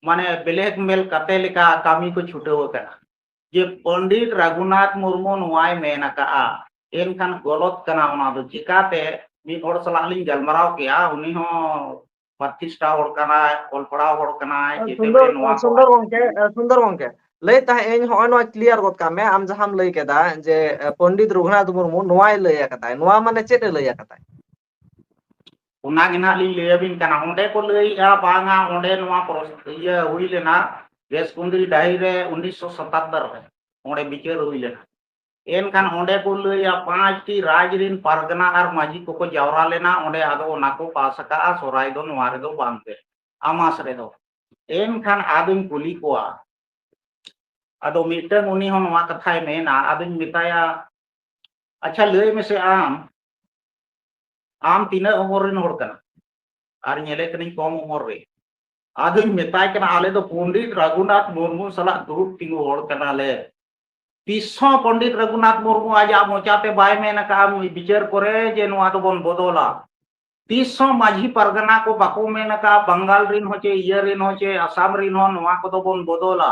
ᱢᱟᱱᱮ blackmail ᱠᱟᱛᱮ ᱞᱮᱠᱟ ᱠᱟᱹᱢᱤ ᱠᱚ ᱪᱷᱩᱴᱟᱹᱣ ᱟᱠᱟᱱᱟ᱾ ᱡᱮ ᱯᱚᱱᱰᱤᱛ ᱨᱚᱜᱷᱩᱱᱟᱛᱷ ᱢᱩᱨᱢᱩ ᱱᱚᱣᱟᱭ ᱢᱮᱱ ᱟᱠᱟᱜᱼᱟ, ᱮᱱᱠᱷᱟᱱ ᱜᱚᱞᱚᱛ ᱠᱟᱱᱟ ᱚᱱᱟ ᱫᱚ᱾ ᱪᱤᱠᱟᱛᱮ? ᱢᱤᱫ ᱦᱚᱲ ᱥᱟᱞᱟᱜ ᱞᱤᱧ ᱜᱟᱞᱢᱟᱨᱟᱣ ᱠᱮᱜᱼᱟ, ᱩᱱᱤ ᱦᱚᱸ ᱯᱨᱚᱛᱤᱥᱴᱷᱟ ᱦᱚᱲ ᱠᱟᱱᱟᱭ, ᱚᱞ ᱯᱟᱲᱦᱟᱣ ᱦᱚᱲ ᱠᱟᱱᱟᱭ, ᱡᱮ ᱥᱩᱱᱫᱚᱨ, ᱛᱮᱵᱮ ᱱᱚᱣᱟ ᱠᱚ ᱥᱩᱱᱫᱚᱨ ᱜᱚᱝᱠᱮ, ᱥᱩᱱᱫᱚᱨ ᱜᱚᱝᱠᱮ, ᱞᱟᱹᱭ ᱛᱟᱦᱮᱸᱫ ᱤᱧ, ᱦᱚᱸᱜᱼᱚᱭ ᱱᱚᱣᱟ clear ᱜᱚᱫ ᱠᱟᱜ ᱢᱮ, ᱟᱢ ᱡᱟᱦᱟᱸᱢ ᱞᱟᱹᱭ ᱠᱮᱫᱟ ᱡᱮ, ᱮ, ᱯᱚᱱᱰᱤᱛ ᱨᱚᱜᱷᱩᱱᱟᱛᱷ ᱢᱩᱨᱢᱩ ᱱᱚᱣᱟᱭ ᱞᱟᱹᱭ ᱟᱠᱟᱫᱟᱭ, ᱱᱚᱣᱟ ᱢᱟᱱᱮ ᱪᱮᱫ ᱮ ᱞᱟᱹᱭ ᱟᱠᱟᱫᱟᱭ? ᱚᱱᱟ ᱜᱮ ᱱᱟᱦᱟᱜ ᱞᱤᱧ ᱞᱟᱹᱭ ᱟᱹᱵᱤᱱ ᱠᱟᱱᱟ᱾ ᱚᱸᱰᱮ ᱠᱚ ᱞᱟᱹᱭᱮᱜᱼᱟ, ᱵᱟᱝᱟ, ᱚᱸᱰᱮ ᱱᱚᱣᱟ ᱯᱨᱚᱥ-, ᱤᱭᱟᱹ ᱦᱩᱭ ᱞᱮᱱᱟ, ᱜᱮᱥᱠᱩᱸᱫᱽᱨᱤ ᱰᱟᱹᱦᱤ ᱨᱮ ᱩᱱᱤᱥᱥᱚ ᱥᱟᱛᱟᱛᱛᱚᱨ ᱨᱮ ᱚᱸᱰᱮ ᱵᱤᱪᱟᱹᱨ ᱦᱩᱭ ᱞᱮᱱᱟ᱾ ᱮᱱᱠᱷᱟᱱ ᱚᱸᱰᱮ ᱠᱚ ᱞᱟᱹᱭᱟ, ᱯᱟᱸᱪᱴᱤ ᱨᱟᱡᱽ ᱨᱤᱱ ᱯᱟᱨᱜᱟᱱᱟ ᱟᱨ ᱢᱟᱹᱡᱷᱤ ᱠᱚᱠᱚ ᱡᱟᱣᱨᱟ ᱞᱮᱱᱟ ᱚᱸᱰᱮ, ᱟᱫᱚ ᱚᱱᱟ ᱠᱚ ᱯᱟᱥ ᱟᱠᱟᱜᱼᱟ, ᱥᱚᱨᱟᱭ ᱫᱚ ᱱᱚᱣᱟ ᱨᱮᱫᱚ ᱵᱟᱝ ᱯᱮ, ᱟᱢᱟᱥ ᱨᱮᱫᱚ᱾ ᱮᱱᱠᱷᱟᱱ ᱟᱫᱚᱧ ᱠᱩᱞᱤ ᱠᱚᱣᱟ, ᱟᱫᱚ ᱢᱤᱫᱴᱟᱝ ᱩᱱᱤ ᱦᱚᱸ ᱱᱚᱣᱟ ᱠᱟᱛᱷᱟᱭ ᱢᱮᱱᱟ, ᱟᱫᱚᱧ ᱢᱮᱛᱟᱭᱟ, ᱟᱪᱪᱷᱟ, ᱞᱟᱹᱭ ᱢᱮᱥᱮ ᱟᱢ, ᱟᱢ ᱛᱤᱱᱟᱹᱜ ᱩᱢᱮᱨ ᱨᱮᱱ ᱦᱚᱲ ᱠᱟᱱᱟ? ᱟᱨ ᱧᱮᱞᱮ ᱠᱟᱹᱱᱟᱹᱧ ᱠᱚᱢ ᱩᱢᱮᱨ ᱨᱮ᱾ ᱟᱫᱚᱧ ᱢᱮᱛᱟᱭ ᱠᱟᱱᱟ, ᱟᱞᱮ ᱫᱚ ᱯᱚᱱᱰᱤᱛ ᱨᱟᱹᱜᱷᱩᱱᱟᱛᱷ ᱢᱩᱨᱢᱩ ᱥᱟᱞᱟᱜ ᱫᱩᱲᱩᱵ ᱛᱤᱸᱜᱩ ᱦᱚᱲ ᱠᱟᱱᱟᱞᱮ᱾ ᱛᱤᱥ ᱦᱚᱸ ᱯᱚᱱᱰᱤᱛ ᱨᱟᱹᱜᱷᱩᱱᱟᱛᱷ ᱢᱩᱨᱢᱩ ᱟᱡᱟᱜ ᱢᱚᱪᱟᱛᱮ ᱵᱟᱭ ᱢᱮᱱ ᱟᱠᱟᱫᱼᱟ ᱵᱤᱪᱟᱹᱨ ᱠᱚᱨᱮ ᱡᱮ ᱱᱚᱣᱟ ᱫᱚᱵᱚᱱ ᱵᱚᱫᱚᱞᱟ᱾ ᱛᱤᱥ ᱦᱚᱸ ᱢᱟᱹᱡᱷᱤ ᱯᱟᱨᱜᱟᱱᱟ ᱠᱚ ᱵᱟᱠᱚ ᱢᱮᱱ ᱟᱠᱟᱫᱼᱟ, ᱵᱟᱝᱜᱟᱞ ᱨᱤᱱ ᱦᱚᱸ ᱪᱮ ᱤᱭᱟᱹ ᱨᱤᱱ ᱦᱚᱸ ᱪᱮ ᱟᱥᱟᱢ ᱨᱤᱱ ᱦᱚᱸ ᱱᱚᱣᱟ ᱠᱚᱫᱚ ᱵᱚᱱ ᱵᱚᱫᱚᱞᱟ᱾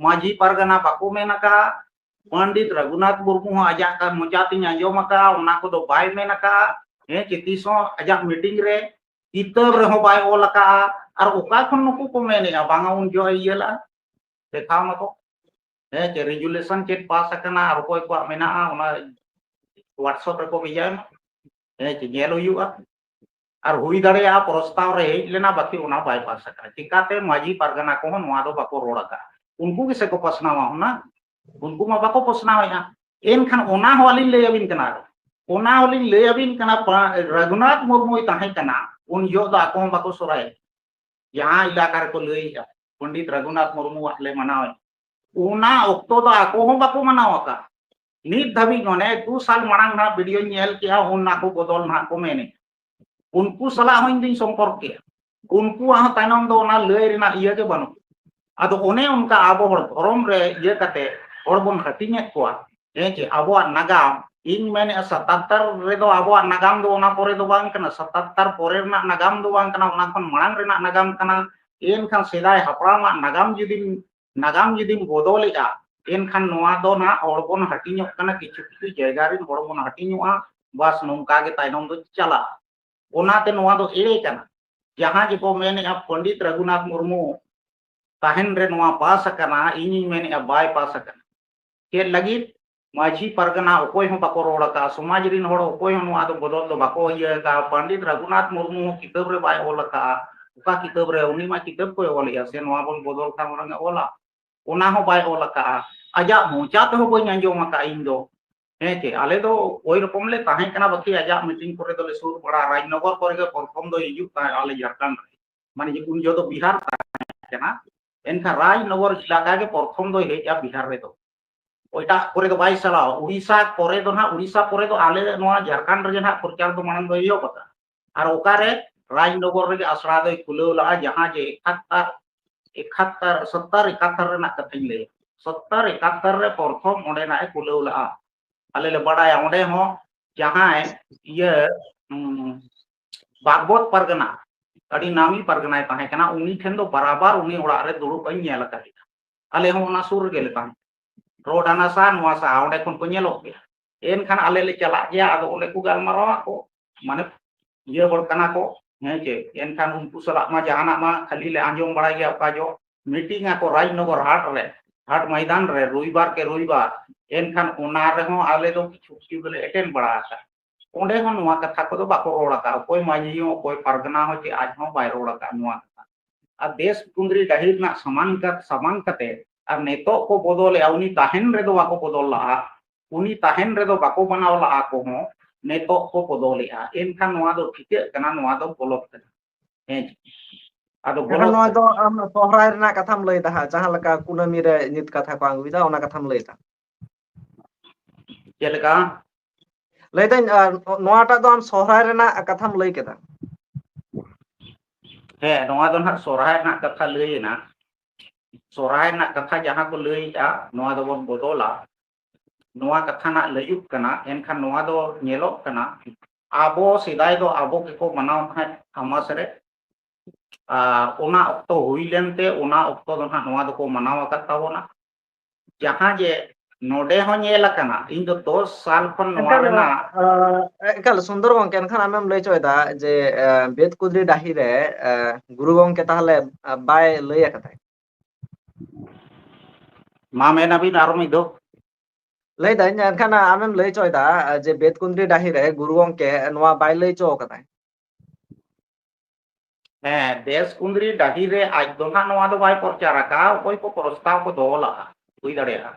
ᱢᱟᱹᱡᱷᱤ ᱯᱟᱨᱜᱟᱱᱟ ᱵᱟᱠᱚ ᱢᱮᱱ ᱟᱠᱟᱫᱼᱟ᱾ ᱯᱚᱱᱰᱤᱛ ᱨᱟᱹᱜᱷᱩᱱᱟᱛᱷ ᱢᱩᱨᱢᱩ ᱦᱚᱸ ᱟᱡᱟᱜ ᱠᱟ-, ᱢᱚᱪᱟ ᱛᱤᱧ ᱟᱸᱡᱚᱢ ᱟᱠᱟᱫᱼᱟ, ᱚᱱᱟ ᱠᱚᱫᱚ ᱵᱟᱭ ᱢᱮᱱ ᱟᱠᱟᱫᱼᱟ᱾ ᱦᱮᱸ, ᱪᱮ ᱛᱤᱥ ᱦᱚᱸ ᱟᱡᱟᱜ ᱢᱤᱴᱤᱝ ᱨᱮ ᱠᱤᱛᱟᱹᱵ ᱨᱮᱦᱚᱸ ᱵᱟᱭ ᱚᱞ ᱟᱠᱟᱫᱼᱟ᱾ ᱟᱨ ᱚᱠᱟ ᱠᱷᱚᱱ ᱱᱩᱠᱩ ᱠᱚ ᱢᱮᱱᱮᱫᱼᱟ ᱵᱟᱝᱟ ᱩᱱ ᱡᱚᱦᱚᱜ ᱤᱭᱟᱹ ᱞᱟᱜᱼᱟ, ᱫᱮᱠᱷᱟᱣ ᱢᱟᱠᱚ᱾ ᱦᱮᱸ, ᱪᱮ ᱨᱮᱡᱩᱞᱮᱥᱚᱱ ᱪᱮᱫ ᱯᱟᱥ ᱟᱠᱟᱱᱟ ᱟᱨ ᱚᱠᱚᱭ ᱠᱚᱣᱟᱜ ᱢᱮᱱᱟᱜᱼᱟ, ᱚᱱᱟ WhatsApp ᱨᱮᱠᱚ ᱵᱷᱮᱡᱟᱭ ᱢᱟ᱾ ᱦᱮᱸ, ᱪᱮ ᱧᱮᱞ ᱦᱩᱭᱩᱜᱼᱟ᱾ ᱟᱨ ᱦᱩᱭ ᱫᱟᱲᱮᱭᱟᱜᱼᱟ ᱯᱨᱚᱥᱛᱟᱣ ᱨᱮ ᱦᱮᱡ ᱞᱮᱱᱟ, ᱵᱟᱠᱤ ᱚᱱᱟ ᱵᱟᱭ ᱯᱟᱥ ᱟᱠᱟᱱᱟ᱾ ᱪᱤᱠᱟᱛᱮ ᱢᱟᱹᱡᱷᱤ ᱯᱟᱨᱜᱟᱱᱟ ᱠᱚᱦᱚᱸ ᱱᱚᱣᱟ ᱫᱚ ᱵᱟᱠᱚ ᱨᱚᱲ ᱟᱠᱟᱫᱼᱟ? ᱩᱱᱠᱩ ᱜᱮᱥᱮ ᱠᱚ ᱯᱟᱥᱱᱟᱣᱟ ᱚᱱᱟ, ᱩᱱᱠᱩ ᱢᱟ ᱵᱟᱠᱚ ᱯᱟᱥᱱᱟᱣᱮᱫᱼᱟ᱾ ᱮᱱᱠᱷᱟᱱ ᱚᱱᱟ ᱦᱚᱸ ᱟᱹᱞᱤᱧ ᱞᱟᱹᱭ ᱟᱹᱵᱤᱱ ᱠᱟᱱᱟ, ᱚᱱᱟ ᱦᱚᱸᱞᱤᱧ ᱞᱟᱹᱭ ᱟᱹᱵᱤᱱ ᱠᱟᱱᱟ, ᱯᱟ-, ᱨᱟᱹᱜᱷᱩᱱᱟᱛᱷ ᱢᱩᱨᱢᱩᱭ ᱛᱟᱦᱮᱸ ᱠᱟᱱᱟ, ᱩᱱ ᱡᱚᱦᱚᱜ ᱫᱚ ᱟᱠᱚ ᱦᱚᱸ ᱵᱟᱠᱚ ᱥᱚᱨᱟᱭ, ᱡᱟᱦᱟᱸ ᱮᱞᱟᱠᱟ ᱨᱮᱠᱚ ᱞᱟᱹᱭᱮᱫᱼᱟ ᱯᱚᱱᱰᱤᱛ ᱨᱟᱹᱜᱷᱩᱱᱟᱛᱷ ᱢᱩᱨᱢᱩᱣᱟᱜ ᱞᱮ ᱢᱟᱱᱟᱣᱮᱫ, ᱚᱱᱟ ᱚᱠᱛᱚ ᱫᱚ ᱟᱠᱚ ᱦᱚᱸ ᱵᱟᱠᱚ ᱢᱟᱱᱟᱣ ᱟᱠᱟᱫ᱾ ᱱᱤᱛ ᱫᱷᱟᱹᱵᱤᱡ ᱚᱱᱮ ᱫᱩ ᱥᱟᱞ ᱢᱟᱲᱟᱝ ᱱᱟᱦᱟᱜ ᱵᱷᱤᱰᱤᱭᱳᱧ ᱧᱮᱞ ᱠᱮᱜᱼᱟ, ᱚᱱᱟ ᱠᱚ ᱵᱚᱫᱚᱞ ᱱᱟᱦᱟᱜ ᱠᱚ ᱢᱮᱱᱮᱫ᱾ ᱩᱱᱠᱩ ᱥᱟᱞᱟᱜ ᱦᱚᱸ ᱤᱧ ᱫᱩᱧ ᱥᱚᱢᱯᱚᱨᱠ ᱠᱮᱜᱼᱟ᱾ ᱩᱱᱠᱩᱣᱟᱜ ᱦᱚᱸ ᱛᱟᱭᱱᱚᱢ ᱫᱚ ᱚᱱᱟ ᱞᱟᱹᱭ ᱨᱮᱱᱟᱜ ᱤᱭᱟᱹ ᱜᱮ ᱵᱟᱹᱱᱩᱜ᱾ ᱟᱫᱚ ᱚᱱᱮ ᱚᱱᱠᱟ ᱟᱵᱚ ᱦᱚᱲ ᱫᱷᱚᱨᱚᱢ ᱨᱮ ᱤᱭᱟᱹ ᱠᱟᱛᱮ ᱦᱚᱲ ᱵᱚᱱ ᱦᱟᱹᱴᱤᱧᱮᱫ ᱠᱚᱣᱟ᱾ ᱦᱮᱸ ᱪᱮ? ᱟᱵᱚᱣᱟᱜ ᱱᱟᱜᱟᱢ, ᱤᱧ ᱢᱮᱱᱮᱫᱼᱟ, ᱥᱟᱛᱟᱛᱛᱟᱨ ᱨᱮᱫᱚ ᱟᱵᱚᱣᱟᱜ ᱱᱟᱜᱟᱢ ᱫᱚ ᱚᱱᱟ ᱯᱚᱨᱮ ᱫᱚ ᱵᱟᱝ ᱠᱟᱱᱟ, ᱥᱟᱛᱟᱛᱛᱟᱨ ᱯᱚᱨᱮ ᱨᱮᱱᱟᱜ ᱱᱟᱜᱟᱢ ᱫᱚ ᱵᱟᱝ ᱠᱟᱱᱟ, ᱚᱱᱟ ᱠᱷᱚᱱ ᱢᱟᱲᱟᱝ ᱨᱮᱱᱟᱜ ᱱᱟᱜᱟᱢ ᱠᱟᱱᱟ᱾ ᱮᱱᱠᱷᱟᱱ ᱥᱮᱫᱟᱭ ᱦᱟᱯᱲᱟᱢᱟᱜ ᱱᱟᱜᱟᱢ ᱡᱩᱫᱤᱢ, ᱱᱟᱜᱟᱢ ᱡᱩᱫᱤᱢ ᱵᱚᱫᱚᱞᱮᱫᱼᱟ, ᱮᱱᱠᱷᱟᱱ ᱱᱚᱣᱟ ᱫᱚ ᱱᱟᱦᱟᱜ ᱦᱚᱲ ᱵᱚᱱ ᱦᱟᱹᱴᱤᱧᱚᱜ ᱠᱟᱱᱟ, ᱠᱤᱪᱷᱩ ᱠᱤᱪᱷᱩ ᱡᱟᱭᱜᱟ ᱨᱮᱱ ᱦᱚᱲ ᱵᱚᱱ ᱦᱟᱹᱴᱤᱧᱚᱜᱼᱟ᱾ ᱵᱟᱥ, ᱱᱚᱝᱠᱟ ᱜᱮ ᱛᱟᱭᱱᱚᱢ ᱫᱚ ᱪᱟᱞᱟᱜᱼᱟ᱾ ᱚᱱᱟᱛᱮ ᱱᱚᱣᱟ ᱫᱚ ᱮᱲᱮ ᱠᱟᱱᱟ᱾ ᱡᱟᱦᱟᱸ ᱡᱮᱠᱚ ᱢᱮᱱᱮᱫᱼᱟ ᱯᱚᱱᱰᱤᱛ ᱨᱟᱹᱜᱷᱩᱱᱟᱛᱷ ᱢᱩᱨᱢᱩ ᱛᱟᱦᱮᱱ ᱨᱮ ᱱᱚᱣᱟ ᱯᱟᱥ ᱟᱠᱟᱱᱟ, ᱤᱧᱤᱧ ᱢᱮᱱᱮᱫᱼᱟ ᱵᱟᱭ ᱯᱟᱥ ᱟᱠᱟᱱᱟ᱾ ᱪᱮᱫ ᱞᱟᱹᱜᱤᱫ? ᱢᱟᱹᱡᱷᱤ ᱯᱟᱨᱜᱟᱱᱟ ᱚᱠᱚᱭ ᱦᱚᱸ ᱵᱟᱠᱚ ᱨᱚᱲ ᱟᱠᱟᱫᱼᱟ, ᱥᱚᱢᱟᱡᱽ ᱨᱤᱱ ᱦᱚᱲ ᱚᱠᱚᱭ ᱦᱚᱸ ᱱᱚᱣᱟ ᱫᱚ ᱵᱚᱫᱚᱞ ᱫᱚ ᱵᱟᱠᱚ ᱤᱭᱟᱹ ᱟᱠᱟᱫᱼᱟ᱾ ᱯᱚᱱᱰᱤᱛ ᱨᱟᱹᱜᱷᱩᱱᱟᱛᱷ ᱢᱩᱨᱢᱩ ᱦᱚᱸ ᱠᱤᱛᱟᱹᱵ ᱨᱮ ᱵᱟᱭ ᱚᱞ ᱟᱠᱟᱫᱼᱟ᱾ ᱚᱠᱟ ᱠᱤᱛᱟᱹᱵ ᱨᱮ? ᱩᱱᱤ ᱢᱟ ᱠᱤᱛᱟᱹᱵ ᱠᱚᱭ ᱚᱞᱮᱜᱼᱟ ᱥᱮ, ᱱᱚᱣᱟ ᱵᱚᱱ ᱵᱚᱫᱚᱞ ᱠᱷᱟᱱ ᱚᱱᱟ ᱚᱞᱟ, ᱚᱱᱟ ᱦᱚᱸ ᱵᱟᱭ ᱚᱞ ᱟᱠᱟᱫᱼᱟ᱾ ᱟᱡᱟᱜ ᱢᱚᱪᱟ ᱛᱮᱦᱚᱸ ᱵᱟᱹᱧ ᱟᱸᱡᱚᱢ ᱟᱠᱟᱫᱼᱟ ᱤᱧ ᱫᱚ᱾ ᱦᱮᱸ ᱪᱮ, ᱟᱞᱮ ᱫᱚ ᱳᱭ ᱨᱚᱠᱚᱢ ᱞᱮ ᱛᱟᱦᱮᱸ ᱠᱟᱱᱟ, ᱵᱟᱹᱠᱤ ᱟᱡᱟᱜ ᱢᱤᱴᱤᱝ ᱠᱚᱨᱮ ᱫᱚᱞᱮ ᱥᱩᱨ ᱵᱟᱲᱟ, ᱨᱟᱡᱽᱱᱚᱜᱚᱨ ᱠᱚᱨᱮ ᱜᱮ ᱯᱨᱚᱛᱷᱚᱢ ᱫᱚᱭ ᱦᱤᱡᱩᱜ ᱛᱟᱦᱮᱸᱫ ᱟᱞᱮ ᱡᱷᱟᱲᱠᱷᱚᱸᱰ ᱨᱮ, ᱢᱟᱱᱮ ᱩᱱ ᱡᱚᱦᱚᱜ ᱫᱚ ᱵᱤᱦᱟᱨ ᱛᱟᱦᱮᱸ ᱠᱟᱱᱟ, ᱮᱱᱠᱷᱟᱱ ᱨᱟᱡᱽᱱᱚᱜᱚᱨ ᱮᱞᱟᱠᱟ ᱜᱮ ᱯᱨᱚᱛᱷᱚᱢ ᱫᱚᱭ ᱦᱮᱡᱼᱟ ᱵᱤᱦᱟᱨ ᱨᱮᱫᱚ᱾ ᱮᱴᱟᱜ ᱠᱚᱨᱮ ᱫᱚ ᱵᱟᱭ ᱪᱟᱞᱟᱣᱟ᱾ ᱩᱲᱤᱥᱥᱟ ᱠᱚᱨᱮ ᱫᱚ ᱱᱟᱦᱟᱜ, ᱩᱲᱤᱥᱥᱟ ᱯᱚᱨᱮ ᱫᱚ ᱟᱞᱮ ᱱᱚᱣᱟ ᱡᱷᱟᱲᱠᱷᱚᱸᱰ ᱨᱮᱜᱮ ᱱᱟᱦᱟᱜ ᱯᱨᱚᱪᱟᱨ ᱫᱚ ᱢᱟᱲᱟᱝ ᱫᱚᱭ ᱮᱦᱚᱵ ᱟᱠᱟᱫᱟ᱾ ᱟᱨ ᱚᱠᱟᱨᱮ? ᱨᱟᱡᱽᱱᱚᱜᱚᱨ ᱨᱮᱜᱮ ᱟᱥᱲᱟ ᱫᱚᱭ ᱠᱷᱩᱞᱟᱹᱣ ᱞᱟᱜᱼᱟ, ᱡᱟᱦᱟᱸ ᱡᱮ ᱮᱠᱟᱛᱛᱟᱨ, ᱮᱠᱟᱛᱛᱟᱨ, ᱥᱚᱛᱛᱚᱨ ᱮᱠᱟᱛᱛᱟᱨ ᱨᱮᱱᱟᱜ ᱠᱟᱛᱷᱟᱧ ᱞᱟᱹᱭᱟ᱾ ᱥᱚᱛᱛᱚᱨ ᱮᱠᱟᱛᱛᱟᱨ ᱨᱮ ᱯᱨᱚᱛᱷᱚᱢ ᱚᱸᱰᱮᱱᱟᱜ ᱮ ᱠᱷᱩᱞᱟᱹᱣ ᱞᱟᱜᱼᱟ᱾ ᱟᱞᱮ ᱞᱮ ᱵᱟᱲᱟᱭᱟ ᱚᱸᱰᱮ ᱦᱚᱸ ᱡᱟᱦᱟᱸᱭ ᱤᱭᱟᱹ, ᱩᱸ, ᱵᱟᱜᱽᱵᱚᱛ ᱯᱟᱨᱜᱟᱱᱟ, ᱟᱹᱰᱤ ᱱᱟᱢᱤ ᱯᱟᱨᱜᱟᱱᱟᱭ ᱛᱟᱦᱮᱸ ᱠᱟᱱᱟ, ᱩᱱᱤ ᱴᱷᱮᱱ ᱫᱚ ᱵᱟᱨᱟᱵᱟᱨ ᱩᱱᱤ ᱚᱲᱟᱜ ᱨᱮ ᱫᱩᱲᱩᱵ ᱤᱧ ᱧᱮᱞ ᱟᱠᱟᱫᱮᱭᱟ᱾ ᱟᱞᱮ ᱦᱚᱸ ᱚᱱᱟ ᱥᱩᱨ ᱨᱮᱜᱮ ᱞᱮ ᱛᱟᱦᱮᱸ, ᱨᱳᱰ ᱦᱟᱱᱟ ᱥᱟ ᱱᱚᱣᱟ ᱥᱟ, ᱚᱸᱰᱮ ᱠᱷᱚᱱ ᱠᱚ ᱧᱮᱞᱚᱜ ᱜᱮᱭᱟ᱾ ᱮᱱᱠᱷᱟᱱ ᱟᱞᱮ ᱞᱮ ᱪᱟᱞᱟᱜ ᱜᱮᱭᱟ, ᱟᱫᱚ ᱚᱸᱰᱮ ᱠᱚ ᱜᱟᱞᱢᱟᱨᱟᱣᱟ ᱠᱚ, ᱢᱟᱱᱮ ᱤᱭᱟᱹ ᱦᱚᱲ ᱠᱟᱱᱟ ᱠᱚ, ᱦᱮᱸ ᱪᱮ? ᱮᱱᱠᱷᱟᱱ ᱩᱱᱠᱩ ᱥᱟᱞᱟᱜ ᱢᱟ ᱡᱟᱦᱟᱱᱟᱜ ᱢᱟ ᱠᱷᱟᱹᱞᱤ ᱞᱮ ᱟᱸᱡᱚᱢ ᱵᱟᱲᱟᱭ ᱜᱮᱭᱟ, ᱚᱠᱟ ᱡᱚ ᱢᱤᱴᱤᱝ ᱟᱠᱚ ᱨᱟᱡᱽᱱᱚᱜᱚᱨ ᱦᱟᱴ ᱨᱮ, ᱦᱟᱴ ᱢᱚᱭᱫᱟᱱ ᱨᱮ, ᱨᱚᱵᱤᱵᱟᱨ ᱠᱮ ᱨᱚᱵᱤᱵᱟᱨ, ᱮᱱᱠᱷᱟᱱ ᱚᱱᱟ ᱨᱮᱦᱚᱸ ᱟᱞᱮ ᱫᱚ ᱠᱤᱪᱷᱩ ᱠᱤᱪᱷᱩ ᱫᱚᱞᱮ ᱮᱴᱮᱱ ᱵᱟᱲᱟ ᱟᱠᱟᱫ᱾ ᱚᱸᱰᱮ ᱦᱚᱸ ᱱᱚᱣᱟ ᱠᱟᱛᱷᱟ ᱠᱚᱫᱚ ᱵᱟᱠᱚ ᱨᱚᱲ ᱟᱠᱟᱫ, ᱚᱠᱚᱭ ᱢᱟᱹᱡᱷᱤ ᱦᱚᱸ, ᱚᱠᱚᱭ ᱯᱟᱨᱜᱟᱱᱟ ᱦᱚᱸ, ᱪᱮ ᱟᱡ ᱦᱚᱸ ᱵᱟᱭ ᱨᱚᱲ ᱟᱠᱟᱫ ᱱᱚᱣᱟ ᱠᱟᱛᱷᱟ᱾ ᱟᱨ ᱫᱮᱥ ᱠᱩᱸᱫᱽᱨᱤ ᱰᱟᱹᱦᱤ ᱨᱮᱱᱟᱜ ᱥᱟᱢᱟᱝ ᱠᱟᱛ-, ᱥᱟᱢᱟᱝ ᱠᱟᱛᱮ ᱟᱨ ᱱᱤᱛᱚᱜ ᱠᱚ ᱵᱚᱫᱚᱞᱮᱜᱼᱟ, ᱩᱱᱤ ᱛᱟᱦᱮᱱ ᱨᱮᱫᱚ ᱵᱟᱠᱚ ᱵᱚᱫᱚᱞ ᱞᱟᱜᱼᱟ, ᱩᱱᱤ ᱛᱟᱦᱮᱱ ᱨᱮᱫᱚ ᱵᱟᱠᱚ ᱢᱟᱱᱟᱣ ᱞᱟᱜᱼᱟ ᱠᱚᱦᱚᱸ, ᱱᱤᱛᱚᱜ ᱠᱚ ᱵᱚᱫᱚᱞᱮᱜᱼᱟ᱾ ᱮᱱᱠᱷᱟᱱ ᱱᱚᱣᱟ ᱫᱚ ᱴᱷᱤᱠᱟᱹᱜ ᱠᱟᱱᱟ, ᱱᱚᱣᱟ ᱫᱚ ᱜᱚᱞᱚᱛ ᱠᱟᱱᱟ᱾ ᱦᱮᱸ, ᱟᱫᱚ ᱮᱱᱠᱷᱟᱱ ᱜᱚᱞᱚᱛ ᱱᱚᱣᱟ ᱫᱚ ᱟᱢ ᱥᱚᱦᱨᱟᱭ ᱨᱮᱱᱟᱜ ᱠᱟᱛᱷᱟᱢ ᱞᱟᱹᱭ ᱫᱟ ᱦᱟᱸᱜ, ᱡᱟᱦᱟᱸ ᱞᱮᱠᱟ ᱠᱩᱱᱟᱹᱢᱤ ᱨᱮ ᱧᱩᱛ ᱠᱟᱛᱷᱟ ᱠᱚ ᱟᱹᱜᱩᱭᱮᱫᱟ, ᱚᱱᱟ ᱠᱟᱛᱷᱟᱢ ᱞᱟᱹᱭ ᱫᱟ᱾ ᱪᱮᱫ ᱞᱮᱠᱟ? ᱞᱟᱹᱭ ᱫᱟᱹᱧ, ᱟᱨ ᱱᱚᱣᱟᱴᱟᱜ ᱫᱚ ᱟᱢ ᱥᱚᱦᱨᱟᱭ ᱨᱮᱱᱟᱜ ᱠᱟᱛᱷᱟᱢ ᱞᱟᱹᱭ ᱠᱮᱫᱟ᱾ ᱦᱮᱸ, ᱱᱚᱣᱟ ᱫᱚ ᱱᱟᱦᱟᱜ ᱥᱚᱦᱨᱟᱭ ᱨᱮᱱᱟᱜ ᱠᱟᱛᱷᱟ ᱞᱟᱹᱭ ᱮᱱᱟ᱾ ᱥᱚᱦᱨᱟᱭ ᱨᱮᱱᱟᱜ ᱠᱟᱛᱷᱟ ᱡᱟᱦᱟᱸ ᱠᱚ ᱞᱟᱹᱭᱮᱜᱼᱟ, ᱱᱚᱣᱟ ᱫᱚᱵᱚᱱ ᱵᱚᱫᱚᱞᱟ᱾ ᱱᱚᱣᱟ ᱠᱟᱛᱷᱟ ᱱᱟᱜ ᱞᱟᱹᱭᱩᱜ ᱠᱟᱱᱟ, ᱮᱱᱠᱷᱟᱱ ᱱᱚᱣᱟ ᱫᱚ ᱧᱮᱞᱚᱜ ᱠᱟᱱᱟ, ᱟᱵᱚ ᱥᱮᱫᱟᱭ ᱫᱚ ᱟᱵᱚ ᱜᱮᱠᱚ ᱢᱟᱱᱟᱣ ᱛᱟᱦᱮᱸᱫ ᱟᱢᱟᱥ ᱨᱮ᱾ ᱟᱨ ᱚᱱᱟ ᱚᱠᱛᱚ ᱦᱩᱭ ᱞᱮᱱᱛᱮ, ᱚᱱᱟ ᱚᱠᱛᱚ ᱫᱚ ᱱᱟᱦᱟᱜ ᱱᱚᱣᱟ ᱫᱚᱠᱚ ᱢᱟᱱᱟᱣ ᱟᱠᱟᱫ ᱛᱟᱵᱚᱱᱟ᱾ ᱡᱟᱦᱟᱸ ᱡᱮ ᱱᱚᱰᱮ ᱦᱚᱸ ᱧᱮᱞ ᱟᱠᱟᱱᱟ, ᱤᱧ ᱫᱚ ᱫᱚᱥ ᱥᱟᱞ ᱠᱷᱚᱱ ᱱᱚᱣᱟ ᱮᱱᱠᱷᱟᱱ, ᱨᱮᱱᱟᱜ ᱟᱸ, ᱮᱠᱟᱞ ᱥᱩᱱᱫᱚᱨ ᱜᱚᱝᱠᱮ, ᱮᱱᱠᱷᱟᱱ ᱟᱢᱮᱢ ᱞᱟᱹᱭ ᱦᱚᱪᱚᱭᱮᱫᱟ ᱡᱮ, ᱟᱸ, ᱵᱮᱫ ᱠᱩᱫᱽᱨᱤ ᱰᱟᱹᱦᱤ ᱨᱮ, ᱟᱸ, ᱜᱩᱨᱩ ᱜᱚᱝᱠᱮ ᱛᱟᱦᱚᱞᱮ, ᱟᱸ, ᱵᱟᱭ ᱞᱟᱹᱭ ᱟᱠᱟᱫᱟᱭ? ᱢᱟ ᱢᱮᱱ ᱟᱹᱵᱤᱱ ᱟᱨᱚ ᱢᱤᱫ ᱫᱷᱟᱣ᱾ ᱞᱟᱹᱭᱫᱟᱹᱧ, ᱮᱱᱠᱷᱟᱱ ᱟᱢᱮᱢ ᱞᱟᱹᱭ ᱦᱚᱪᱚᱭᱮᱫᱟ ᱡᱮ ᱵᱮᱫ ᱠᱩᱸᱫᱽᱨᱤ ᱰᱟᱹᱦᱤ ᱨᱮ ᱜᱩᱨᱩ ᱜᱚᱢᱠᱮ ᱱᱚᱣᱟ ᱵᱟᱭ ᱞᱟᱹᱭ ᱦᱚᱪᱚ ᱟᱠᱟᱫᱟᱭ? ᱦᱮᱸ, ᱵᱮᱫ ᱠᱩᱸᱫᱽᱨᱤ ᱰᱟᱹᱦᱤ ᱨᱮ ᱟᱡ ᱫᱚ ᱱᱟᱦᱟᱜ ᱱᱚᱣᱟ ᱫᱚ ᱵᱟᱭ ᱯᱨᱚᱪᱟᱨ ᱟᱠᱟᱫᱼᱟ᱾ ᱚᱠᱚᱭ ᱠᱚ ᱯᱨᱚᱥᱛᱟᱵ ᱠᱚ ᱫᱚᱦᱚ ᱞᱟᱜᱼᱟ, ᱦᱩᱭ ᱫᱟᱲᱮᱭᱟᱜᱼᱟ,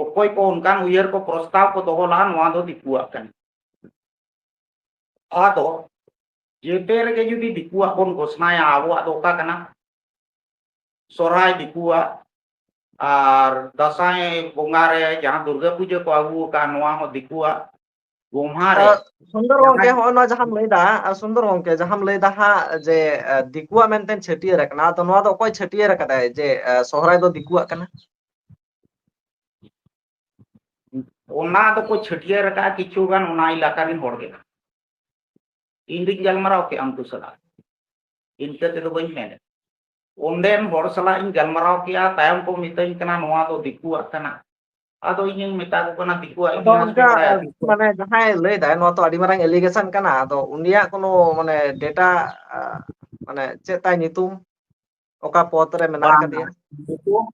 ᱚᱠᱚᱭ ᱠᱚ ᱚᱱᱠᱟᱱ ᱩᱭᱦᱟᱹᱨ ᱠᱚ ᱯᱨᱚᱥᱛᱟᱵ ᱠᱚ ᱫᱚᱦᱚ ᱞᱟᱜᱼᱟ, ᱱᱚᱣᱟ ᱫᱚ ᱫᱤᱠᱩᱣᱟᱜ ᱠᱟᱱᱟ᱾ ᱟᱫᱚ ᱡᱮᱛᱮ ᱨᱮᱜᱮ ᱡᱩᱫᱤ ᱫᱤᱠᱩᱣᱟᱜ ᱵᱚᱱ ᱜᱷᱳᱥᱱᱟᱭᱟ, ᱟᱵᱚᱣᱟᱜ ᱫᱚ ᱚᱠᱟ ᱠᱟᱱᱟ? ᱥᱚᱨᱦᱟᱭ ᱫᱤᱠᱩᱣᱟᱜ, ᱟᱨ ᱫᱟᱸᱥᱟᱭ ᱵᱚᱸᱜᱟ ᱨᱮ ᱡᱟᱦᱟᱸ ᱫᱩᱨᱜᱟᱹ ᱯᱩᱡᱟᱹ ᱠᱚ ᱟᱹᱜᱩ ᱟᱠᱟᱫᱼᱟ, ᱱᱚᱣᱟ ᱦᱚᱸ ᱫᱤᱠᱩᱣᱟᱜ᱾ ᱜᱚᱢᱦᱟ ᱨᱮ ᱟᱨ ᱥᱩᱱᱫᱚᱨ ᱜᱚᱝᱠᱮ, ᱡᱟᱦᱟᱸᱭ ᱦᱚᱸᱜᱼᱚᱭ ᱱᱚᱣᱟ ᱡᱟᱦᱟᱸᱢ ᱞᱟᱹᱭᱫᱟ, ᱟᱨ ᱥᱩᱱᱫᱚᱨ ᱜᱚᱝᱠᱮ, ᱡᱟᱦᱟᱸᱢ ᱞᱟᱹᱭᱫᱟ ᱦᱟᱸᱜ ᱡᱮ, ᱟᱨ, ᱫᱤᱠᱩᱣᱟᱜ ᱢᱮᱱᱛᱮ ᱪᱷᱟᱹᱴᱭᱟᱹᱨ ᱟᱠᱟᱱᱟ, ᱟᱫᱚ ᱱᱚᱣᱟ ᱫᱚ ᱚᱠᱚᱭ ᱪᱷᱟᱹᱴᱭᱟᱹᱨ ᱟᱠᱟᱫᱟᱭ ᱡᱮ, ᱟᱨ, ᱥᱚᱦᱨᱟᱭ ᱫᱚ ᱫᱤᱠᱩᱣᱟᱜ ᱠᱟᱱᱟ? ᱚᱱᱟ ᱫᱚᱠᱚ ᱪᱷᱟᱹᱴᱭᱟᱹᱨ ᱟᱠᱟᱫᱼᱟ ᱠᱤᱪᱷᱩ ᱜᱟᱱ ᱚᱱᱟ ᱮᱞᱟᱠᱟ ᱨᱮᱱ ᱦᱚᱲ ᱜᱮ᱾ ᱤᱧ ᱫᱩᱧ ᱜᱟᱞᱢᱟᱨᱟᱣ ᱠᱮᱫᱼᱟ ᱩᱱᱠᱩ ᱥᱟᱞᱟᱜ, ᱤᱱᱠᱟᱹ ᱛᱮᱫᱚ ᱵᱟᱹᱧ ᱢᱮᱱᱮᱫ᱾ ᱚᱸᱰᱮᱱ ᱦᱚᱲ ᱥᱟᱞᱟᱜ ᱤᱧ ᱜᱟᱞᱢᱟᱨᱟᱣ ᱠᱮᱫᱼᱟ, ᱛᱟᱭᱚᱢ ᱠᱚ ᱢᱤᱛᱟᱹᱧ ᱠᱟᱱᱟ, "ᱱᱚᱣᱟ ᱫᱚ ᱫᱤᱠᱩᱣᱟᱜ ᱠᱟᱱᱟ᱾" ᱟᱫᱚ ᱤᱧᱤᱧ ᱢᱮᱛᱟ ᱠᱚ ᱠᱟᱱᱟ, "ᱫᱤᱠᱩᱣᱟᱜ ᱟᱫᱚ ᱤᱛᱤᱦᱟᱥ ᱯᱮ ᱚᱱᱠᱟ, ᱵᱟᱲᱟᱭᱟ?" ᱫᱤᱠᱩ ᱢᱟᱱᱮ ᱡᱟᱦᱟᱸᱭ ᱞᱟᱹᱭ ᱫᱟᱭ, ᱱᱚᱣᱟ ᱛᱚ ᱟᱹᱰᱤ ᱢᱟᱨᱟᱝ allegation ᱠᱟᱱᱟ᱾ ᱟᱫᱚ ᱩᱱᱤᱭᱟᱜ ᱠᱳᱱᱳ, ᱢᱟᱱᱮ, data, ᱟ, ᱢᱟᱱᱮ, ᱪᱮᱫ ᱛᱟᱭ ᱧᱩᱛᱩᱢ? ᱚᱠᱟ ᱯᱚᱫᱽ ᱨᱮ ᱢᱮᱱᱟᱜ ᱵᱟᱝ, ᱟᱠᱟᱫᱮᱭᱟ? ᱧᱩᱛᱩᱢ,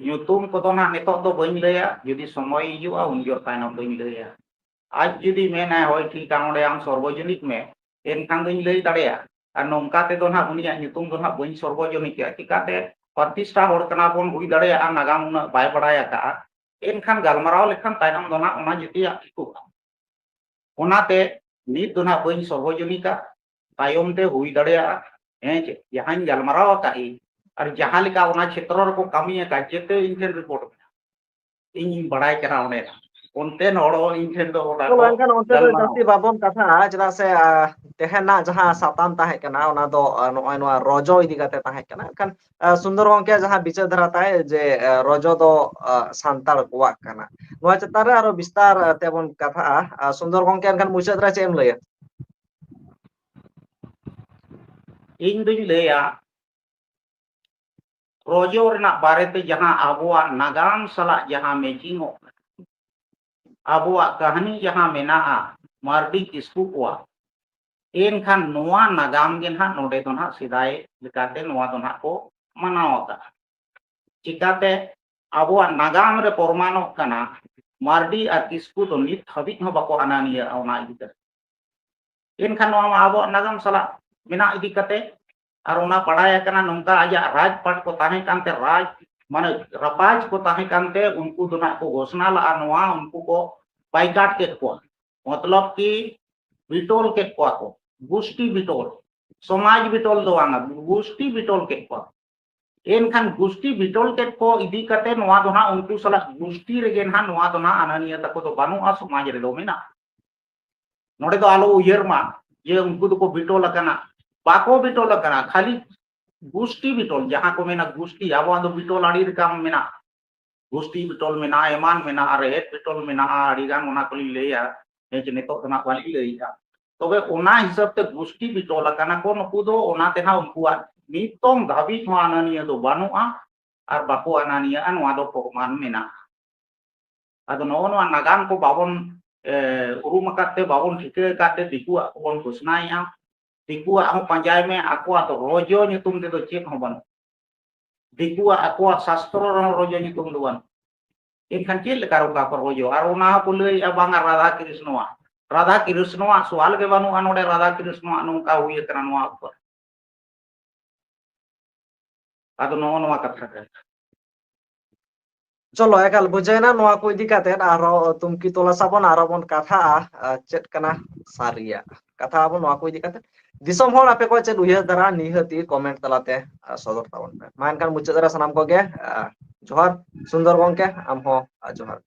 ᱧᱩᱛᱩᱢ ᱠᱚᱫᱚ ᱱᱟᱦᱟᱜ ᱱᱤᱛᱚᱜ ᱫᱚ ᱵᱟᱹᱧ ᱞᱟᱹᱭᱟ, ᱡᱩᱫᱤ ᱥᱚᱢᱚᱭ ᱦᱤᱡᱩᱜᱼᱟ, ᱩᱱ ᱡᱚᱦᱚᱜ ᱛᱟᱭᱱᱚᱢ ᱫᱚᱧ ᱞᱟᱹᱭᱟ᱾ ᱟᱡ ᱡᱩᱫᱤ ᱢᱮᱱᱟᱭ, "ᱦᱳᱭ, ᱴᱷᱤᱠᱟ, ᱚᱸᱰᱮ ᱟᱢ ᱥᱚᱨᱵᱚᱡᱚᱱᱤᱠ ᱢᱮ", ᱮᱱᱠᱷᱟᱱ ᱫᱚᱧ ᱞᱟᱹᱭ ᱫᱟᱲᱮᱭᱟᱜᱼᱟ᱾ ᱟᱨ ᱱᱚᱝᱠᱟ ᱛᱮᱫᱚ ᱱᱟᱦᱟᱜ ᱩᱱᱤᱭᱟᱜ ᱧᱩᱛᱩᱢ ᱫᱚ ᱱᱟᱦᱟᱜ ᱵᱟᱹᱧ ᱥᱚᱨᱵᱚᱡᱚᱱᱤᱠᱟ᱾ ᱪᱤᱠᱟᱛᱮ? ᱯᱨᱚᱛᱤᱥᱴᱷᱟ ᱦᱚᱲ ᱠᱟᱱᱟ ᱵᱚᱱ, ᱦᱩᱭ ᱫᱟᱲᱮᱭᱟᱜᱼᱟ ᱱᱟᱜᱟᱢ ᱩᱱᱟᱹᱜ ᱵᱟᱭ ᱵᱟᱲᱟᱭ ᱟᱠᱟᱫᱼᱟ, ᱮᱱᱠᱷᱟᱱ ᱜᱟᱞᱢᱟᱨᱟᱣ ᱞᱮᱠᱷᱟᱱ ᱛᱟᱭᱱᱚᱢ ᱫᱚ ᱱᱟᱦᱟᱜ ᱚᱱᱟ ᱡᱩᱫᱤᱭᱟᱜ ᱴᱷᱤᱠᱚᱜᱼᱟ᱾ ᱚᱱᱟᱛᱮ ᱱᱤᱛ ᱫᱚ ᱱᱟᱦᱟᱜ ᱵᱟᱹᱧ ᱥᱚᱨᱵᱚᱡᱚᱱᱤᱠᱟ, ᱛᱟᱭᱚᱢ ᱛᱮ ᱦᱩᱭ ᱫᱟᱲᱮᱭᱟᱜᱼᱟ᱾ ᱦᱮᱸ ᱪᱮ? ᱡᱟᱦᱟᱸᱧ ᱜᱟᱞᱢᱟᱨᱟᱣ ᱟᱠᱟᱫ ᱤᱧ, ᱟᱨ ᱡᱟᱦᱟᱸ ᱞᱮᱠᱟ ᱚᱱᱟ ᱪᱷᱮᱛᱨᱚ ᱨᱮᱠᱚ ᱠᱟᱹᱢᱤ ᱟᱠᱟᱫ, ᱡᱮᱛᱮ ᱤᱧ ᱴᱷᱮᱱ report ᱢᱮᱱᱟᱜᱼᱟ᱾ ᱤᱧᱤᱧ ᱵᱟᱲᱟᱭ ᱠᱟᱱᱟ ᱚᱸᱰᱮ᱾ ᱚᱱᱛᱮᱱ ᱦᱚᱲ ᱦᱚᱸ ᱤᱧ ᱴᱷᱮᱱ ᱫᱚ ᱚᱱᱟ ᱪᱚᱞᱚ, ᱠᱚ ᱮᱱᱠᱷᱟᱱ ᱚᱱᱛᱮ ᱫᱚ ᱜᱟᱞᱢᱟᱨᱟᱣ᱾ ᱡᱟᱹᱥᱛᱤ ᱵᱟᱵᱚᱱ ᱠᱟᱛᱷᱟᱜᱼᱟ, ᱪᱮᱫᱟᱜ ᱥᱮ, ᱟ, ᱛᱮᱦᱮᱧᱟᱜ ᱡᱟᱦᱟᱸ ᱥᱟᱛᱟᱢ ᱛᱟᱦᱮᱸ ᱠᱟᱱᱟ, ᱚᱱᱟ ᱫᱚ, ᱟ, ᱱᱚᱜᱼᱚᱭ ᱱᱚᱣᱟ ᱨᱚᱡᱚ ᱤᱫᱤ ᱠᱟᱛᱮ ᱛᱟᱦᱮᱸ ᱠᱟᱱᱟ᱾ ᱮᱱᱠᱷᱟᱱ, ᱟ, ᱥᱩᱱᱫᱚᱨ ᱜᱚᱝᱠᱮ ᱡᱟᱦᱟᱸ ᱵᱤᱪᱟᱹᱨ ᱫᱷᱟᱨᱟ ᱛᱟᱭ ᱡᱮ, ᱟ, ᱨᱚᱡᱚ ᱫᱚ, ᱟ, ᱥᱟᱱᱛᱟᱲ ᱠᱚᱣᱟᱜ ᱠᱟᱱᱟ, ᱱᱚᱣᱟ ᱪᱮᱛᱟᱱ ᱨᱮ ᱟᱨᱚ ᱵᱤᱥᱛᱟᱨ, ᱟ, ᱛᱮᱵᱚᱱ ᱠᱟᱛᱷᱟᱜᱼᱟ᱾ ᱟ, ᱥᱩᱱᱫᱚᱨ ᱜᱚᱝᱠᱮ, ᱮᱱᱠᱷᱟᱱ ᱢᱩᱪᱟᱹᱫ ᱨᱮ ᱪᱮᱫ ᱮᱢ ᱞᱟᱹᱭᱟ? ᱤᱧ ᱫᱩᱧ ᱞᱟᱹᱭᱟ, ᱨᱚᱡᱚ ᱨᱮᱱᱟᱜ ᱵᱟᱨᱮᱛᱮ ᱡᱟᱦᱟᱸ ᱟᱵᱚᱣᱟᱜ ᱱᱟᱜᱟᱢ ᱥᱟᱞᱟᱜ ᱡᱟᱦᱟᱸ matching ᱚᱜ ᱠᱟᱱᱟ, ᱟᱵᱚᱣᱟᱜ ᱠᱟᱹᱦᱱᱤ ᱡᱟᱦᱟᱸ ᱢᱮᱱᱟᱜᱼᱟ ᱢᱟᱨᱰᱤ ᱠᱤᱥᱠᱩ ᱠᱚᱣᱟᱜ, ᱮᱱᱠᱷᱟᱱ ᱱᱚᱣᱟ ᱱᱟᱜᱟᱢ ᱜᱮ ᱱᱟᱦᱟᱜ ᱱᱚᱰᱮ ᱫᱚ ᱱᱟᱦᱟᱜ ᱥᱮᱫᱟᱭ ᱞᱮᱠᱟᱛᱮ ᱱᱚᱣᱟ ᱫᱚ ᱱᱟᱦᱟᱜ ᱠᱚ ᱢᱟᱱᱟᱣ ᱟᱠᱟᱫᱼᱟ᱾ ᱪᱤᱠᱟᱛᱮ? ᱟᱵᱚᱣᱟᱜ ᱱᱟᱜᱟᱢ ᱨᱮ ᱯᱨᱚᱢᱟᱱᱚᱜ ᱠᱟᱱᱟ, ᱢᱟᱨᱰᱤ ᱟᱨ ᱠᱤᱥᱠᱩ ᱫᱚ ᱱᱤᱛ ᱦᱟᱹᱵᱤᱡ ᱦᱚᱸ ᱵᱟᱠᱚ ᱟᱱᱟᱱᱤᱭᱟᱹᱜᱼᱟ ᱚᱱᱟ ᱤᱫᱤ ᱠᱟᱛᱮ᱾ ᱮᱱᱠᱷᱟᱱ ᱱᱚᱣᱟ ᱢᱟ ᱟᱵᱚᱣᱟᱜ ᱱᱟᱜᱟᱢ ᱥᱟᱞᱟᱜ ᱢᱮᱱᱟᱜ ᱤᱫᱤ ᱠᱟᱛᱮ, ᱟᱨ ᱚᱱᱟ ᱵᱟᱲᱟᱭ ᱟᱠᱟᱱᱟ ᱱᱚᱝᱠᱟ, ᱟᱡᱟᱜ ᱨᱟᱡᱽᱯᱟᱴ ᱠᱚ ᱛᱟᱦᱮᱸ ᱠᱟᱱᱛᱮ, ᱨᱟᱡᱽ ᱢᱟᱱᱮ ᱨᱟᱯᱟᱡᱽ ᱠᱚ ᱛᱟᱦᱮᱸ ᱠᱟᱱᱛᱮ, ᱩᱱᱠᱩ ᱫᱚ ᱱᱟᱜ ᱠᱚ ᱜᱷᱳᱥᱱᱟ ᱞᱟᱜᱼᱟ ᱱᱚᱣᱟ, ᱩᱱᱠᱩ ᱠᱚ ᱵᱟᱭᱠᱟᱴ ᱠᱮᱫ ᱠᱚᱣᱟ, ᱢᱚᱛᱞᱚᱵ ᱠᱤ ᱵᱤᱴᱚᱞ ᱠᱮᱫ ᱠᱚᱣᱟ ᱠᱚ, ᱜᱩᱥᱴᱤ ᱵᱤᱴᱚᱞ, ᱥᱚᱢᱟᱡᱽ ᱵᱤᱴᱚᱞ ᱫᱚ ᱵᱟᱝᱟ, ᱜᱩᱥᱴᱤ ᱵᱤᱴᱚᱞ ᱠᱮᱫ ᱠᱚᱣᱟ᱾ ᱮᱱᱠᱷᱟᱱ ᱜᱩᱥᱴᱤ ᱵᱤᱴᱚᱞ ᱠᱮᱫ ᱠᱚ ᱤᱫᱤ ᱠᱟᱛᱮ ᱱᱚᱣᱟ ᱫᱚ ᱱᱟᱜ ᱩᱱᱠᱩ ᱥᱟᱞᱟᱜ ᱜᱩᱥᱴᱤ ᱨᱮᱜᱮ ᱱᱟᱜ ᱱᱚᱣᱟ ᱫᱚ ᱱᱟᱜ ᱟᱱᱟᱱᱤᱭᱟᱹ ᱛᱟᱠᱚ ᱫᱚ ᱵᱟᱹᱱᱩᱜᱼᱟ, ᱥᱚᱢᱟᱡᱽ ᱨᱮᱫᱚ ᱢᱮᱱᱟᱜᱼᱟ᱾ ᱱᱚᱰᱮ ᱫᱚ ᱟᱞᱚ ᱩᱭᱦᱟᱹᱨ ᱢᱟ ᱡᱮ ᱩᱱᱠᱩ ᱫᱚᱠᱚ ᱵᱤᱴᱚᱞ ᱟᱠᱟᱱᱟ, ᱵᱟᱠᱚ ᱵᱤᱴᱚᱞ ᱟᱠᱟᱱᱟ, ᱠᱷᱟᱹᱞᱤ ᱜᱩᱥᱴᱤ ᱵᱤᱴᱚᱞ, ᱡᱟᱦᱟᱸ ᱠᱚ ᱢᱮᱱᱟ ᱜᱩᱥᱴᱤ, ᱟᱵᱚᱣᱟᱜ ᱫᱚ ᱵᱤᱴᱚᱞ ᱟᱹᱰᱤ ᱨᱚᱠᱚᱢ ᱢᱮᱱᱟᱜᱼᱟ, ᱜᱩᱥᱴᱤ ᱵᱤᱴᱚᱞ ᱢᱮᱱᱟᱜᱼᱟ, ᱮᱢᱟᱱ ᱢᱮᱱᱟᱜᱼᱟ, ᱨᱮᱦᱮᱫ ᱵᱤᱴᱚᱞ ᱢᱮᱱᱟᱜᱼᱟ, ᱟᱹᱰᱤ ᱜᱟᱱ ᱚᱱᱟ ᱠᱚᱞᱤᱧ ᱞᱟᱹᱭᱟ, ᱦᱮᱸ, ᱪᱮ ᱱᱤᱛᱚᱜ ᱫᱚ ᱱᱟᱜ ᱵᱟᱹᱞᱤᱧ ᱞᱟᱹᱭᱮᱫᱼᱟ᱾ ᱛᱚᱵᱮ ᱚᱱᱟ ᱦᱤᱥᱟᱹᱵ ᱛᱮ ᱜᱩᱥᱴᱤ ᱵᱤᱴᱚᱞ ᱟᱠᱟᱱᱟ ᱠᱚ ᱱᱩᱠᱩ ᱫᱚ, ᱚᱱᱟ ᱛᱮ ᱱᱟᱜ ᱩᱱᱠᱩᱣᱟᱜ ᱱᱤᱛᱚᱝ ᱫᱷᱟᱹᱵᱤᱡ ᱦᱚᱸ ᱟᱱᱟᱱᱤᱭᱟᱹ ᱫᱚ ᱵᱟᱹᱱᱩᱜᱼᱟ ᱟᱨ ᱵᱟᱠᱚ ᱟᱱᱟᱱᱤᱭᱟᱹᱜᱼᱟ, ᱱᱚᱣᱟ ᱫᱚ ᱯᱨᱚᱢᱟᱱ ᱢᱮᱱᱟᱜᱼᱟ᱾ ᱟᱫᱚ ᱱᱚᱜᱼᱚ ᱱᱚᱣᱟ ᱱᱟᱜᱟᱢ ᱠᱚ ᱵᱟᱵᱚᱱ, ᱮ, ᱩᱨᱩᱢ ᱟᱠᱟᱫ ᱛᱮ, ᱵᱟᱵᱚᱱ ᱴᱷᱤᱠᱟᱹ ᱟᱠᱟᱫ ᱛᱮ ᱫᱤᱠᱩᱣᱟᱜ ᱠᱚᱵᱚᱱ ᱜᱷᱳᱥᱱᱟᱭᱮᱫᱼᱟ᱾ ᱫᱤᱠᱩᱣᱟᱜ ᱦᱚᱸ ᱯᱟᱸᱡᱟᱭ ᱢᱮ, ᱟᱠᱚᱣᱟᱜ ᱫᱚ ᱨᱚᱡᱚ ᱧᱩᱛᱩᱢ ᱛᱮᱫᱚ ᱪᱮᱫ ᱦᱚᱸ ᱵᱟᱹᱱᱩᱜ᱾ ᱫᱤᱠᱩᱣᱟᱜ ᱟᱠᱚᱣᱟᱜ ᱥᱟᱥᱛᱨᱚ ᱨᱮᱦᱚᱸ ᱨᱚᱡᱚ ᱧᱩᱛᱩᱢ ᱫᱚ ᱵᱟᱹᱱᱩᱜ᱾ ᱮᱱᱠᱷᱟᱱ ᱪᱮᱫ ᱞᱮᱠᱟ ᱨᱚᱠᱟ ᱠᱚ ᱨᱚᱡᱚ? ᱟᱨ ᱚᱱᱟ ᱦᱚᱸᱠᱚ ᱞᱟᱹᱭᱮᱫᱼᱟ ᱵᱟᱝᱟ ᱨᱟᱫᱷᱟ ᱠᱨᱤᱥᱱᱚᱣᱟᱜ, ᱨᱟᱫᱷᱟ ᱠᱨᱤᱥᱱᱚᱣᱟᱜ ᱥᱚᱣᱟᱞ ᱜᱮ ᱵᱟᱹᱱᱩᱜᱼᱟ ᱱᱚᱰᱮ, ᱨᱟᱫᱷᱟ ᱠᱨᱤᱥᱱᱚᱣᱟᱜ ᱱᱚᱝᱠᱟ ᱦᱩᱭ ᱟᱠᱟᱱᱟ ᱱᱚᱣᱟ ᱩᱯᱚᱨ᱾ ᱟᱫᱚ ᱱᱚᱜᱼᱚ ᱱᱚᱣᱟ ᱠᱟᱛᱷᱟ ᱠᱟᱱᱟ᱾ ᱪᱚᱞᱚ, ᱮᱠᱟᱞ ᱵᱩᱡᱷᱟᱹᱣᱮᱱᱟ ᱱᱚᱣᱟ ᱠᱚ ᱤᱫᱤ ᱠᱟᱛᱮ ᱟᱨᱦᱚᱸ ᱛᱩᱢᱠᱤ ᱛᱚᱞᱟᱥ ᱟᱵᱚᱱ, ᱟᱨᱦᱚᱸ ᱵᱚᱱ ᱠᱟᱛᱷᱟᱜᱼᱟ, ᱟᱨ ᱪᱮᱫ ᱠᱟᱱᱟ ᱥᱟᱹᱨᱤᱭᱟᱜ ᱠᱟᱛᱷᱟ ᱟᱵᱚᱱ ᱱᱚᱣᱟ ᱠᱚ ᱤᱫᱤ ᱠᱟᱛᱮ᱾ ᱫᱤᱥᱚᱢ ᱦᱚᱲ ᱟᱯᱮ ᱠᱚ ᱪᱮᱫ ᱩᱭᱦᱟᱹᱨ ᱫᱷᱟᱨᱟ ᱱᱤᱦᱟᱹᱛᱤ comment ᱛᱟᱞᱟᱛᱮ, ᱟᱨ, ᱥᱚᱫᱚᱨ ᱛᱟᱵᱚᱱ ᱯᱮ᱾ ᱢᱟ ᱮᱱᱠᱷᱟᱱ ᱢᱩᱪᱟᱹᱫ ᱨᱮ ᱥᱟᱱᱟᱢ ᱠᱚᱜᱮ, ᱟᱨ, ᱡᱚᱦᱟᱨ᱾ ᱥᱩᱱᱫᱚᱨ ᱜᱚᱝᱠᱮ, ᱟᱢ ᱦᱚᱸ, ᱟᱨ, ᱡᱚᱦᱟᱨ᱾